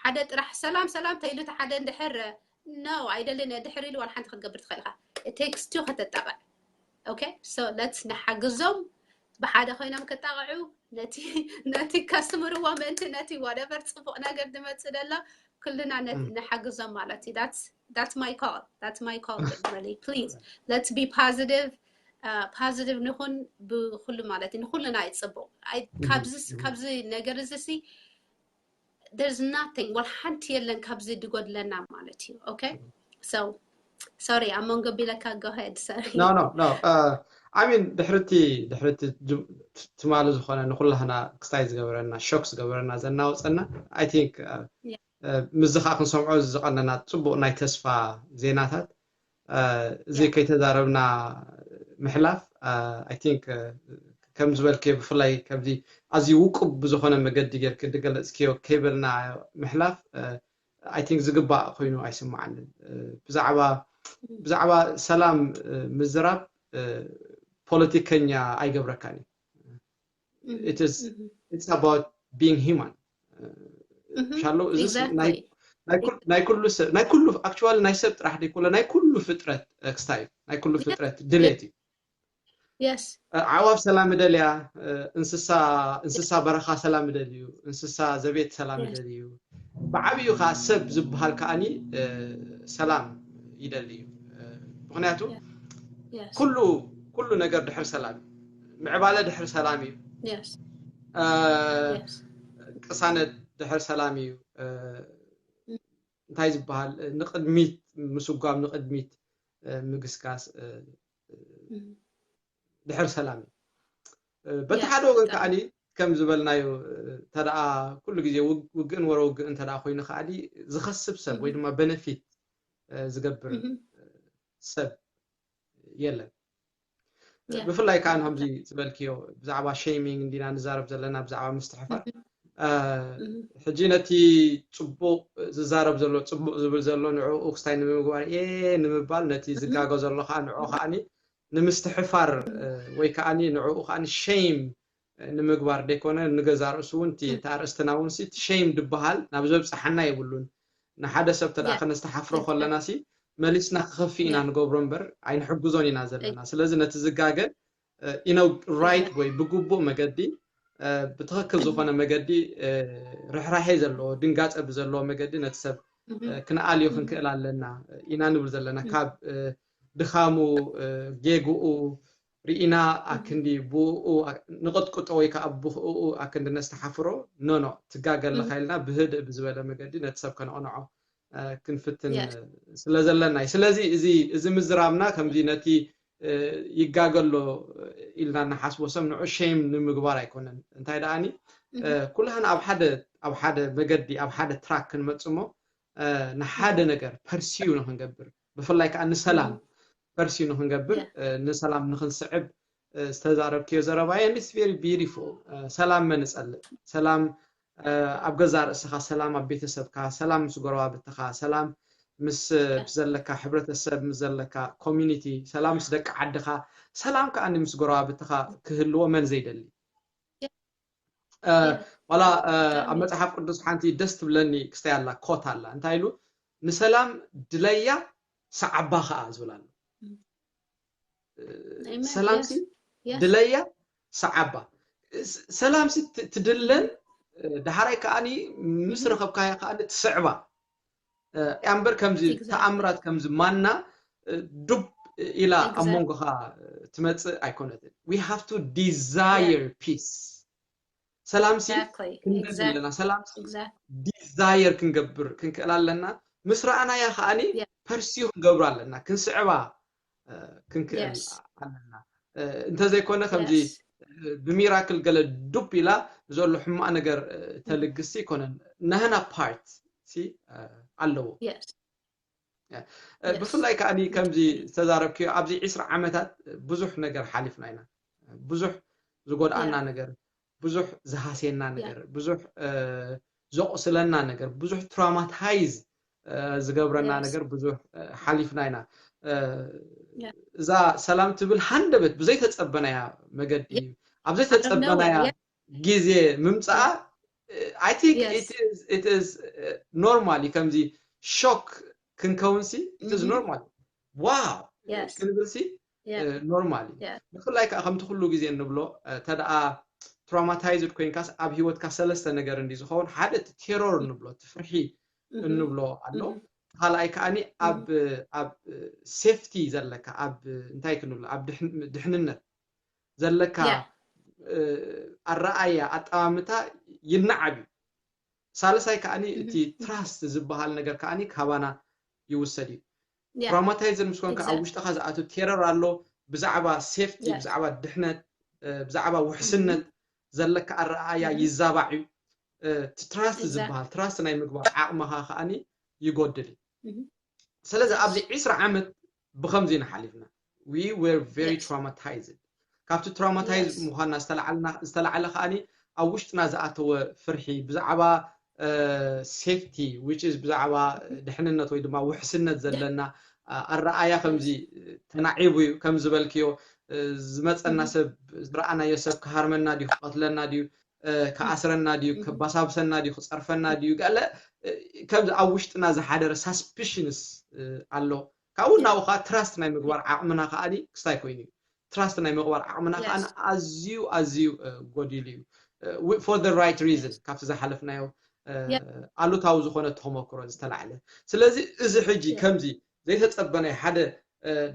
ሓደ ጥራሕ ሰላም ሰላም ተይሉ እቲ ሓደ እንድሕር no ኣይደልን እየ ድሕር ኢሉ ዋላ ሓንቲ ክትገብር ትኽእል ኢኻ። It takes two ከተጣቕዕ okay so let's ንሓግዞም ብሓደ ኮይኖም ክጣቕዑ ነቲ ነቲ ከስምርዎ ምእንቲ ነቲ whatever ፅቡቕ ነገር ዝመፅእ ዘሎ ኩልና ንሓግዞም ማለት እዩ። That's my call that's my call really please let's be positive positive ንኹን ብኩሉ ማለት እዩ። ንኩልና እዩ ፅቡቕ። ካብዚ ነገር እዚ ሲ there's nothing ወላ ሓንቲ የለን ካብዚ ድጎድለና ማለት እዩ። Okay so sorry ኣብ መንጎ ቢለካ go ahead sorry no no no I mean ድሕርቲ ድሕርቲ ትማሊ ዝኾነ ንኩላህና ክስታይ ዝገበረና ሾክ ዝገበረና ዘናወፀና I think ምስዚ ከዓ ክንሰምዖ ዝቐነና ፅቡቕ ናይ ተስፋ ዜናታት እዚ ከይተዛረብና ምሕላፍ I think ከም ዝበልክዮ ብፍላይ ከምዚ ኣዝዩ ውቁብ ብዝኾነ መገዲ ጌርክ ድገለፅክዮ ከይበልና ምሕላፍ I think ዝግባእ ኮይኑ ኣይስምዓንን። ብዛዕባ ብዛዕባ ሰላም ምዝራብ ፖለቲከኛ ኣይገብረካን እዩ። It is it's about being human ሻሎ እዚ ናይ ኩሉ ሰብ ናይ ኩሉ actually ናይ ሰብ ጥራሕ ደይኮለ ናይ ኩሉ ፍጥረት ክስታይ ናይ ኩሉ ፍጥረት ድሌት እዩ። Yes ዓዋፍ ሰላም ይደልያ፣ እንስሳ እንስሳ በረኻ ሰላም ይደልዩ፣ እንስሳ ዘቤት ሰላም ይደልዩ። ብዓብዩ ከዓ ሰብ ዝበሃል ከዓኒ ሰላም ይደሊ እዩ። ምክንያቱ ኩሉ ኩሉ ነገር ድሕር ሰላም እዩ። ምዕባለ ድሕር ሰላም እዩ። ቅሳነት ድሕር ሰላም እዩ። እንታይ ዝበሃል ንቅድሚት ምስጓም ንቅድሚት ምግስጋስ ድሕር ሰላም እዩ። በቲ ሓደ ወገን ከዓኒ ከም ዝበልናዮ ተደኣ ኩሉ ግዜ ውግእን ወረ ውግእን ተደኣ ኮይኑ ከዓኒ ዝኸስብ ሰብ ወይ ድማ በነፊት ዝገብር ሰብ የለን። ብፍላይ ከዓ ከምዚ ዝበልክዮ ብዛዕባ shaming እንዲና ንዛረብ ዘለና ብዛዕባ ምስትሕፋር ሕጂ ነቲ ፅቡቅ ዝዛረብ ዘሎ ፅቡቅ ዝብል ዘሎ ንዕኡ ክስታይ ንምግባር እየ ንምባል ነቲ ዝጋጎ ዘሎ ከዓ ንዕኡ ከዓኒ ንምስትሕፋር ወይ ከዓኒ ንዕኡ ከዓኒ shame ንምግባር ደይኮነ ንገዛ ርእሱ እውን እቲ ኣርእስትና እውን እቲ shame ዝበሃል ናብ ዘብፀሓና የብሉን። ንሓደ ሰብ ተደኣ ከነስተሓፍሮ ከለና ሲ መሊስና ክኸፍእ ኢና ንገብሮ እምበር ኣይንሕግዞን ኢና ዘለና። ስለዚ ነቲ ዝጋገ in a right way ብግቡእ መገዲ ብትኽክል ዝኾነ መገዲ ርሕራሄ ዘለዎ ድንጋፀ ብዘለዎ መገዲ ነቲ ሰብ ክንኣልዮ ክንክእል ኣለና ኢና ንብል ዘለና። ካብ ድኻሙ ጌግኡ ርኢና ኣክንዲ ብኡ ንቕጥቅጦ ወይ ከዓ ብኡ ኣክንዲ ነስተሓፍሮ ኖኖ ትጋገ ኣለካ ኢልና ብህድእ ብዝበለ መገዲ ነቲ ሰብ ከነቕንዖ ክንፍትን ስለ ዘለና እዩ። ስለዚ እዚ እዚ ምዝራብና ከምዚ ነቲ ይጋገሎ ኢልና እናሓስቦ ሰብ ንዑ shame ንምግባር ኣይኮነን። እንታይ ደኣኒ ኩላህና ኣብ ሓደ ኣብ ሓደ መገዲ ኣብ ሓደ track ክንመጽሞ ንሓደ ነገር pursue ንክንገብር ብፍላይ ከዓ ንሰላም pursue ንክንገብር ንሰላም ንክንስዕብ ዝተዛረብክዮ ዘረባ and it's very beautiful። ሰላም መን እፀልእ ሰላም ኣብ ገዛ ርእስኻ ሰላም ኣብ ቤተሰብካ ሰላም ምስ ጎረባብትኻ ሰላም ምስ ዘለካ ሕብረተሰብ ምስ ዘለካ community ሰላም ምስ ደቂ ዓድኻ ሰላም ከዓ ምስ ጎረባብትኻ ክህልዎ መን ዘይደሊ ዋላ ኣብ መፅሓፍ ቅዱስ ሓንቲ ደስ ትብለኒ ክስተይ ኣላ quote ኣላ እንታይ ኢሉ ንሰላም ድለያ ሰዓባ ከዓ ዝብል ኣሎ ሰላም ድለያ ሰዓባ ሰላም ትድለን ደሓራይ ከዓኒ ምስ ረኸብካያ ከዓኒ ትስዕባ እያ እምበር ከምዚ ተኣምራት ከምዚ ማና ዱብ ኢላ ኣብ መንጎኻ ትመፅእ ኣይኮነትን። We have to desire peace። ሰላም ሲ ክንደሊ ኣለና። ሰላም desire ክንገብር ክንክእል ኣለና። ምስ ረኣናያ ከዓኒ pursue ክንገብሩ ኣለና። ክንስዕባ ክንክእል ኣለና። እንተዘይኮነ ከምዚ ብሚራክል ገለ ዱብ ኢላ ዘሎ ሕማቕ ነገር ተልግስ ኣይኮነን። ናህና part ሲ ኣለዎ። ብፍላይ ከዓኒ ከምዚ ዝተዛረብክዮ ኣብዚ ዕስራ ዓመታት ብዙሕ ነገር ሓሊፍና ኢና። ብዙሕ ዝጎድኣና ነገር፣ ብዙሕ ዝሃስየና ነገር፣ ብዙሕ ዘቑስለና ነገር፣ ብዙሕ traumatize ዝገብረና ነገር ብዙሕ ሓሊፍና ኢና። እዛ ሰላም ትብል ሃንደበት ብዘይተጸበናያ መገዲ ኣብ ዘይተጸበናያ ግዜ ምምጻኣ I think it is normal። ከምዚ ሾክ ክንከውን ሲ it is normal። ዋው ክንብል ሲ normal እዩ። ብፍላይ ከዓ ከምቲ ኩሉ ግዜ እንብሎ ተደኣ traumatized ኮይንካስ ኣብ ህይወትካ ሰለስተ ነገር እንዲ ዝኸውን ሓደ ቴሮር እንብሎ እቲ ፍርሒ እንብሎ ኣሎ። ካልኣይ ከዓኒ ኣብ ኣብ safety ዘለካ ኣብ እንታይ ክንብሎ ኣብ ድሕንነት ዘለካ ኣረኣያ ኣጠማምታ ይነዓብ እዩ። ሳልሳይ ከዓኒ እቲ trust ዝበሃል ነገር ከዓኒ ካባና ይውሰድ እዩ። Traumatizer ምስ ኮንካ ኣብ ውሽጥኻ ዝኣቱ ቴረር ኣሎ። ብዛዕባ safety ብዛዕባ ድሕነት ብዛዕባ ውሕስነት ዘለካ ኣረኣያ ይዛባዕ እዩ። እቲ trust ዝበሃል trust ናይ ምግባር ዓቕምኻ ከዓኒ ይጎድል እዩ። ስለዚ ኣብዚ ዕስራ ዓመት ብኸምዚ ኢና ሓሊፍና። We were very traumatized። ካብቲ traumatize ምዃንና ዝተላዓልና ዝተላዓለ ከዓኒ ኣብ ውሽጥና ዝኣተወ ፍርሒ ብዛዕባ safety which is ብዛዕባ ድሕንነት ወይ ድማ ውሕስነት ዘለና ኣረኣያ ከምዚ ተናዒቡ እዩ። ከም ዝበልክዮ ዝመፀና ሰብ ዝረኣናዮ ሰብ ክሃርመና ድዩ ክቐትለና ድዩ ክኣስረና ድዩ ክባሳብሰና ድዩ ክፀርፈና ድዩ ገለ ከምዚ ኣብ ውሽጥና ዝሓደረ suspicions ኣሎ። ካብኡ ናብኡ ከዓ trust ናይ ምግባር ዓቕምና ከዓኒ ክስታይ ኮይኑ እዩ። Trust ናይ ምግባር ዓቕምና ከዓኒ ኣዝዩ ኣዝዩ ጎዲሉ እዩ። For the right reason ካብቲ ዝሓለፍናዮ ኣሉታዊ ዝኾነ ተመክሮ ዝተላዕለ። ስለዚ እዚ ሕጂ ከምዚ ዘይተፀበናይ ሓደ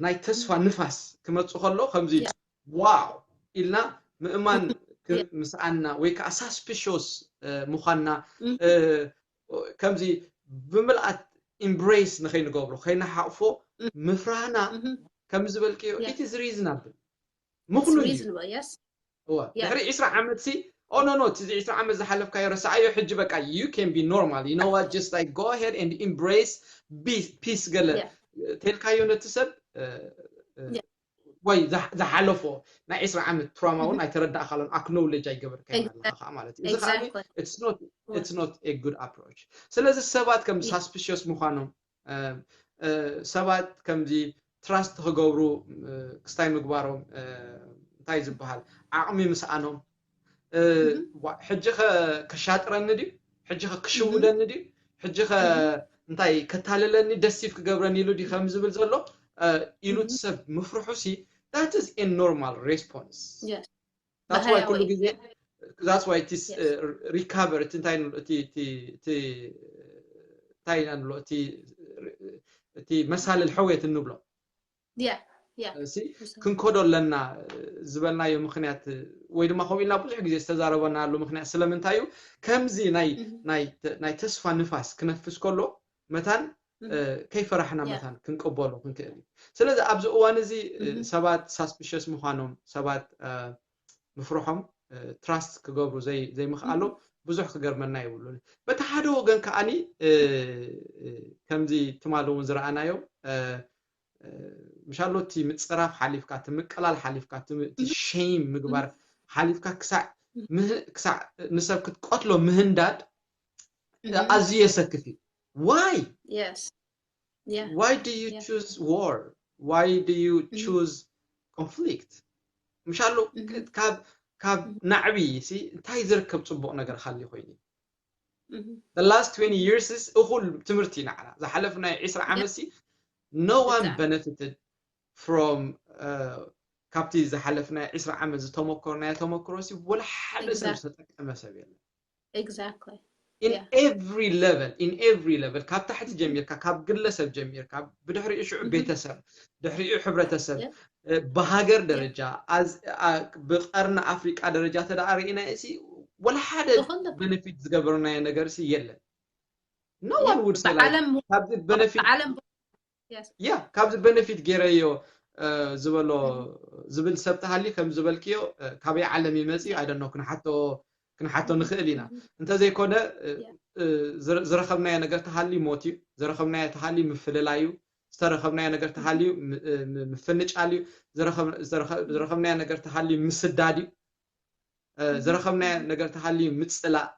ናይ ተስፋ ንፋስ ክመፅእ ከሎ ከምዚ ዋው ኢልና ምእማን ምስኣና ወይ ከዓ suspicious ምዃንና ከምዚ ብምልኣት embrace ንኸይንገብሮ ከይንሓቕፎ ምፍራህና ከም ዝበልክዮ it is reasonable ምኽኑይ እዩ። ድሕሪ ዕስራ ዓመት ሲ ኦ ኖ ኖ እቲ ዕስራ ዓመት ዝሓለፍካዮ ረሳዓዮ ሕጂ በቃ you can be normal you know what just like go ahead and embrace peace ገለ ተልካዮ ነቲ ሰብ ወይ ዝሓለፎ ናይ ዕስራ ዓመት trauma እውን ኣይተረዳእካሎን acknowledge ኣይገበርካዮ ኣለካ ከዓ ማለት እዩ። እዚ ከዓ it's not a good approach። ስለዚ ሰባት ከም suspicious ምዃኖም ሰባት ከምዚ trust ክገብሩ ክስታይ ምግባሮም እንታይ ዝበሃል ዓቕሚ ምስኣኖም ሕጂ ከ ከሻጥረኒ ድዩ ሕጂ ከ ክሽውደኒ ድዩ ሕጂ ከ እንታይ ከታልለኒ ደሲቭ ክገብረኒ ኢሉ ድዩ ከም ዝብል ዘሎ ኢሉ እቲ ሰብ ምፍርሑ ሲ that is a normal response። That's why ኩሉ ግዜ that's why እቲ recover እቲ እንታይ እቲ እንታይ ኢና ንብሎ እቲ እቲ መሳልል ሕውየት እንብሎ ክንከዶ ኣለና ዝበልናዮ ምክንያት ወይ ድማ ከምኡ ኢልና ብዙሕ ግዜ ዝተዛረበናሉ ምክንያት ስለምንታይ እዩ ከምዚ ናይ ናይ ተስፋ ንፋስ ክነፍስ ከሎ መታን ከይፈራሕና መታን ክንቅበሎ ክንክእል እዩ። ስለዚ ኣብዚ እዋን እዚ ሰባት suspicious ምዃኖም ሰባት ምፍርሖም trust ክገብሩ ዘይምኽኣሎም ብዙሕ ክገርመና የብሉን። በቲ ሓደ ወገን ከዓኒ ከምዚ ትማሊ እውን ዝረኣናዮ ምሻሎ እቲ ምፅራፍ ሓሊፍካ እቲ ምቅላል ሓሊፍካ እቲ shame ምግባር ሓሊፍካ ክሳዕ ንሰብ ክትቀትሎ ምህንዳድ ኣዝዩ የሰክፍ እዩ። Why? Why do you choose war? Why do you choose conflict? ምሻሎ ካብ ካብ ናዕቢ ሲ እንታይ ዝርከብ ፅቡቕ ነገር ካሊ ኮይኑ the last twenty years is እኹል ትምህርቲ ናዕና ዝሓለፍናዮ ዕስራ ዓመት ሲ no one benefited from ካብቲ ዝሓለፍናዮ ዕስራ ዓመት ዝተመኮርናዮ ተመክሮ ሲ ወላ ሓደ ሰብ ዝተጠቀመ ሰብ የለን። Exactly. in every level, in every level, ካብ ታሕቲ ጀሚርካ፣ ካብ ግለሰብ ጀሚርካ፣ ብድሕሪኡ ሽዑ ቤተሰብ፣ ድሕሪኡ ሕብረተሰብ፣ ብሃገር ደረጃ፣ ብቀርኒ ኣፍሪቃ ደረጃ ተደኣ ርኢና ሲ ወላ ሓደ ቤነፊት ዝገበርናዮ ነገር ሲ የለን። No one would say like ካብዚ ቤነፊት yeah ካብዚ ቤነፊት ገይረዮ ዝበሎ ዝብል ሰብ ተሃልዩ ከም ዝበልክዮ ካበይ ዓለም ይመጽእ I don't know ክንሓቶ ክንሓቶ ንኽእል ኢና። እንተዘይኮነ ዝረኸብናዮ ነገር ተሃልዩ ሞት እዩ፣ ዝረኸብናዮ ተሃልዩ ምፍልላይ እዩ፣ ዝተረኸብናዮ ነገር ተሃልዩ ምፍንጫል እዩ፣ ዝረኸብናዮ ነገር ተሃልዩ ምስዳድ እዩ፣ ዝረኸብናዮ ነገር ተሃልዩ ምጽላእ፣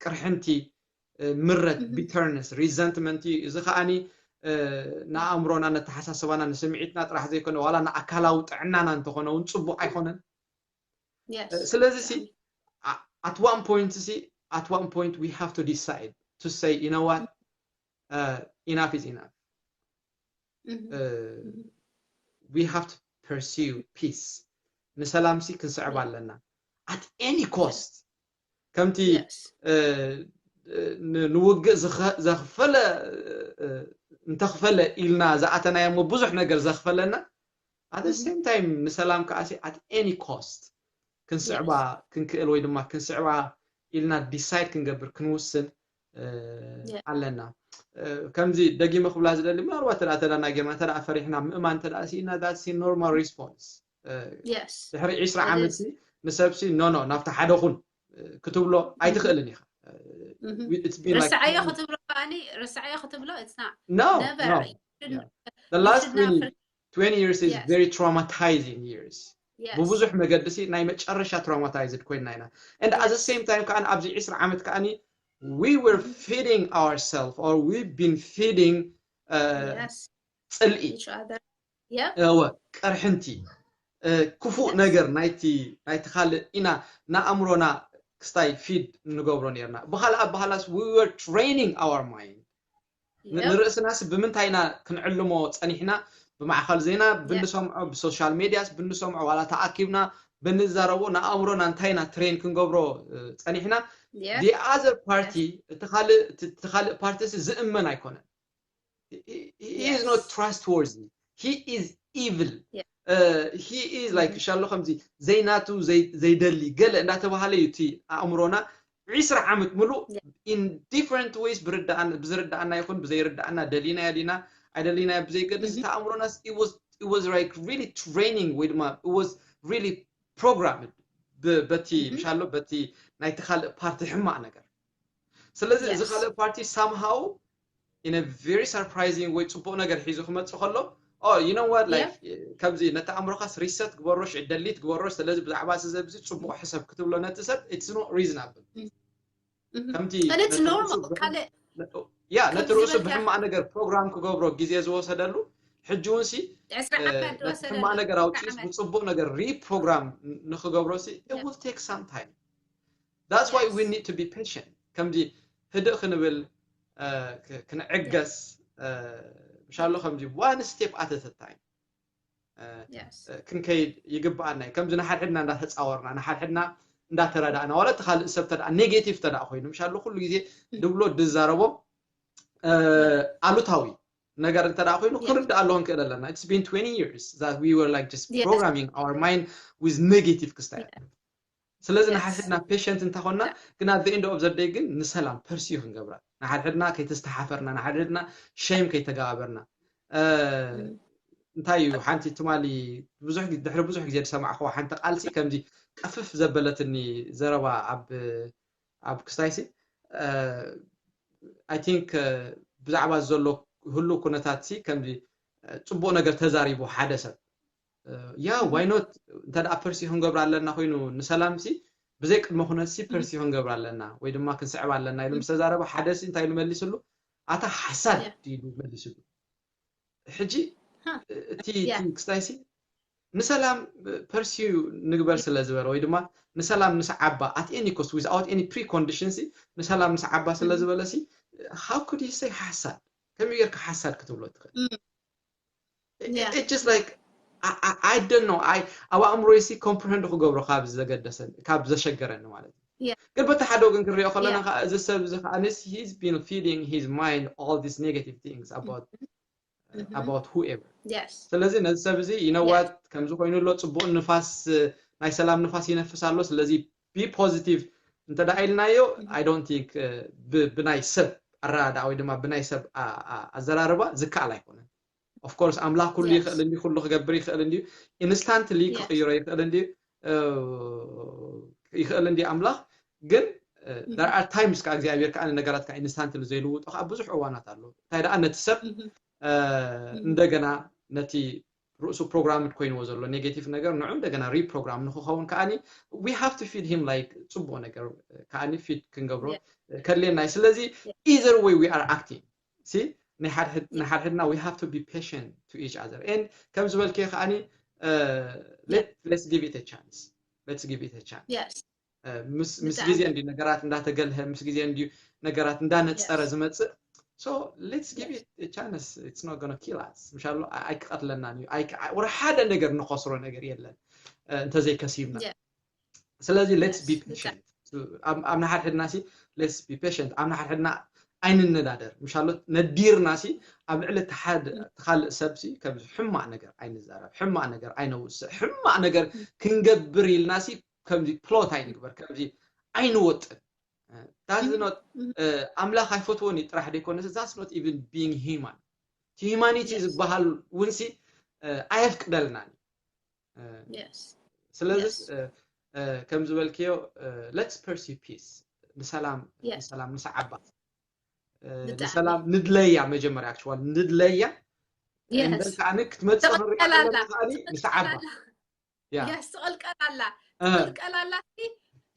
ቅርሕንቲ፣ ምረት፣ bitterness፣ resentment እዩ። እዚ ከዓኒ ንኣእምሮና፣ ነተሓሳስባና፣ ንስምዒትና ጥራሕ ዘይኮነ ዋላ ንኣካላዊ ጥዕናና እንተኾነ እውን ጽቡቕ ኣይኮነን። ስለዚ ሲ at one point ሲ at one point we have to decide to say you know what enough is enough. We have to pursue peace. ንሰላም ሲ ክንስዕብ ኣለና at any cost። ከምቲ ንውግእ ዘኽፈለ እንተኽፈለ ኢልና ዝኣተናዮ እሞ ብዙሕ ነገር ዘኽፈለና at the same time ንሰላም ከዓ at any cost ክንስዕባ ክንክእል ወይ ድማ ክንስዕባ ኢልና decide ክንገብር ክንውስን ኣለና። ከምዚ ደጊመ ክብላ ዝደሊ ምናልባት ተደኣ ተደናጊርና ተደኣ ፈሪሕና ምእማን ተደኣ ሲኢና that's normal response። ድሕሪ ዒስራ ዓመት ንሰብሲ no no ናብቲ ሓደ ኩን ክትብሎ ኣይትኽእልን ኢኻ። ርሳዓዮ ክትብሎ ከዓኒ ርሳዓዮ ክትብሎ it's not no no the last twenty years is very traumatizing years። ብብዙሕ መገዲ ሲ ናይ መጨረሻ traumatized ኮይንና ኢና and at the same time ከዓ ኣብዚ ዒስራ ዓመት ከዓ we were feeding ourselves or we've been feeding ጽልኢ እወ ቅርሕንቲ ክፉእ ነገር ናይቲ ናይቲ ካልእ ኢና ንኣእምሮና ክስታይ feed ንገብሮ ነርና። ብካልእ ኣባህላስ we were training our mind ንርእስናስ ብምንታይ ኢና ክንዕልሞ ጸኒሕና? ብማዕኸል ዜና ብንሰምዖ፣ ብሶሻል ሜድያስ ብንሰምዖ፣ ዋላ ተኣኪብና ብንዛረቦ ንኣእምሮና እንታይ ኢና ትሬን ክንገብሮ ጸኒሕና? the other party እቲ ካልእ ፓርቲስ ዝእመን ኣይኮነን። He is not trustworthy. He is evil. He is like ሻሎ ከምዚ ዘይናቱ ዘይደሊ ገለ እንዳተባሃለ እዩ እቲ ኣእምሮና ዒስራ ዓመት ሙሉእ in different ways ብዝርዳኣና ይኹን ብዘይርዳኣና ደሊናዮ ዲና ኣይደሊናዮ ብዘይገድስ እቲ ኣእምሮና it was like really training ወይ ድማ it was really programmed በቲ ምሻሎ በቲ ናይቲ ካልእ ፓርቲ ሕማቕ ነገር ስለዚ እዚ ካልእ ፓርቲ somehow in a very surprising way ፅቡቕ ነገር ሒዙ ክመፅእ ከሎ you know what like ከምዚ ነቲ ኣእምሮኻስ reset ግበሮሽ delete ግበሮሽ ስለዚ ብዛዕባ እዚ ዘብዚ ፅቡቕ ሕሰብ ክትብሎ ነቲ ሰብ it's not reasonable ከምቲ ያ ነቲ ርእሱ ብሕማቕ ነገር ፕሮግራም ክገብሮ ግዜ ዝወሰደሉ ሕጂ እውን ሲ ነቲ ሕማቕ ነገር ኣውፂኡስ ብፅቡቕ ነገር reprogram ንክገብሮ ሲ it will take some time that's why we need to be patient ከምዚ ህድእ ክንብል ክንዕገስ ምሻሎ ከምዚ one step at a time ክንከይድ ይግብኣና እዩ ከምዚ ንሓድሕድና እንዳተፃወርና ንሓድሕድና እንዳተረዳእና ዋላ እቲ ካልእ ሰብ ተደኣ negative ተደኣ ኮይኑ ምሻሎ ኩሉ ግዜ ድብሎ ድዛረቦ ኣሉታዊ ነገር እንተ ኮይኑ ክንርዳእ ኣለዎ ንክእል ኣለና it's been twenty years that we were like just programming our mind with negative ክስታይ ስለዚ ንሓድሕድና patient እንተኾንና ግን at the end of the day ግን ንሰላም pursue ክንገብራ ንሓድሕድና ከይተስተሓፈርና ንሓድሕድና shame ከይተገባበርና እንታይ እዩ ሓንቲ ትማሊ ብዙሕ ድሕሪ ብዙሕ ግዜ ዝሰማዕክዋ ሓንቲ ቃልሲ ከምዚ ቀፍፍ ዘበለትኒ ዘረባ ኣብ ኣብ ክስታይሲ I think ብዛዕባ ዘሎ ህሉ ኩነታት ሲ ከምዚ ፅቡቅ ነገር ተዛሪቡ ሓደ ሰብ ያ why not እንተ ደኣ pursue ክንገብር ኣለና ኮይኑ ንሰላም ሲ ብዘይ ቅድመ ኩነት ሲ pursue ክንገብር ኣለና ወይ ድማ ክንስዕብ ኣለና ኢሉ ምስ ተዛረበ ሓደ ሲ እንታይ ኢሉ መሊስሉ ኣታ ሓሳድ ኢሉ መሊስሉ ሕጂ እቲ ክስታይ ሲ ንሰላም pursue ንግበር ስለ ዝበለ ወይ ድማ ንሰላም ንስዓባ at any cost without any precondition ሲ ንሰላም ንስዓባ ስለ ዝበለ ሲ how could you say ሓሳድ ከመይ ጌርካ ሓሳድ ክትብሎ ትኽእል it's just like I don't know I ኣብ ኣእምሮይ ሲ comprehend ክገብሮ ካብ ዘገደሰኒ ካብ ዘሸገረኒ ማለት እዩ ግን በቲ ሓደ ወገን ክንሪኦ ከለና ከዓ እዚ ሰብ እዚ ከዓ he's been feeding his mind all these negative things about about whoever ስለዚ ነዚ ሰብ እዚ you know what ከምዚ ኮይኑ ኣሎ ፅቡቅ ንፋስ ናይ ሰላም ንፋስ ይነፍስ ኣሎ ስለዚ be positive እንተ ደኣ ኢልናዮ I don't think ብናይ ሰብ ኣረዳድኣ ወይ ድማ ብናይ ሰብ ኣዘራርባ ዝከኣል ኣይኮነን of course ኣምላኽ ኩሉ ይኽእል እንዲ ኩሉ ክገብር ይኽእል እንዲ instantly ክቕይሮ ይኽእል እንዲ ይኽእል እንዲ ኣምላኽ ግን there are times ከዓ እግዚኣብሔር ከዓ ነገራት ከዓ instantly ዘይልውጦ ከዓ ብዙሕ እዋናት ኣሎ እንታይ ደኣ ነቲ ሰብ እንደገና ነቲ ርእሱ programmed ኮይንዎ ዘሎ negative ነገር ንዑ እንደገና reprogram ንክኸውን ከዓኒ we have to feed him like ፅቡቅ ነገር ከዓኒ feed ክንገብሮ ከድልየና እዩ ስለዚ either way we are acting see ንሓድሕድና we have to be patient to each other and ከም ዝበልክዮ ከዓኒ let's give it a chance let's give it a chance ምስ ግዜ እንዲ ነገራት እንዳተገልሀ ምስ ግዜ እንዲ ነገራት እንዳነፀረ ዝመፅእ so let's give it a chance it's not gonna kill us ምሻሎ ኣይክቀትለናን እዩ ወረ ሓደ ነገር ንኸስሮ ነገር የለን እንተዘይከሲብና ስለዚ let's be patient ኣብ ንሓድሕድና ሲ let's be patient ኣብ ንሓድሕድና ኣይንነዳደር ምሻሎ ነዲርና ሲ ኣብ ልዕሊ ተሓድ ተኻልእ ሰብ ሲ ከምዚ ሕማቅ ነገር ኣይንዛረብ ሕማቅ ነገር ኣይነውስእ ሕማቅ ነገር ክንገብር ኢልና ሲ ከምዚ plot ኣይንግበር ከምዚ ኣይንወጥን that's not ኣምላኽ ኣይፈትዎን እዩ ጥራሕ ዘይኮነስ that's not even being human humanity ዝበሃል እውን ሲ ኣየፍቅደልናን እዩ ስለዚ ከም ዝበልክዮ let's pursue peace ንሰላም ንሰላም ንሰዓባ ንሰላም ንድለያ መጀመርያ actually ንድለያ ከዓኒ ክትመፅእ ንሪኣ ንሰዓባ ትቕልቀል ኣላ ትቕልቀል ኣላ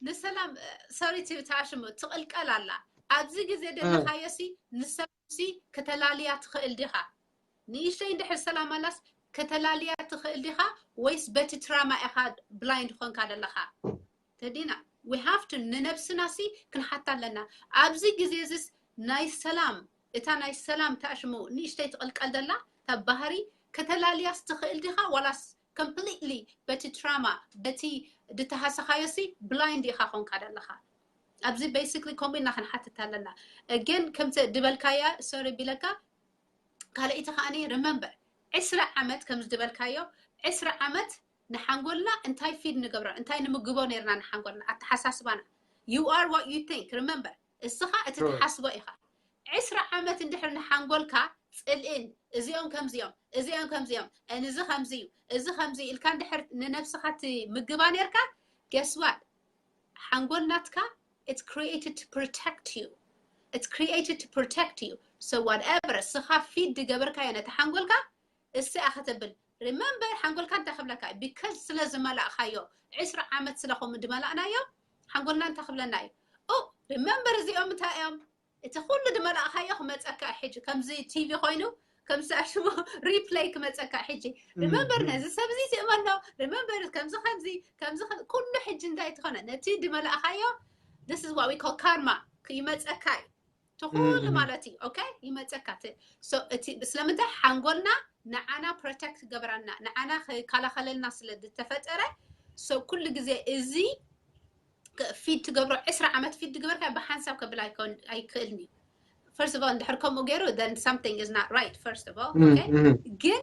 ንሰላም sorry to ታሽሙ ትቕልቀል ኣላ ኣብዚ ግዜ ደለኻዮ ሲ ንሰላም ሲ ከተላልያ ትኽእል ዲኻ ንእሽተይ እንድሕር ሰላም ኣላስ ከተላልያ ትኽእል ዲኻ ወይስ በቲ trauma ኢኻ blind ኾንካ ደለኻ ተዲና we have to ንነብስና ሲ ክንሓታ ኣለና ኣብዚ ግዜ ዝስ ናይ ሰላም እታ ናይ ሰላም ታሽሙ ንእሽተይ ትቕልቀል ደላ እታ ባህሪ ከተላልያስ ትኽእል ዲኻ ዋላስ completely በቲ trauma በቲ ድተሃሰኻዮ ሲ blind ኢኻ ኾንካ ደለኻ ኣብዚ basically ከምኡ ኢልና ክንሓትት ኣለና ግን ከምቲ ድበልካያ sorry ቢለካ ካልኣይቲ ከዓኒ remember ዕስራ ዓመት ከም ዝድበልካዮ ዕስራ ዓመት ንሓንጎልና እንታይ feed ንገብሮ እንታይ ንምግቦ ነርና ንሓንጎልና ኣተሓሳስባና you are what you think remember እስኻ እቲ ትሓስቦ ኢኻ ዕስራ ዓመት እንድሕር ንሓንጎልካ ፅልእን እዚኦም ከምዚኦም እዚኦም ከምዚኦም እዚ ከምዚ እዩ እዚ ከምዚ ኢልካ እንድሕር ንነብስኻ ትምግባ ነርካ guess what ሓንጎል ናትካ it's created to protect you it's created to protect you so whatever እስኻ feed ዝገበርካዮ ነቲ ሓንጎልካ እስኣ ከተብል remember ሓንጎልካ እንታይ ክብለካ because ስለ ዝመላእኻዮ ዕስራ ዓመት ስለ ከምኡ ድመላእናዮ ሓንጎልና እንታይ ክብለና እዩ remember እዚኦም እንታይ እዮም እቲ ኩሉ ድመላእኻዮ ክመፀካ ሕጂ ከምዚ ቲቪ ኮይኑ ከምዚ ኣሽሙ replay ክመፀካ ሕጂ remember ነዚ ሰብ እዚ ትእመኖ remember ከምዚ ከምዚ ከምዚ ኩሉ ሕጂ እንታይ ትኾነ ነቲ ድመላእኻዮ this is what we call karma ይመፀካ እዩ ትኹሉ ማለት እዩ okay ይመፀካ እቲ ስለምንታይ ሓንጎልና ንዓና protect ገብረና ንዓና ክከላኸለልና ስለ ዝተፈጠረ so ኩሉ ግዜ እዚ feed ትገብሮ ዕስራ ዓመት feed ትግበርካ ብሓንሳብ ከብል ኣይክእልን እዩ first of all እንድሕር ከምኡ ገይሩ then something is not right first of all okay ግን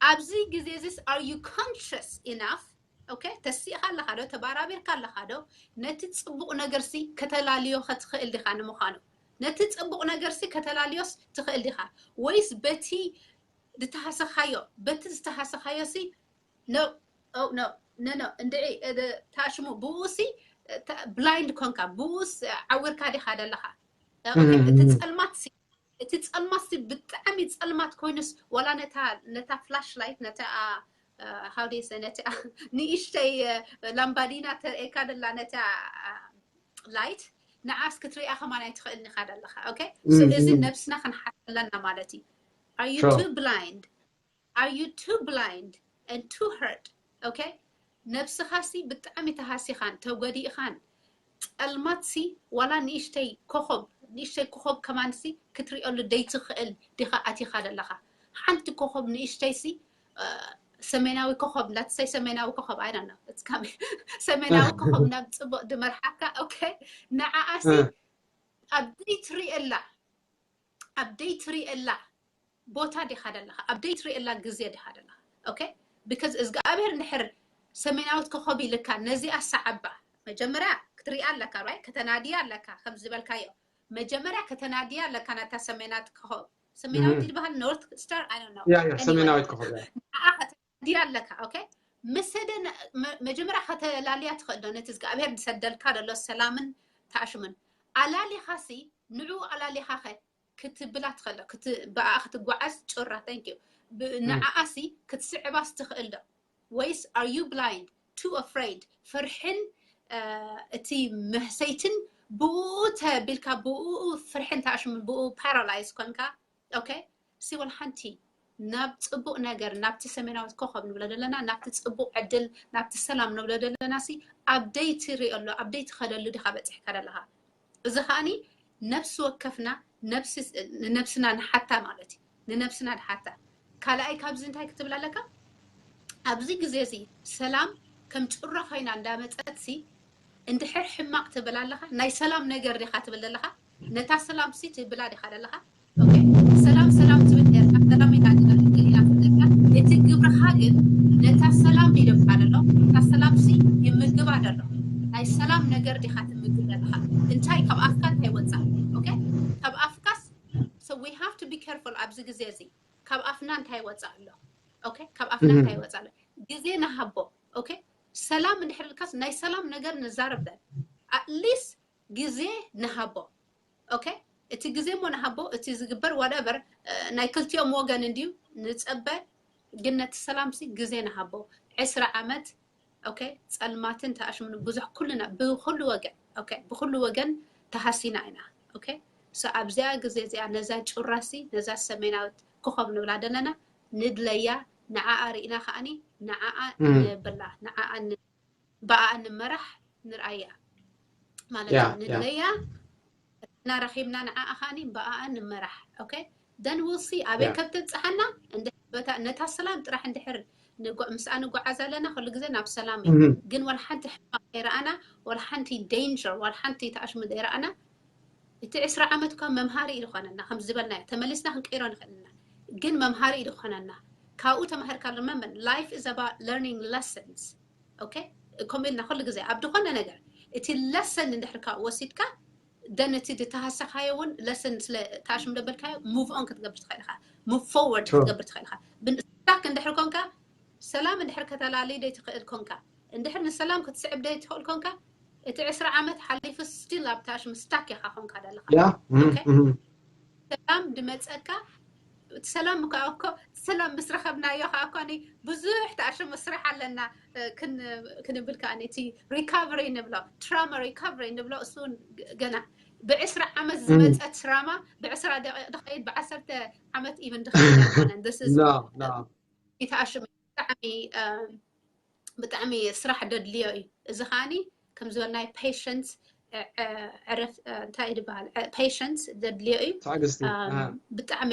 ኣብዚ ግዜ this are you conscious enough okay ተሲእካ ኣለካ ዶ ተባራቢርካ ኣለካ ዶ ነቲ ፅቡቅ ነገር ሲ ከተላልዮ ከትኽእል ዲካ ንምዃኑ ነቲ ፅቡቅ ነገር ሲ ከተላልዮስ ትኽእል ዲካ ወይስ በቲ ዝተሃሰኻዮ በቲ ዝተሃሰኻዮ ሲ no no no no እንድዒ ታሽሙ ብኡ ሲ blind ኮንካ ብኡስ ዓዊርካ ዲካ ደለካ እቲ ፀልማት ሲ እቲ ፀልማት ሲ ብጣዕሚ ፀልማት ኮይኑስ ዋላ ነታ ነታ flash light ነታ how do you say ነታ ንእሽተይ ላምባዲና ተርእየካ ደላ ነታ light ንዓስ ክትሪኣ ከማን ኣይትኽእልን ኢኻ ደለኻ okay እዚ ነብስና ክንሓት ኣለና ማለት እዩ are you too blind are you too blind and too hurt okay ነብስኻ ሲ ብጣዕሚ ተሃሲኻን ተጎዲእኻን ፀልማት ሲ ዋላ ንእሽተይ ኮኸብ ንእሽተይ ኮኸብ ከማን ሲ ክትሪኦሉ ደይትኽእል ዲኻ ኣቲኻ ደለኻ ሓንቲ ኮኸብ ንእሽተይ ሲ ሰሜናዊ ኮኸብ፣ let's say ሰሜናዊ ኮኸብ፣ I don't know፣ it's coming፣ ሰሜናዊ ኮኸብ ናብ ፅቡቕ ድመርሓካ። ኦኬ፣ ንዓኣሲ ኣብ ደይትሪእላ፣ ኣብ ደይትሪእላ ቦታ ዲኻ ደለኻ፣ ኣብ ደይትሪእላ ግዜ ዲኻ ደለኻ። ኦኬ፣ because እግዚኣብሔር እንድሕር ሰሜናዊት ኮኸብ ኢልካ ነዚኣ ሰዓባ፣ መጀመርያ ክትሪኣ ኣለካ፣ right? ከተናድያ ኣለካ፣ ከም ዝበልካዮ መጀመርያ ከተናድያ ኣለካ ነታ ሰሜናዊት ኮኸብ። ሰሜናዊት ይበሃል፣ ኖርት ስታር፣ I don't know። ያ ያ ሰሜናዊት ኮኸብ። ድያ ኣለካ። ኦኬ፣ ምስ መጀመርያ ከተላልያ ትኽእል ዶ ነቲ እግዚኣብሔር ዝሰደልካ ዘሎ ሰላምን ተኣሽሙን? ኣላሊኻሲ ንዑ ኣላሊኻኸ ክትብላ ትኽእል ዶ? ብኣ ክትጓዓዝ ጭራ፣ thank you፣ ንዓኣሲ ክትስዕባስ ትኽእል ዶ? ወይስ are you blind, too afraid? ፍርሕን እቲ መህሰይትን ብኡ ተቢልካ፣ ብኡ ፍርሕን ተኣሽሙን ብኡ ፓራላይዝ ኮንካ። ኦኬ፣ ሲ ወላ ሓንቲ ናብ ፅቡቕ ነገር፣ ናብቲ ሰሜናዊት ኮኸብ ንብሎ ዘለና፣ ናብቲ ፅቡቕ ዕድል፣ ናብቲ ሰላም ንብሎ ዘለና ሲ ኣብ ደይትሪኦ ኣሎ፣ ኣብ ደይትኸደሉ ዲኻ በፂሕካ ዘለኻ? እዚ ከዓኒ ነፍሲ ወከፍና ንነብስና ንሓታ ማለት እዩ። ንነብስና ንሓታ። ካልኣይ ካብዚ እንታይ ክትብል ኣለካ? ኣብዚ ግዜ እዚ ሰላም ከም ጭሮ ኮይና እንዳመፀት ሲ እንድሕር ሕማቕ ትብል ኣለኻ፣ ናይ ሰላም ነገር ዲኻ ትብል ዘለኻ? ነታ ሰላም ሲ ትብላ ዲኻ ዘለኻ? ኦኬ፣ ሰላም ሰላም ትብል ነርካ፣ ሰላም ኢላ ገሊላ ትብለካ። እቲ ግብርኻ ግን ነታ ሰላም ይደብራ ደሎ፣ ነታ ሰላም ሲ ይምግባ ደሎ። ናይ ሰላም ነገር ዲኻ ትምግብ ዘለኻ? እንታይ ካብ ኣፍካ እንታይ ወፃ? ኦኬ፣ ካብ ኣፍካስ፣ so we have to be careful ኣብዚ ግዜ እዚ ካብ ኣፍና እንታይ ወፃ ኣሎ? ኦኬ፣ ካብ ኣፍና እንታይ ወፃ ኣሎ? ግዜ ንሃቦ። ኦኬ፣ ሰላም እንድሕር ኢልካስ ናይ ሰላም ነገር ንዛረብ ደን፣ at least ግዜ ንሃቦ። ኦኬ፣ እቲ ግዜ እሞ ንሃቦ፣ እቲ ዝግበር whatever ናይ ክልቲኦም ወገን እንድዩ ንፀበ፣ ግን ነቲ ሰላምሲ ግዜ ንሃቦ። ዕስራ ዓመት ኦኬ፣ ፀልማትን ተኣሽሙን ብዙሕ ኩልና ብኩሉ ወገን፣ ኦኬ፣ ብኩሉ ወገን ተሃሲና ኢና። ኦኬ፣ so ኣብዚኣ ግዜ እዚኣ ነዛ ጭራሲ፣ ነዛ ሰሜናዊት ኮኸብ ንብላ ዘለና ንድለያ፣ ንዓኣ ርኢና ከዓኒ ንዓኣ ንብላ፣ ንዓኣ ብኣኣ ንመራሕ፣ ንርኣያ ማለት እዩ። ንድለያ እና ረኺብና ንዓኣ ከዓኒ ብኣኣ ንመራሕ። ኦኬ፣ then we'll see ኣበይ ከም ተብፅሓና። ነታ ሰላም ጥራሕ እንድሕር ምስኣ ንጓዓዝ ኣለና፣ ኩሉ ግዜ ናብ ሰላም እዩ። ግን ዋላ ሓንቲ ሕማቕ ዘይረኣና፣ ዋላ ሓንቲ ዴንጀር፣ ዋላ ሓንቲ ተኣሽሙ ዘይረኣና፣ እቲ ዕስራ ዓመት እኳ መምሃሪ እዩ ዝኾነና፣ ከም ዝበልናዮ ተመሊስና ክንቀይሮ ንኽእል ኢና፣ ግን መምሃሪ እዩ ዝኾነና። ካብኡ ተማሂርካ፣ remember, life is about learning lessons። ኦኬ፣ ከምኡ ኢልና ኩሉ ግዜ ኣብ ዝኾነ ነገር እቲ ለሰን እንድሕር ካብ ወሲድካ፣ then እቲ ዝተሃሰኻዮ እውን ለሰን ስለ ተኣሽም ደበልካዮ፣ ሙቭ ኦን ክትገብር ትኽእል ኢኻ፣ ሙቭ ፎርወርድ ክትገብር ትኽእል ኢኻ። ስታክ እንድሕር ኮንካ፣ ሰላም እንድሕር ከተላልይ ደይ ትኽእል ኮንካ፣ እንድሕር ንሰላም ክትስዕብ ደይ ትኽእል ኮንካ፣ እቲ ዕስራ ዓመት ሓሊፉ ስቲል ኣብ ተኣሽም ስታክ ኢኻ ኮንካ ደለኻ። ሰላም ድመፀካ፣ እቲ ሰላም ከዓ እኮ፣ ሰላም ምስ ረኸብናዮ ከዓ እኮ ብዙሕ ተኣሽሙ ስራሕ ኣለና ክንብል ከዓ፣ እቲ ሪካቨሪ ንብሎ፣ ትራማ ሪካቨሪ ንብሎ፣ እሱ እውን ገና ብዕስራ ዓመት ዝመፀ ትራማ ብዕስራ ደቂቕ ድኸይድ፣ ብዓሰርተ ዓመት ኢቨን ድኸይድ ኣይኮነን። ይተኣሽሙ ብጣዕሚ ብጣዕሚ ስራሕ ደድልዮ እዩ። እዚ ከዓኒ ከም ዝበልናዮ ፔሸንስ፣ ዕረፍ፣ እንታይ እዩ ዝበሃል፣ ፔሸንስ ደድልዮ እዩ። ብጣዕሚ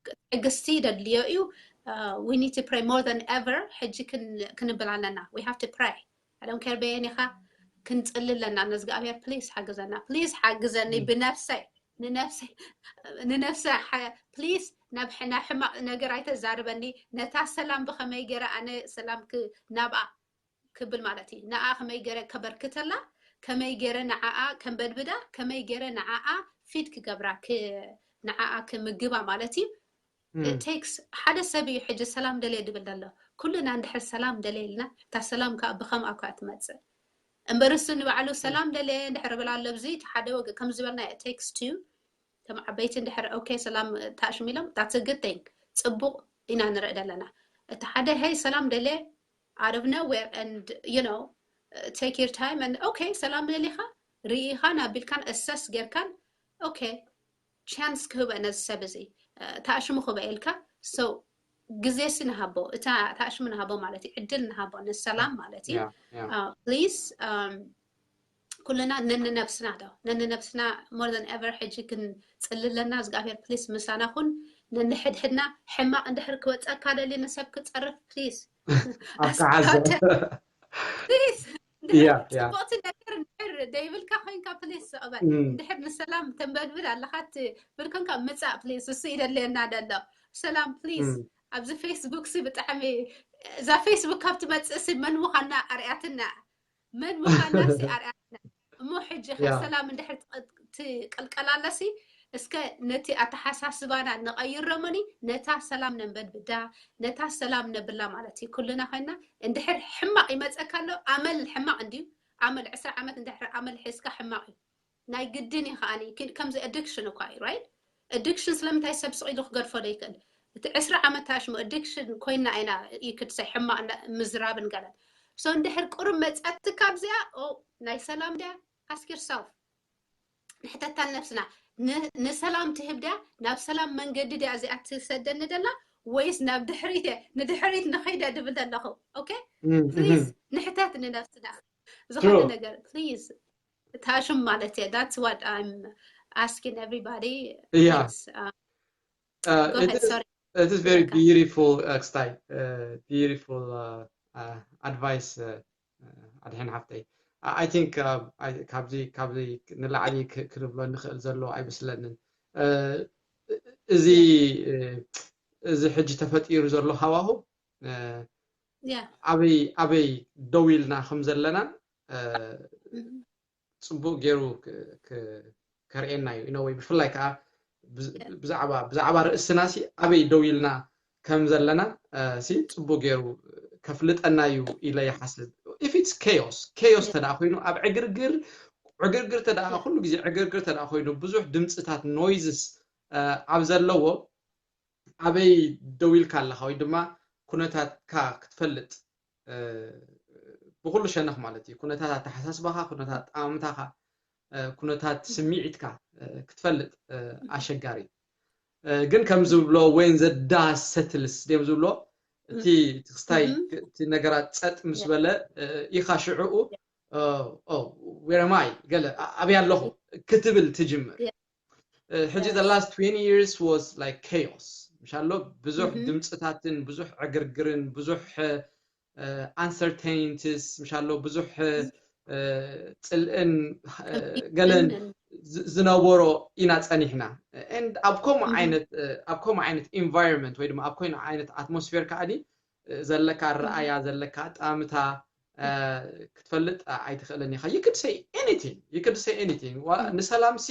ትዕግስቲ ደድልዮ እዩ። We need to pray more than ever። ሕጂ ክንብል ኣለና። We have to pray። I don't care በየን ኢኻ፣ ክንፅሊ ኣለና። ነዝግኣብሔር ፕሊስ ሓግዘና፣ ፕሊስ ሓግዘኒ ብነፍሰይ ንነፍሰ ፕሊስ ናብ ሕማቕ ነገር ኣይተዛርበኒ። ነታ ሰላም ብኸመይ ገይረ ኣነ ሰላም ናብኣ ክብል ማለት እዩ። ንኣ ከመይ ገይረ ከበርክተላ፣ ከመይ ገይረ ንዓኣ ከንበድብዳ፣ ከመይ ገይረ ንዓኣ ፊድ ክገብራ፣ ንዓኣ ክምግባ ማለት እዩ። ቴክስ ሓደ ሰብ እዩ ሕጂ ሰላም ደልየ ድብል ዘሎ። ኩልና እንድሕር ሰላም ደልየ ኢልና፣ እታ ሰላም ከዓ ብኸምኣ እኳ ትመፅእ እምበር እሱ ንባዕሉ ሰላም ደልየ እንድሕር ብል ኣሎ። ብዚ እቲ ሓደ ወገን ከም ዝበልና ቴክስ ቱ ከም ዓበይቲ እንድሕር ኦኬ ሰላም ታሽም ኢሎም that's a good thing፣ ፅቡቕ ኢና ንርኢ ዘለና። እቲ ሓደ ሄይ ሰላም ደልየ out of nowhere and you know take your time and okay ሰላም ደሊኻ ርኢኻን ኣቢልካን ኣሰስ ጌርካን okay ቻንስ ክህበ ነዚ ሰብ እዚ ታሽሙ ክበ ኢልካ so ግዜሲ ንሃቦ፣ እታ ታሽሙ ንሃቦ ማለት እዩ፣ ዕድል ንሃቦ ንሰላም ማለት እዩ። ፕሊስ ኩልና ነንነብስና ዶ ነንነብስና more than ever ሕጂ ክንፅሊ ኣለና። እግዚኣብሔር ፕሊስ ምሳና ኩን። ነንሕድሕድና ሕማቕ እንድሕር ክወፀካ ደሊ ንሰብ ክፀርፍ ፕሊስ ኣተሓዘ ፕሊዝ Yeah, yeah. ጽቡቕቲ ነገር እንድሕር ደይብልካ ኮይንካ ፕሊዝ ስቕበል። Mm. እንድሕር ንሰላም ተንበድብድ ኣለኻ ት- ብል ኮንካ ምጻእ ፕሊዝ፣ እሱ ይደልየና ደሎ። ሰላም ፕሊዝ። Mm. ኣብዚ ፌስቡክ ሲ ብጣዕሚ እዛ ፌስቡክ ካብ ትመጽእ ሲ መን ምዃና ኣርያትና፣ መን ምዃና ሲ ኣርያትና። እሞ ሕጂ ከ Yeah. ሰላም እንድሕር ትቐ- ትቀልቀላለ ሲ እስከ ነቲ ኣተሓሳስባና ንቐይሮ እሞኒ ነታ ሰላም ነንበድብዳ፣ ነታ ሰላም ነብላ ማለት እዩ። ኩልና ኮይና እንድሕር ሕማቕ ይመጸካ ኣሎ፣ ኣመል ሕማቕ እንድዩ። ኣመል ዕስራ ዓመት እንድሕር ኣመል ሒዝካ ሕማቕ እዩ። ናይ ግድን እዩ ከዓኒ ክ- ከምዚ ኣዲክሽን እኳ እዩ፣ ራይት? ኣዲክሽን ስለምንታይ ሰብ ስቕ ኢሉ ክገድፎ ዘይክእል? እቲ ዕስራ ዓመት ታሽሙ ኣዲክሽን ኮይና ኢና ይክድሰይ ሕማቕ እንዳ- ምዝራብን ገለን። ሶ እንድሕር ቁሩብ መጸትካ ኣብዚኣ ኦ ናይ ሰላም ድያ? Ask yourself። ንሕተታ ነብስና ን- ንሰላም ትህብ ድያ? ናብ ሰላም መንገዲ ድያ እዚኣ ትሰደኒ ደላ ወይስ ናብ ድሕሪት እየ ንድሕሪት ንኸይደ ድብል ዘለኹ? ኦኬ Mm, ፕሊዝ mhm. ንሕተት ንነብስና ዝኾነ True. ነገር ፕሊዝ ታሽም ማለት እየ። That's what I'm asking everybody. Yeah. Please, uh, Uh, go it ahead. is Sorry. it is very Rebecca. Beautiful, uh, ክስታይ. Uh, beautiful, uh, uh, advice, uh, uh, ኣድሕን ሓፍተይ። I I think, uh, I- ካብዚ ካብዚ ንላዕሊ ክ- ክንብሎ ንኽእል ዘሎ ኣይመስለንን። Uh, እዚ uh, እዚ ሕጂ ተፈጢሩ ዘሎ ሃዋሁ uh, Yeah. ኣበይ ኣበይ ደው ኢልና ከም ዘለናን uh, Mhm. ጽቡቕ ገይሩ ክ- ክ- ከርእየና እዩ። ኢነ ወይ ብፍላይ ከዓ ብዝ- Yeah. ብዛዕባ ብዛዕባ ርእስና ሲ ኣበይ ደው ኢልና ከም ዘለና uh, ሲ ጽቡቕ ገይሩ ከፍልጠና እዩ ኢለ ይሓስብ። If it's chaos chaos Yeah. ተደኣ ኮይኑ ኣብ ዕግርግር ዕግርግር ተደኣ Yeah. ኩሉ ግዜ ዕግርግር ተደኣ ኮይኑ ብዙሕ ድምፅታት ኖይዝስ ኣብ ዘለዎ ኣበይ ደው ኢልካ ኣለኻ ወይ ድማ ኩነታትካ ክትፈልጥ uh, ብኩሉ ሸነኽ ማለት እዩ። ኩነታት ኣተሓሳስባኻ፣ ኩነታት ኣጠማምታኻ፣ uh, ኩነታት ስምዒትካ uh, ክትፈልጥ uh, ኣሸጋሪ። Uh, ግን ከም ዝብሎ when the dust settles ድዮም ዝብሎ እቲ እቲ ክስታይ Mhm. እቲ ነገራት ጸጥ ምስ Yeah. በለ uh, ኢኻ ሽዕኡ uh, oh, where am I ገለ ኣ- ኣበይ ኣለኹ ክትብል ትጅምር። Yeah. Uh, ሕጂ the Yes. last twenty years was like chaos ምሻሎ ብዙሕ Mhm. ድምፅታትን ብዙሕ ዕግርግርን ብዙሕ uh, uncertainties ምሻሎ ብዙሕ uh, uh, ጽልእን uh, ገለን Mhm. ዝ- ዝነበሮ ኢና ጸኒሕና። And ኣብ ከምኡ Mhm. ዓይነት uh, ኣብ ከምኡ ዓይነት environment ወይ ድማ ኣብ ኮይኑ ዓይነት ኣትሞስፌር ከዓኒ uh, ዘለካ ኣረኣያ ዘለካ ኣጠማምታ uh, ክትፈልጥ uh, ኣይትኽእልን ኢኻ። You could say anything, you could say anything. ዋ- Mhm. ንሰላም ሲ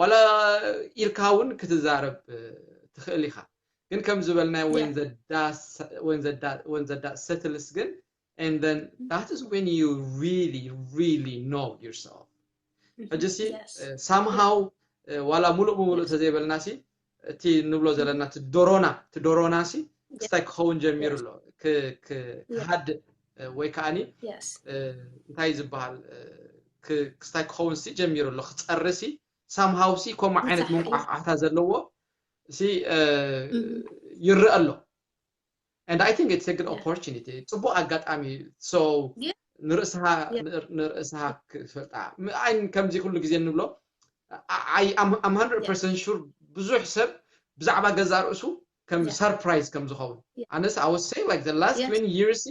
ዋላ ኢልካ እውን ክትዛረብ uh, ትኽእል ኢኻ። ግን ከም ዝበልናዮ when Yeah. the dust when the da- when the dust settles ግን and then that is when you really really know yourself. ሕጂ ሲ Yes. uh, somehow uh, ዋላ ሙሉእ ብሙሉእ ተዘይበልና ሲ እቲ ንብሎ ዘለና እቲ ዶሮና እቲ ዶሮና ሲ ክስታይ ክኸውን ጀሚሩ ኣሎ ክ- ክ- ክሃድእ uh, ወይ ከዓኒ Yes. uh, እንታይ ዝበሃል uh, ክ- ክስታይ ክኸውን ሲ ጀሚሩ ኣሎ ክፀሪ ሲ somehow ሲ ከምኡ ዓይነት ይፀሓ- መንቋሕቋሕታ ዘለዎ ሲ uh, Mhm. ይረአ ኣሎ። And I think it's a good Yeah. opportunity ጽቡቕ ኣጋጣሚ እዩ። So Yeah. ንርእስኻ Yeah. ንር- ንርእስኻ ክትፈልጣ ም- ኣይ ከምዚ ኩሉ ግዜ እንብሎ I- I'm I'm hundred percent sure ብዙሕ ሰብ ብዛዕባ ገዛ ርእሱ ከም Yeah. surprise ከም ዝኸውን Yeah. ኣነስ I would say like the last Yes. twenty years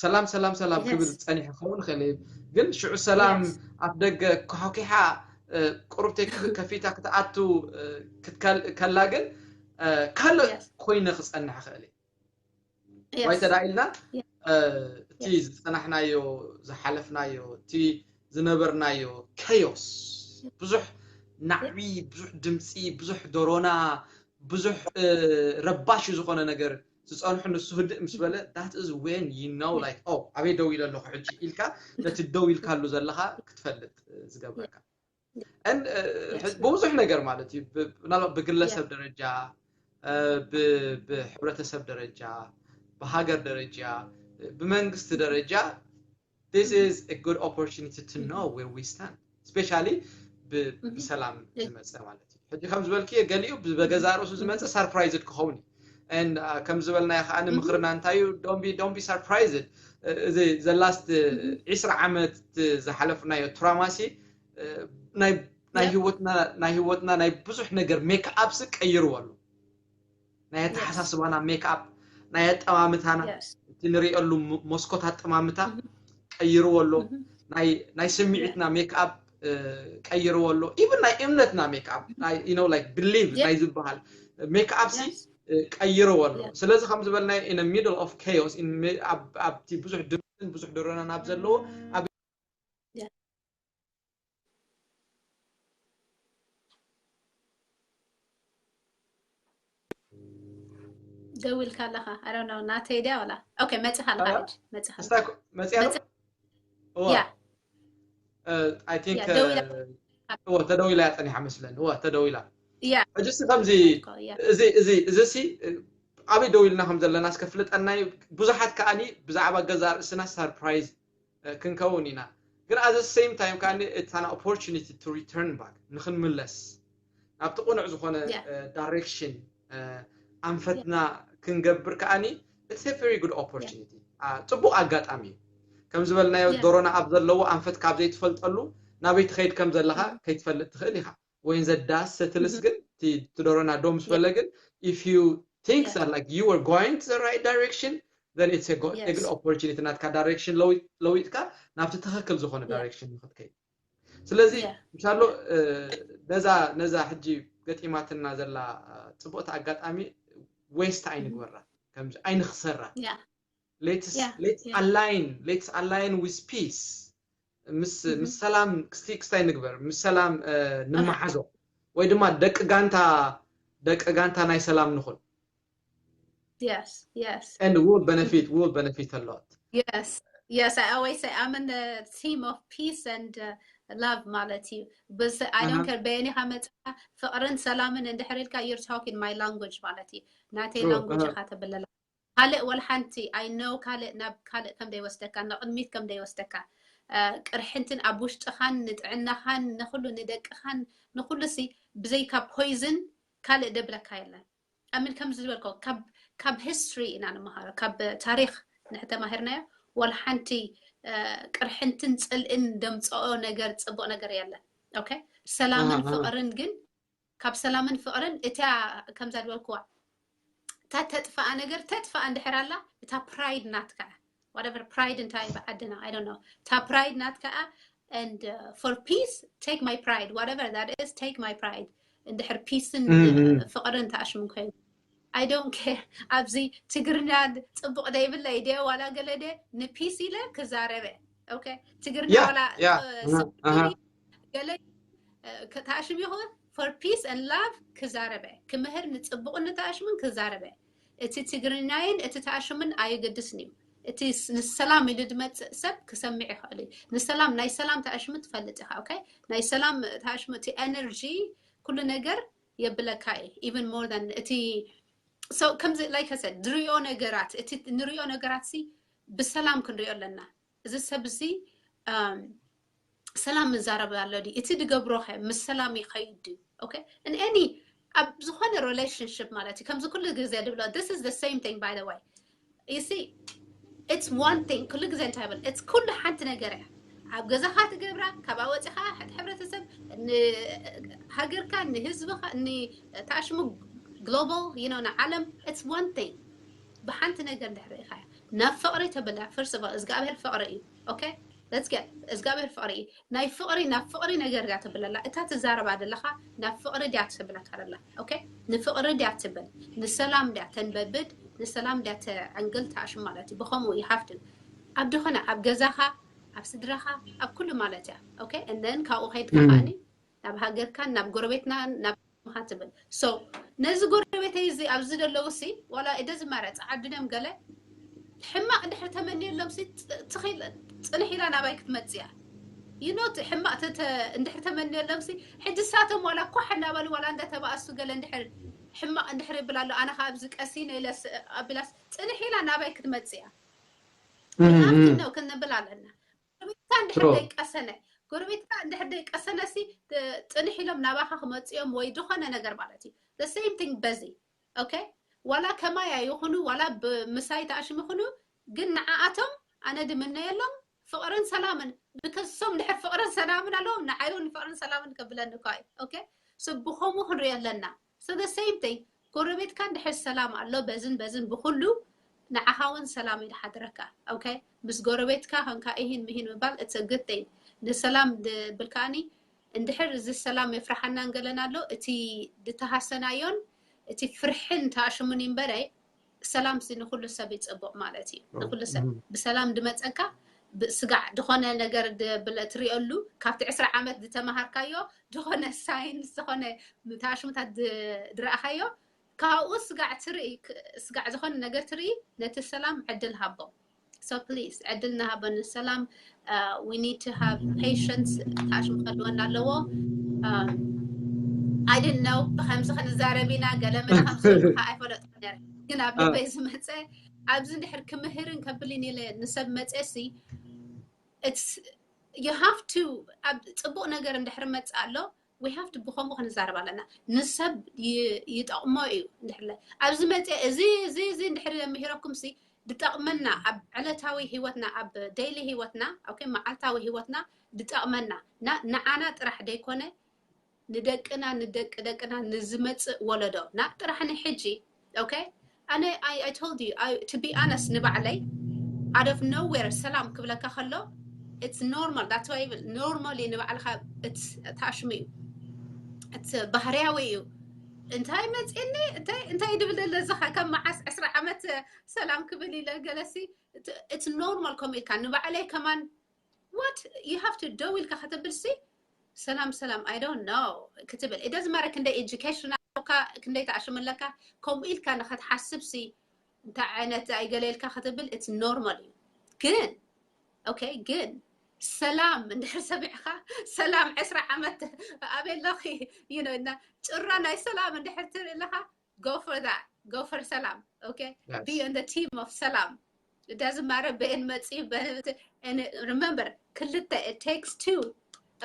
ሰላም ሰላም ሰላም Yes. ክብል ጸኒሐ ክኸውን ይኽእል እዩ። ግን ሽዑ ሰላም Yes. ኣፍ ደገ ከሖኪሓ uh, ቁሩብተይ ከፊታ ክትኣቱ uh, ክትከል- ከላ ግን uh, ካልእ Yes. ኮይነ ክጸንሕ ይኽእል እዩ። Yes. ዋይ ተዳኢልና Yeah. uh, እቲ Yes. ዝጸናሕናዮ ዝሓለፍናዮ እቲ ዝነበርናዮ chaos ብዙሕ ናዕቢ ብዙሕ ድምፂ ብዙሕ ዶሮና ብዙሕ uh, ረባሺ ዝኾነ ነገር ዝጸንሑ ንሱ ህድእ ምስ በለ that is when you know like oh ኣበይ ደው ኢለ ኣለኹ ሕጂ ኢልካ ነቲ ደው ኢልካሉ ዘለኻ ክትፈልጥ uh, ዝገብረካ And uh, Yes. ብብዙሕ ነገር ማለት እዩ ብ- ምናልባት ብግለሰብ ደረጃ uh, ብ- ብሕብረተሰብ ደረጃ ብሃገር ደረጃ ብመንግስቲ ደረጃ this is a good opportunity to know where we stand especially ብ- ብሰላም ዝመፀ ማለት እዩ ሕጂ ከም ዝበልክዮ ገሊኡ በገዛ ርእሱ ዝመፀ surprised ክኸውን እዩ and uh, ከም ዝበልናዮ ከዓ ንምኽርና እንታይ እዩ don't be don't be surprised እዚ the last ዕስራ ዓመት ዝሓለፍናዮ trauma ሲ uh, ናይ ናይ Yeah. ህይወትና ናይ ህይወትና ናይ ብዙሕ ነገር make up ሲ ቀይርዎ ኣሎ ናይ ኣተሓሳስባና make up ናይ ኣጠማምታና Yes. እቲ ንሪእሉ ሞ- መስኮት ኣጠማምታ ቀይርዎ ኣሎ። ናይ ናይ ስምዒትና ሜክኣፕ ቀይርዎ ኣሎ። ኢቭን ናይ እምነትና ሜክኣፕ ናይ you know like believe ናይ ዝበሃል ሜክኣፕ ሲ ቀይርዎ ኣሎ። ስለዚ ከም ዝበልናዮ in a middle of chaos in ኣብቲ ብዙሕ ድምፅን ብዙሕ ድሮናን ኣብ ዘለዎ ኣብ ደው ኢልካ ኣለኻ። I don't know ናተይ ድያ ወላ? ኦኬ መጺኻ ኣለኻ። ሕጂ መጺኻ። መጽያ ዶ? እዋ ያ I think ያ፣ ደው ኢላ። እዋ ተደዊላ እያ ጸኒሓ መስለኒ። እዋ ተደዊላ። ያ ሕጂ ሲ ከምዚ እኮ፣ ያ። እዚ እዚ እዚ ሲ ኣበይ ደው ኢልና ከም ዘለና እስከ ፍልጠና እዩ። ብዙሓት ከኣኒ ብዛዕባ ገዛ ርእስና ሰርፕራይዝ ክንከውን ኢና። ግን at the same time ከኣኒ it's an opportunity to return back ንክንምለስ ናብቲ ቅኑዕ ዝኾነ Yeah. ዳይሬክሽን ኣንፈትና ክንገብር ከኣኒ it's a very good opportunity ጽቡቅ ኣጋጣሚ እዩ። ከም ዝበልናዮ Yeah. ዶሮና ኣብ ዘለዎ ኣንፈት ካብ ዘይትፈልጠሉ ናበይ ትኸይድ ከም ዘለኻ ከይትፈልጥ ትኽእል ኢኻ። When the dust settles ግን እቲ እቲ ዶሮና ደው ምስ በለ ግን if you think Yeah. that like you are going to the right direction then it's a good, a good Yes. opportunity ናትካ ዳይሬክሽን ለዊጥካ ናብቲ ትኽክል ዝኾነ Yeah. ዳይሬክሽን ንክትከይድ። ስለዚ Yeah. ምሻሎ ነዛ ነዛ ሕጂ ገጢማትና ዘላ እ፣ ጽቡቕቲ ኣጋጣሚ ዌስት ኣይንግበራ፣ ከምዚ ኣይንኽሰራ። Yeah. Let's Yeah, let's yeah. align let's align with peace ምስ Mhm. ምስ ሰላም ክስቲ ክስታይ ንግበር፣ ምስ ሰላም እ፣ ንመሓዞ ወይ ድማ ደቂ ጋንታ ደቂ ጋንታ ናይ ሰላም ንኹን። Yes, yes. And we will benefit, we will benefit a lot. Yes, yes. I always say I'm in the team of peace and uh, love ማለት እዩ። But I don't Uh-huh. care በየኒ ከመፅካ ፍቅርን ሰላምን እንድሕር ኢልካ you're talking my language ማለት እዩ። ናተይ True, language uh-huh. ኢኻ ተብለላ። ካልእ ወላ ሓንቲ I know ካልእ ናብ ካልእ ከም ደይወስደካ ንቅድሚት ከም ደይወስደካ እ፣ ቅርሕንትን ኣብ ውሽጥኻን ንጥዕናኻን ንኩሉ ንደቅኻን ንኩሉ ሲ ብዘይካ ፖይዝን ካልእ ደብለካ የለን። ኣሚን ከም ዝበልኮ ካብ ካብ ሂስትሪ ኢና ንመሃሮ ካብ ታሪክ ንሕተማሂርናዮ ወላ ሓንቲ እ፣ ቅርሕንትን ፅልእን ደምፅኦ ነገር ፅቡቅ ነገር የለን። ኦኬ ሰላምን ኣሃ። ፍቅርን ግን ካብ ሰላምን ፍቅርን እታ ከምዛ ዝበልክዋ እታ ተጥፋኣ ነገር ተጥፋኣ እንድሕር ኣላ እታ ፕራይድ ናትካ whatever ፕራይድ እንታይ ብዓድና I don't know እታ ፕራይድ ናትካ and uh, for peace take my pride whatever that is take my pride እንድሕር ፒስን እም፣ እም። ፍቅርን ተኣሽምን ኮይኑ I don't care ኣብዚ ትግርኛ ጽቡቅ ደይብለ ኢደ ዋላ ገለ ደ ንፒስ ኢለ ክዛረበ okay ትግርኛ Yeah, ዋላ yeah. እ፣ Uh-huh, ጽቡቅ uh-huh. ገለ እ፣ ተኣሽም ይኹን for peace and love ክዛረበ ክምህር ንጽቡቅን ንተኣሽምን ክዛረበ እቲ ትግርኛይን እቲ ተኣሽምን ኣየገድስን እዩ እቲ ስ- ንሰላም ኢሉ ዝመፅእ ሰብ ክሰምዕ ይኽእል እዩ ንሰላም ናይ ሰላም ተኣሽሙ ትፈልጥ ኢኻ okay ናይ ሰላም ተኣሽሙ እቲ energy ኩሉ ነገር የብለካ እዩ even more than እቲ so ከምዚ like I said ንሪኦ ነገራት እቲ ንሪኦ ነገራት ሲ ብሰላም ክንሪኦ ኣለና እዚ ሰብ እዚ um, ሰላም ምዛረብ ኣሎ ድዩ እቲ ዝገብሮ ኸ ምስ ሰላም ይኸይድ ድዩ okay in any ኣብ ዝኾነ relationship ማለት እዩ ከምዚ ኩሉ ግዜ ድብሎ this is the same thing by the way you see it's one thing ኩሉ ግዜ እንታይ ብል it's ኩሉ ሓንቲ ነገር እያ ኣብ ገዛኻ ትገብራ ካብ ኣወፂኻ ሕቲ ሕብረተሰብ ንሃገርካ ንህዝብኻ ንተኣሽሙ global you know ንዓለም it's one thing ብሓንቲ ነገር እንድሕር ርኢኻያ ናብ ፍቅሪ ተብላ first of all እግዚኣብሔር ፍቅሪ እዩ okay let's get እግዚኣብሔር ፍቅሪ እዩ ናይ ፍቅሪ ናብ ፍቅሪ ነገር ድያ ተብለላ እታ ትዛረባ ዘለኻ ናብ ፍቅሪ ድያ ትብለካ ዘላ okay ንፍቅሪ ድያ ትብል ንሰላም ድያ ተንበብድ ንሰላም ድያ ተዕንግል ተኣሽም ማለት እዩ ብኸምኡ ይሃፍትን ኣብ ድኾነ ኣብ ገዛኻ ኣብ ስድራኻ ኣብ ኩሉ ማለት እያ okay and then ካብኡ ከይድካ ከዓኒ ናብ ሃገርካን ናብ ጎረቤትናን ናብ ምኻ ትብል so ነዚ ጎረቤተይ እዚ ኣብዚ ዘለዉ ሲ ዋላ it doesn't matter ፃዓድንዮም ገለ ሕማቅ እንድሕር ተመንየሎም ሲ ትኽእል ፅንሕ ኢላ ናባይ ክትመፅእ እያ you know ሕማቅ እንድሕር ተመንየሎም ሲ ሕጂ ሳቶም ዋላ ኳሕ እናበሉ ዋላ እንዳተባእሱ ገለ እንድሕር ሕማቅ እንድሕር ይብል ኣሎ ኣነ ከ ኣብዚ ቀሲነ ኢለ ኣቢላስ ፅንሕ ኢላ ናባይ ክትመፅእ እያ ነው ክንብል ኣለና ጎረቤትካ እንድሕር ደይቀሰነ ጎረቤትካ እንድሕር ደይቀሰነ ሲ ፅንሕ ኢሎም ናባኻ ክመፅኦም ወይ ዝኾነ ነገር ማለት እዩ the same thing በዚ okay ዋላ ከማይ ኣይኹኑ ዋላ ብምሳይ ተኣሽም ይኹኑ ግን ንዓኣቶም ኣነ ድምነየሎም ፍቅርን ሰላምን because ሶም ድሕር ፍቅርን ሰላምን ኣለዎም ንዓይ እውን ፍቅርን ሰላምን ከብለኒ እኳ እዩ okay so ብኸምኡ ክንሪኦ ኣለና so the same thing ጎረቤትካ እንድሕር ሰላም ኣሎ በዝን በዝን ብኩሉ ንዓኻ እውን ሰላም ይድሓድረካ። Okay? ምስ ጎረቤትካ ኮንካ ኢሂን ምሂን ምባል it's a good thing። ንሰላም ድብል ከኣኒ እንድሕር እዚ ሰላም የፍርሓና እንገለን ኣሎ፣ እቲ ድተሃሰናዮን እቲ ፍርሕን ተኣሽሙን እምበረይ፣ ሰላም ሲ ንኹሉ ሰብ ይጽቡቕ ማለት እዩ። ንኹሉ ሰብ ብሰላም ድመጸካ፣ ስጋዕ ድኾነ ነገር ድብል ትሪኦሉ፣ ካብቲ ዕስራ ዓመት ድተማሃርካዮ ድኾነ ሳይንስ ዝኾነ ተኣሽሙታት ድረኣኻዮ፣ ካብኡ ስጋዕ ትርኢ፣ ስጋዕ ዝኾነ ነገር ትርኢ፣ ነቲ ሰላም ዕድል ሃቦ። So please ዕድል ንሃቦ ንሰላም። We need to have patience። ታሽም ከልወና ኣለዎ። I didn't know ብከምዚ ክንዛረብ ኢና፣ ገለ መለ ከምዚ ኣይፈለጥኩ ነረ፣ ግን ኣብ ልበይ ዝመፀ ኣብዚ እንድሕር ክምህርን ከብልን ኢለ ንሰብ መፀ ሲ you have to። ኣብ ፅቡቅ ነገር እንድሕር መፅ ኣሎ we have to ብከምኡ ክንዛረብ ኣለና። ንሰብ ይጠቕሞ እዩ እንድሕር ኣብዚ መፀ እዚ እዚ እዚ እንድሕር ምሂረኩም ሲ ድጠቕመና ኣብ ዕለታዊ ህይወትና ኣብ daily ህይወትና okay መዓልታዊ ህይወትና ድጠቕመና ንዓና ጥራሕ ደይኮነ ንደቅና ንደቂ ደቅና ንዝመፅእ ወለዶ ናብ ጥራሕ ንሕጂ okay ኣነ I told you to be honest ንባዕለይ out of nowhere ሰላም ክብለካ ከሎ it's normal that's why even normal እዩ ንባዕልካ ታሽሙ እዩ እቲ ባህርያዊ እዩ እንታይ መፅኒ እንታይ ድብል ደለ ዝኻ ከም መዓስ ዕስራ ዓመት ሰላም ክብል ኢለ ገለሲ it's normal ከምኡ ኢልካ ንባዕለይ ከማን what you have to ደው ኢልካ ከተብል ሲ ሰላም ሰላም I don't know ክትብል it doesn't matter ክንደይ education ኣለካ ክንደይ ተኣሽሙ ኣለካ ከምኡ ኢልካ ንኸትሓስብ ሲ እንታይ ዓይነት ኣይገለ ኢልካ ክትብል it's normal እዩ ግን okay ግን ሰላም እንድሕር ሰሚዕካ ሰላም ዕስራ ዓመት ኣበይ ኣለኺ you know እና ጭራ ናይ ሰላም እንድሕር ትርኢ ኣለኻ go for that go for ሰላም okay be on the team of ሰላም it doesn't matter በየን መፂ and remember ክልተ it takes two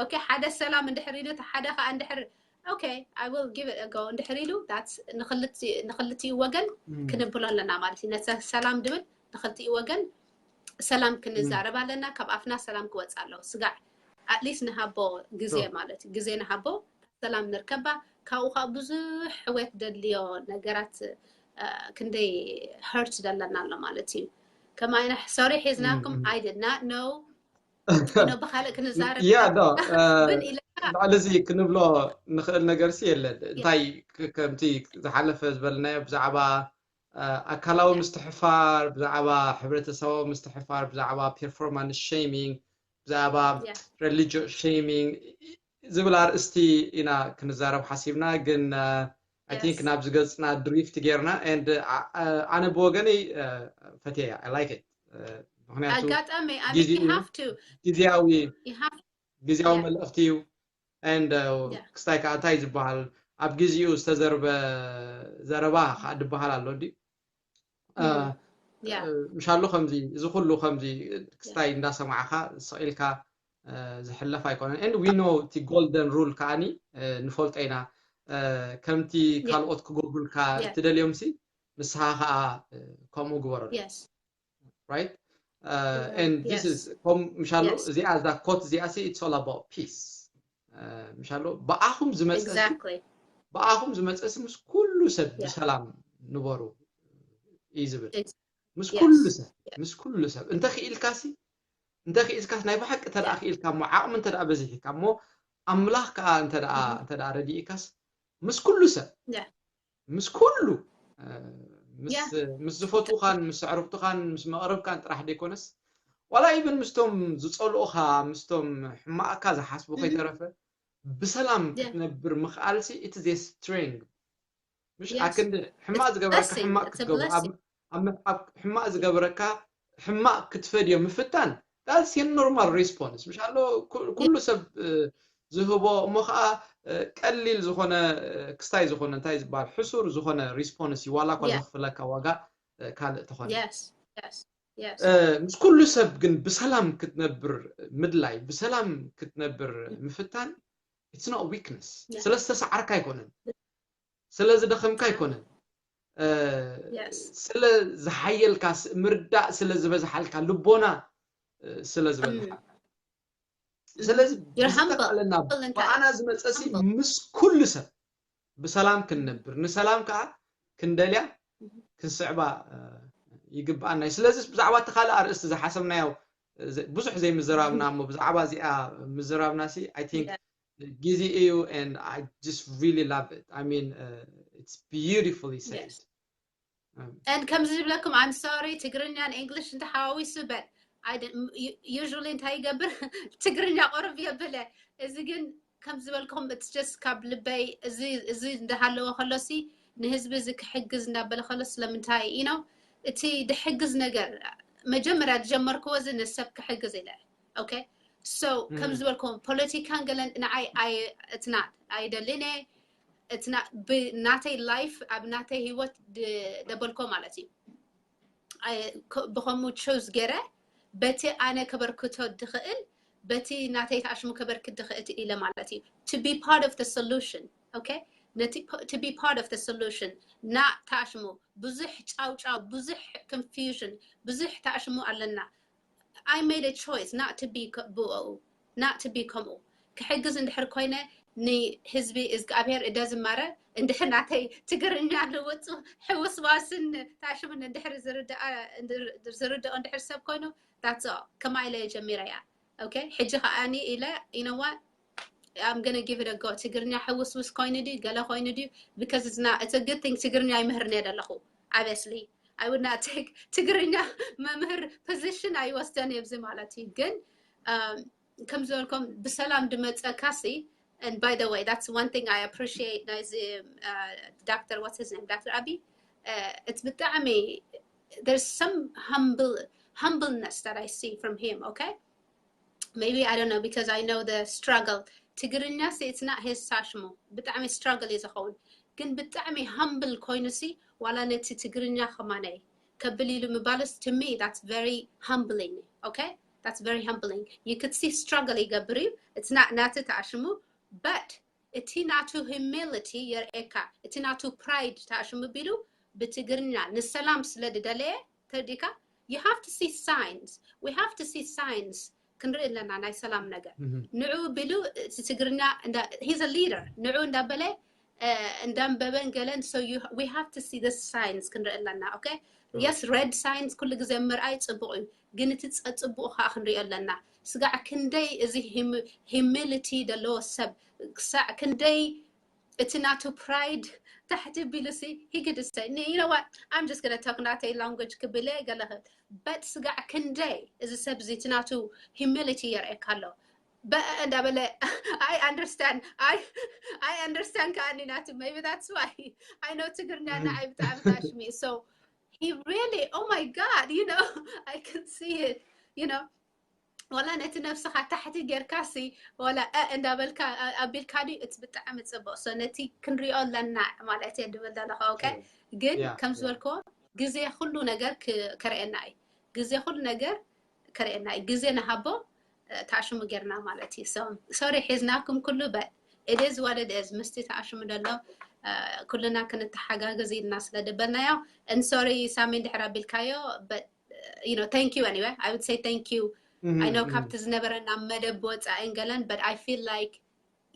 okay ሓደ ሰላም እንድሕር ኢሉ ሓደ ከዓ እንድሕር okay I will give it a go እንድሕር ኢሉ ንክልቲኡ ወገን ክንብሎ ኣለና ማለት እዩ ነቲ ሰላም ድብል ንክልቲኡ ወገን ሰላም ክንዛረብ ኣለና ካብ ኣፍና ሰላም ክወፅ ኣለዎ ስጋዕ at least ንሃቦ ግዜ ማለት እዩ ግዜ ንሃቦ ሰላም ንርከባ ካብኡ ከዓ ብዙሕ ሕውየት ደድልዮ ነገራት ክንደይ hurt ደለና ኣሎ ማለት እዩ ከማይና sorry ሒዝናኩም I did not know ብካልእ ክንዛረብ yeah no ልዕሊ እዚ ክንብሎ ንኽእል ነገር ሲ የለን እንታይ ከምቲ ዝሓለፈ ዝበልናዮ ብዛዕባ ኣካላዊ ምስትሕፋር ብዛዕባ ሕብረተሰባዊ ምስትሕፋር ብዛዕባ performance shaming ብዛዕባ religious shaming ዝብል ኣርእስቲ ኢና ክንዛረብ ሓሲብና ግን I think ናብዚ ገፅና drift ጌርና and ኣነ ብወገነይ ፈትየ I like it ምክንያቱ ኣጋጣሚ ግዜያዊ ግዜያዊ መልእኽቲ እዩ and ክስታይ ከዓ እንታይ ዝበሃል ኣብ ግዜኡ ዝተዘርበ ዘረባ ከዓ ዝበሃል ኣሎ ድዩ ምሻሎ ከምዚ እዚ ኩሉ ከምዚ ክስታይ እንዳሰማዕካ ስቕ ኢልካ ዝሕለፍ ኣይኮነን and we know እቲ golden rule ከዓኒ ንፈልጦ ኢና ከምቲ ካልኦት ክገብሩልካ ትደልዮም ሲ ንስኻ ከዓ ከምኡ ግበረሉ right and this is ከም ምሻሎ እዚኣ እዛ quote እዚኣ ሲ it's all about peace ምሻሎ ብኣኹም ዝመፀ ብኣኹም ዝመፀ ሲ ምስ ኩሉ ሰብ ብሰላም ንበሩ እዩ ዝብል ምስ ኩሉ ሰብ ምስ ኩሉ ሰብ እንተ ክኢልካ ሲ እንተ ክኢልካስ ናይ ብሓቂ ተደኣ ክኢልካ እሞ ዓቕሚ እንተ ደኣ በዚሕካ እሞ ኣምላኽ ከዓ እንተ ደኣ እንተ ደኣ ረዲእካስ ምስ ኩሉ ሰብ ምስ ኩሉ ምስ ዝፈትውኻን ምስ ኣዕሩኽትኻን ምስ መቕርብካን ጥራሕ ደይኮነስ ዋላ ኢብን ምስቶም ዝፀልኡኻ ምስቶም ሕማቕካ ዝሓስቡ ከይተረፈ ብሰላም ክትነብር ምኽኣልሲ እቲ ዘ strength ምሽ ኣክንዲ ሕማቕ ዝገበረካ ሕማቕ ክትገብሮ ኣብ ሕማቕ ዝገበረካ ሕማቕ ክትፈድዮ ምፍታን that's your normal response ምሽ ኣሎ ኩሉ ሰብ ዝህቦ እሞ ከዓ ቀሊል ዝኾነ ክስታይ ዝኾነ እንታይ ዝበሃል ሕሱር ዝኾነ response እዩ ዋላ እኳ ዘኽፍለካ ዋጋ ካልእ ተኾነ ምስ ኩሉ ሰብ ግን ብሰላም ክትነብር ምድላይ ብሰላም ክትነብር ምፍታን it's not weakness ስለ ዝተሰዓርካ ኣይኮነን ስለ ዝደኸምካ ኣይኮነን ስለ ዝሓየልካ ምርዳእ ስለ ዝበዝሓልካ ልቦና ስለ ዝበዝሓልካ ስለዚ ብዝተካለና ብኣና ዝመፀሲ ምስ ኩሉ ሰብ ብሰላም ክንነብር ንሰላም ከዓ ክንደልያ ክንስዕባ ይግብኣና እዩ። ስለዚ ብዛዕባ እቲ ካልእ ኣርእስቲ ዝሓሰብናዮ ብዙሕ ዘይምዝራብና እሞ ብዛዕባ እዚኣ ምዝራብና ሲ I think ግዜ እዩ። And I just really love it. I mean, it's beautifully said. And ከምዚ ዝብለኩም I'm sorry ትግርኛን English እንተሓዋዊሱ but usually እንታይ ይገብር ትግርኛ ቁሩብ የብለ። እዚ ግን ከም ዝበልኩም it's just ካብ ልበይ እዚ እንዳሃለወ ከሎሲ ንህዝቢ እዚ ክሕግዝ እንዳበለ ከሎ ስለምንታይ you know እቲ ድሕግዝ ነገር መጀመርያ ዝጀመርክዎ እዚ ንሰብ ክሕግዝ ኢለ okay so ከም ዝበልኩም ፖለቲካን ገለን ንዓይ it's not ኣይደልን እየ ብናተይ life ኣብ ናተይ ሂወት ደበልኮ ማለት እዩ ብከምኡ choose ገረ በቲ ኣነ ከበርክቶ ድኽእል በቲ ናተይ ተኣሽሙ ከበርክት ድኽእል ኢለ ማለት እዩ to be part of the solution okay to be part of the solution ና ተኣሽሙ ብዙሕ ጫውጫው ብዙሕ confusion ብዙሕ ተኣሽሙ ኣለና I made a choice not to be ብኡ not to be ከምኡ ክሕግዝ እንድሕር ኮይነ ንህዝቢ እግዚኣብሔር እደ ዝማረ እንድሕር ናተይ ትግርኛ ልውፁ ሕውስዋስን ታሽምን እንድሕር ዝርድኦ እንድሕር ሰብ ኮይኑ that's all ከማ ኢለ ጀሚረ እያ okay ሕጂ ከዓኒ ኢለ you know what I'm gonna give it a go ትግርኛ ሕውስውስ ኮይኑ ድዩ ገለ ኮይኑ ድዩ because it's not it's a good thing ትግርኛ ይምህር እየ ዘለኹ obviously I would not take ትግርኛ መምህር position ኣይወስደን እየ ኣብዚ ማለት እዩ ግን ከም ዝበልኩም ብሰላም ድመፀካሲ and by the way that's one thing I appreciate ናይዚ doctor what's his name doctor ኣቢ it's ብጣዕሚ there's some humble humbleness that I see from him okay maybe I don't know because I know the struggle ትግርኛ ሲ it's not his ታሽሙ ብጣዕሚ struggle እዩ ዝኸውን ግን ብጣዕሚ humble ኮይኑ ሲ ዋላ ነቲ ትግርኛ ከማነይ ከብል ኢሉ ምባልስ to me that's very humbling okay that's very humbling you could see struggle ይገብር እዩ it's not ናቲ ተኣሽሙ but እቲ ናቱ humility የርእየካ እቲ ናቱ pride ተኣሽሙ ቢሉ ብትግርኛ ንሰላም ስለ ድደለየ ተርዲካ you have to see signs we have to see signs ክንርኢ ኣለና ናይ ሰላም ነገር ንዑ ቢሉ እቲ ትግርኛ he's a leader ንዑ እንዳበለ እንዳንበበን ገለን so we have to see the signs ክንርኢ ኣለና okay yes red signs ኩሉ ግዜ ምርኣይ ፅቡቅ እዩ ግን እቲ ፀፅቡቅ ከዓ ክንሪኦ ኣለና ስጋዕ ክንደይ እዚ humility ዘለዎ ሰብ ክሳዕ ክንደይ እቲ ናቱ pride ታሕቲ ቢሉሲ he could say you know what I'm just gonna talk ናተይ language ክብለ ገለ but ስጋዕ ክንደይ እዚ ሰብ እዚ እቲ ናቱ humility የርእየካ ኣሎ በ እንዳበለ I understand I I understand ከኣኒ ናቱ maybe that's why I know ትግርኛ ንዓይ ብጣዕሚ ታሽሚ so he really oh my god you know I can see it you know ወላ ነቲ ነብስኻ ታሕቲ ጌርካሲ ወላ እ እንዳበልካ ኣቢልካ ድዩ እቲ ብጣዕሚ ፅቡቅ so ነቲ ክንሪኦ ኣለና ማለት እየ ድብል ዘለኹ okay ግን ከም ዝበልክዎ ግዜ ኩሉ ነገር ከርእየና እዩ ግዜ ኩሉ ነገር ከርእየና እዩ ግዜ ንሃቦ ተኣሽሙ ጌርና ማለት እዩ sorry ሒዝናኩም ኩሉ but it is what it is ምስቲ ተኣሽሙ ዘሎ ኩልና ክንተሓጋገዝ ኢልና ስለ ደበልናዮ and sorry ሳሚ እንድሕር ኣቢልካዮ but you know thank you anyway I would say thank you I know ካብቲ ዝነበረና መደብ ወፃእን ገለን but I feel like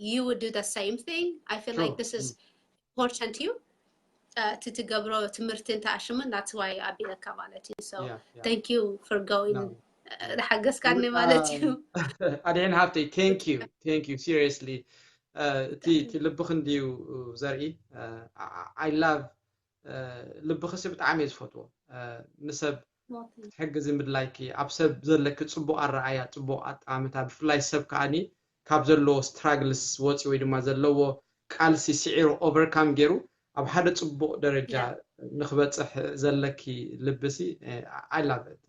you would do the same thing I feel like this is important you እቲ ትገብሮ ትምህርትን ተኣሽሙን that's why ኣቢለካ ማለት እዩ so thank you for going ሓገዝካኒ ማለት እዩ ኣድሒን ሃብተይ thank you thank you seriously እቲ ልብኽ እንድዩ ዘርኢ I love ልብኽሲ ብጣዕሚ እየ ዝፈትዎ ንሰብ ትሕግዚ ምድላይኪ ኣብ ሰብ ዘለኪ ፅቡቅ ኣረኣያ ፅቡቅ ኣጠማምታ ብፍላይ ሰብ ከዓኒ ካብ ዘለዎ struggles ወፂ ወይ ድማ ዘለዎ ቃልሲ ስዒሩ overcome ገይሩ ኣብ ሓደ ፅቡቅ ደረጃ ንክበፅሕ ዘለኪ ልብሲ I love it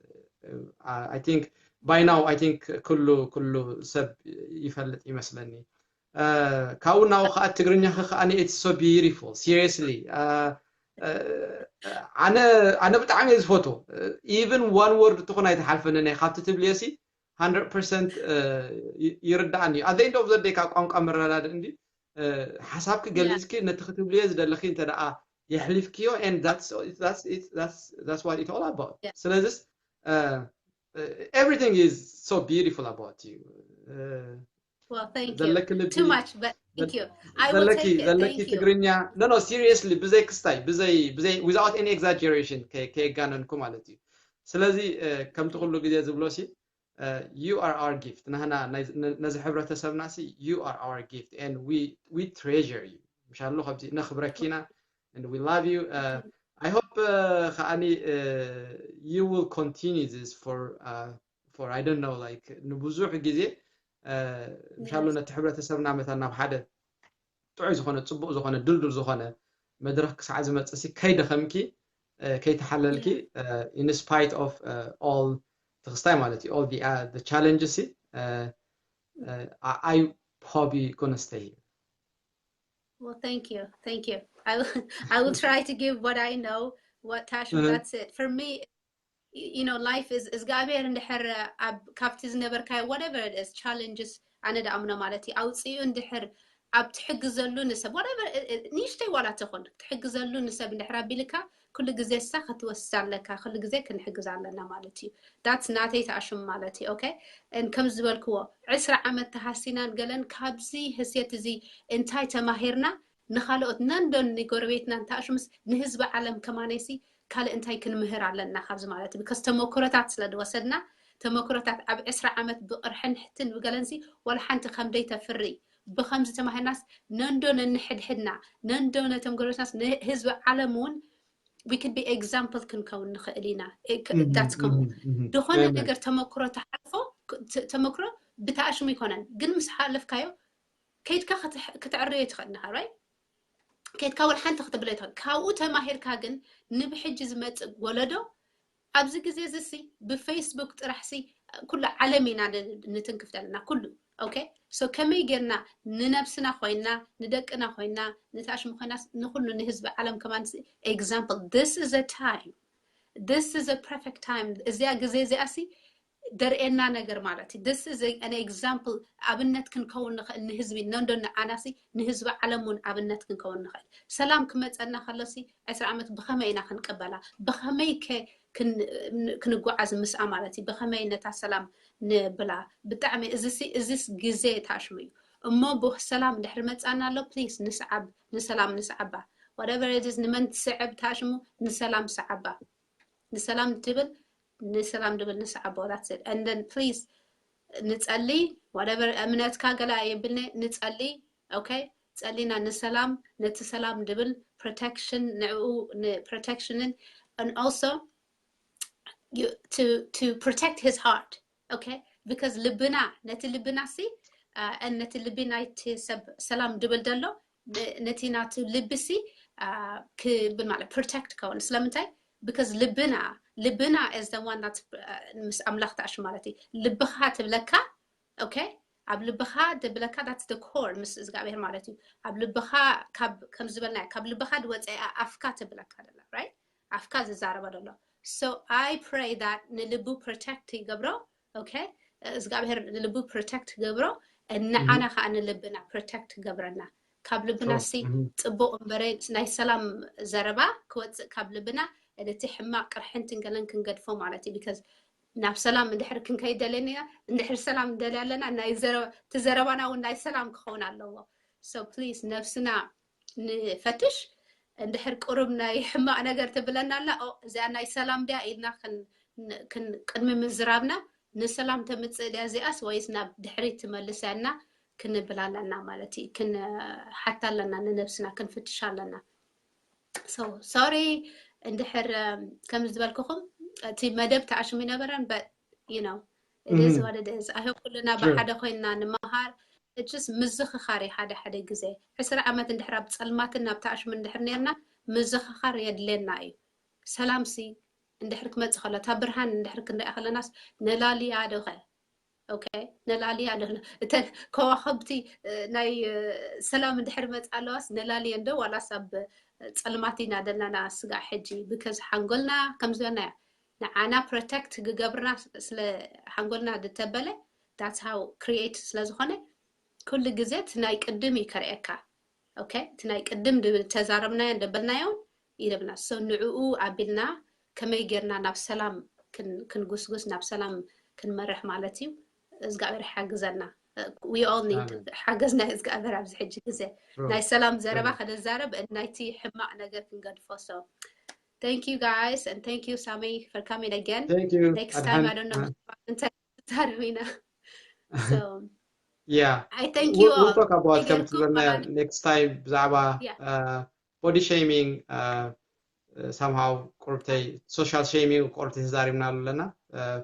I think by now I think ኩሉ ኩሉ ሰብ ይፈልጥ ይመስለኒ ካብኡ ናው ከዓ ትግርኛ ከዓኒ it's so beautiful seriously ኣነ ኣነ ብጣዕሚ እየ ዝፈትዎ even one word ትኾን ኣይትሓልፈንን እየ ካብቲ ትብልዮ ሲ hundred percent ይርዳኣኒ እዩ at the end of the day ካብ ቋንቋ መረዳድእ እንዲ ሓሳብኪ ገሊፅኪ ነቲ ክትብልዮ ዝደለኺ እንተ ደኣ የሕሊፍክዮ and that's what it's all about ስለዚስ everything is so beautiful about you Well, thank you. ዘለኪ ልቢ Too much, but thank you. I will ዘለኪ take it. ዘለኪ Thank you. ትግርኛ no no seriously ብዘይ ክስታይ ብዘይ ብዘይ without any exaggeration ከ- ከየጋነንኩ ማለት እዩ። ስለዚ እ፣ ከምቲ ኩሉ ግዜ ዝብሎ ሲ እ፣ you are our gift ናህና ናይ- ነ- ነዚ ሕብረተሰብና ሲ you are our gift and we we treasure you ምሻሎ ከምዚ ነኽብረኪና and we love you uh, I hope uh, ከዓኒ uh, you will continue this for uh, for I don't know like ንብዙሕ ግዜ uh, ምሻሎ ነቲ ሕብረተሰብና መታ ናብ ሓደ ጥዑይ ዝኾነ ጽቡቕ ዝኾነ ድልዱል ዝኾነ መድረኽ ክሳዕ ዝመጽእ ሲ ከይደኸምኪ uh, ከይተሓለልኪ uh, in spite of uh, all ትኽስታይ ማለት እዩ all the, uh, the challenges ሲ uh, uh, I, I hope you gonna stay here. Well, thank you. Thank you. I will, I will try to give what I know, what Tasha, Mhm. That's it. For me, y- you know, life is እግዚኣብሔር እንድሕር ኣብ ካብቲ ዝነበርካዮ whatever it is challenges ኣነ ደኣምኖ ማለት እዩ ኣውፅኡ እንድሕር ኣብ ትሕግዘሉ ንሰብ whatever ንእሽተይ ዋላ ትኹን ትሕግዘሉ ንሰብ እንድሕር ኣቢልካ ኩሉ ግዜ እሳ ክትወስድ ኣለካ ኩሉ ግዜ ክንሕግዝ ኣለና ማለት እዩ that's ናተይ ተኣሽሙ ማለት እዩ okay ከም ዝበልክዎ ዕስራ ዓመት ተሃሲናን ገለን ካብዚ ህስየት እዚ እንታይ ተማሂርና ንኻልኦት ነንዶን ንጎረቤትና እንተኣሽሙስ ንህዝቢ ዓለም ከማነይሲ ካልእ እንታይ ክንምህር ኣለና ካብዚ ማለት እዩ because ተመክሮታት ስለ ዝወሰድና ተመክሮታት ኣብ ዕስራ ዓመት ብቕርሕን ሕትን ብገለንሲ ዋላ ሓንቲ ከምደይ ተፍሪ ብኸምዚ ተማሂርናስ ነንዶ ነንሕድሕድና ነንዶ ነቶም ጎረቤትናስ ንህዝቢ ዓለም እውን we could be example ክንከውን ንኽእል ኢና that's common ዝኾነ ነገር ተመክሮ ተሓልፎ ተመክሮ ብተኣሽሙ ይኮነን ግን ምስ ሓለፍካዮ ከይድካ ክትዕርዮ ትኽእል ኢኻ right ከይድካ ወላ ሓንቲ ክትብለ ትኽእል ካብኡ ተማሂርካ ግን ንብሕጂ ዝመፅእ ወለዶ ኣብዚ ግዜ እዚ ሲ ብፌስቡክ ጥራሕ ሲ ኩሉ ዓለም ኢና ንትንክፍ ዘለና ኩሉ okay so ከመይ ጌርና ንነብስና ኮይና ንደቅና ኮይና ንታሽሙ ኮይና ንኩሉ ንህዝቢ ዓለም ከማን example this is a time this is a perfect time እዚኣ ግዜ እዚኣ ሲ ደርእየና ነገር ማለት እዩ this is an example ኣብነት ክንከውን ንኽእል ንህዝቢ ነንዶ ንዓናሲ ንህዝቢ ዓለም እውን ኣብነት ክንከውን ንኽእል ሰላም ክመፀና ከሎሲ ዕስራ ዓመት ብኸመይ ኢና ክንቀበላ ብኸመይ ክንጓዓዝ ምስኣ ማለት እዩ ብኸመይ ነታ ሰላም ንብላ ብጣዕሚ እዚስ ግዜ ታሽሙ እዩ እሞ ብሰላም ድሕሪ መፃና ኣሎ ፕሊስ ንስዓብ ንሰላም ንስዓባ whatever it is ንመን ትስዕብ ታሽሙ ንሰላም ሰዓባ ንሰላም ትብል ንሰላም ድብል ንስዓቦ that's it and then please ንጸሊ whatever እምነትካ ገላ የብልኒ ንጸሊ okay ጸሊና ንሰላም ነቲ ሰላም ድብል protection ንዕኡ protectionን and also to to protect his heart okay because ልብና ነቲ ልብና ሲ ነቲ ልቢ ናይቲ ሰብ ሰላም ድብል ደሎ ነቲ ናቱ ልብሲ ክብል ማለት protect ከውን ስለምንታይ because ልብና ልብና is the one that ምስ ኣምላኽ ተኣሽ ማለት እዩ ልብኻ ትብለካ okay ኣብ ልብኻ ትብለካ that's the core ምስ እግዚኣብሔር ማለት እዩ ኣብ ልብኻ ካብ ከም ዝበልና ካብ ልብኻ ዝወፀ ኣፍካ ትብለካ ደላ right ኣፍካ ዝዛረባ ደሎ so I pray that ንልቡ protect ይገብሮ okay እግዚኣብሔር ንልቡ protect ገብሮ ንዓና ከዓ ንልብና protect ገብረና ካብ ልብና ሲ ፅቡቅ እምበረ ናይ ሰላም ዘረባ ክወፅእ ካብ ልብና ነቲ ሕማቅ ቅርሕንትን ገለን ክንገድፎ ማለት እዩ because ናብ ሰላም እንድሕር ክንከይድ ደለና እንድሕር ሰላም እንደልያ ኣለና ናይ ዘረባና እውን ናይ ሰላም ክኸውን ኣለዎ so please ነብስና ንፈትሽ እንድሕር ቁሩብ ናይ ሕማቅ ነገር ትብለና ኣላ እዚኣ ናይ ሰላም ድያ ኢልና ቅድሚ ምዝራብና ንሰላም ተምፅእ ድያ እዚኣስ ወይስ ናብ ድሕሪት ትመልስ ያና ክንብል ኣለና ማለት እዩ ክንሓታ ኣለና ንነብስና ክንፍትሽ ኣለና sorry እንድሕር ከም ዝበልክኹም እቲ መደብ ተኣሽሙ ይነበረን but you know it is what it is I hope ኩልና ብሓደ ኮይንና ንምሃር እችስ ምዝኽኻር ሓደ ሓደ ግዜ ዕስራ ዓመት እንድሕር ኣብ ፀልማትን ናብ ተኣሽሙ እንድሕር ነርና ምዝኽኻር የድልየና እዩ ሰላም ሲ እንድሕር ክመፅእ ከሎ እታ ብርሃን እንድሕር ክንሪኣ ከለናስ ነላልያ ዶኸ okay ነላልያ ዶ እተን ከዋኸብቲ ናይ ሰላም እንድሕር መፅ ኣለዋስ ነላልየ እንዶ ዋላስ ኣብ ፀልማት ኢና ደለና ስጋዕ ሕጂ because ሓንጎልና ከም ዝበልናዮ ንዓና protect ክገብርና ስለ ሓንጎልና ዝተበለ that's how create ስለ ዝኾነ ኩሉ ግዜ እቲ ናይ ቅድም እዩ ከርእየካ okay እቲ ናይ ቅድም ተዛረብናዮ እንደበልናዮ ይለብና so ንዕኡ ኣቢልና ከመይ ጌርና ናብ ሰላም ክንጉስጉስ ናብ ሰላም ክንመርሕ ማለት እዩ እግዚኣብሔር ሓግዘና we all need ሓገዝ ናይ እግዚኣብሔር ኣብዚ ሕጂ ግዜ ናይ ሰላም ዘረባ ከነዛረብ ናይቲ ሕማቕ ነገር ክንገድፎ። So thank you guys and thank you Sami for coming again. Thank you. Next time I don't know እንታይ ተዛረብ ኢና። So Yeah. I thank you We'll, we'll all. talk about ከም ነገርኩም ትብለና ብርሃን- next time ብዛዕባ Yeah. uh, body shaming uh, uh, somehow ቁርብተይ social shaming ቁርብተይ ተዛሪብና ኣለና uh,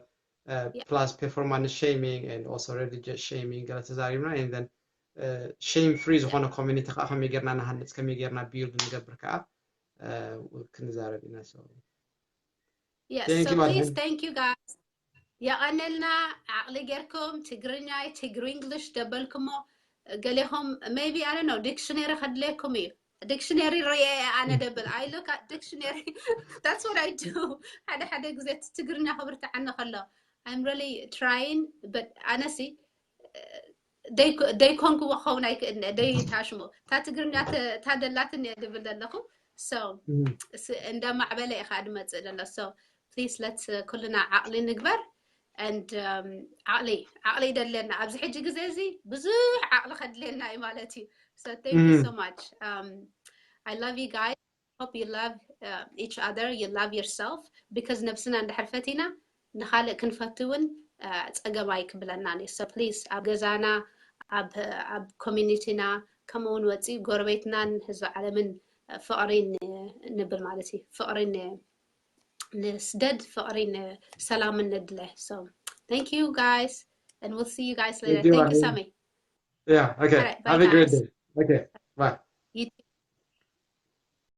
uh, Yeah. plus performance shaming and also religious shaming ገለ ተዛሪብና and then uh, shame free ዝኾነ community ከዓ ከመይ ጌርና ንሃንፅ ከመይ ጌርና build ንገብር ከዓ uh, ክንዛረብ ኢና። So Yeah, Thank so you, Martin. Please, thank you guys. የቐነልና ዓቕሊ ጌርኩም ትግርኛ ትግሪ እንግሊሽ ደበልኩሞ ገሌኹም maybe I don't know dictionary ከድልየኩም እዩ። Dictionary ርየ ኣነ ደብል I look at dictionary. That's what I do. ሓደ ሓደ ግዜ እቲ ትግርኛ ክብርትዓኒ ከሎ I'm really trying but ኣነሲ ደይኮንክዎ ክኸውን ኣይክእል ደይታሽሙ እታ ትግርኛ እታ ደላትን እየ ድብል ዘለኹ። So እንደ ማዕበለ ኢኻ ድመፅእ ዘሎ። So please let's ኩልና ዓቕሊ ንግበር and ዓቕሊ ዓቕሊ ይደለና ኣብዚ ሕጂ ግዜ እዚ ብዙሕ ዓቕሊ ከድልየና እዩ ማለት እዩ። So thank you so much. I love you guys. Hope you love each other, you love yourself because ነብስና እንድሕር ፈቲና ንኻልእ ክንፈቱ እውን ፀገም ኣይክብለናን እዩ። So please ኣብ ገዛና ኣብ community ና ከምኡ እውን ወፂ ጎረቤትናን ህዝቢ ዓለምን ፍቕሪ ንብል ማለት እዩ። ፍቕሪ ንስደድ ፍቕሪ ንሰላምን ነድለ። So thank you guys and we'll see you guys later. Thank you Sami. Yeah, okay. Have a great day. Okay. Bye.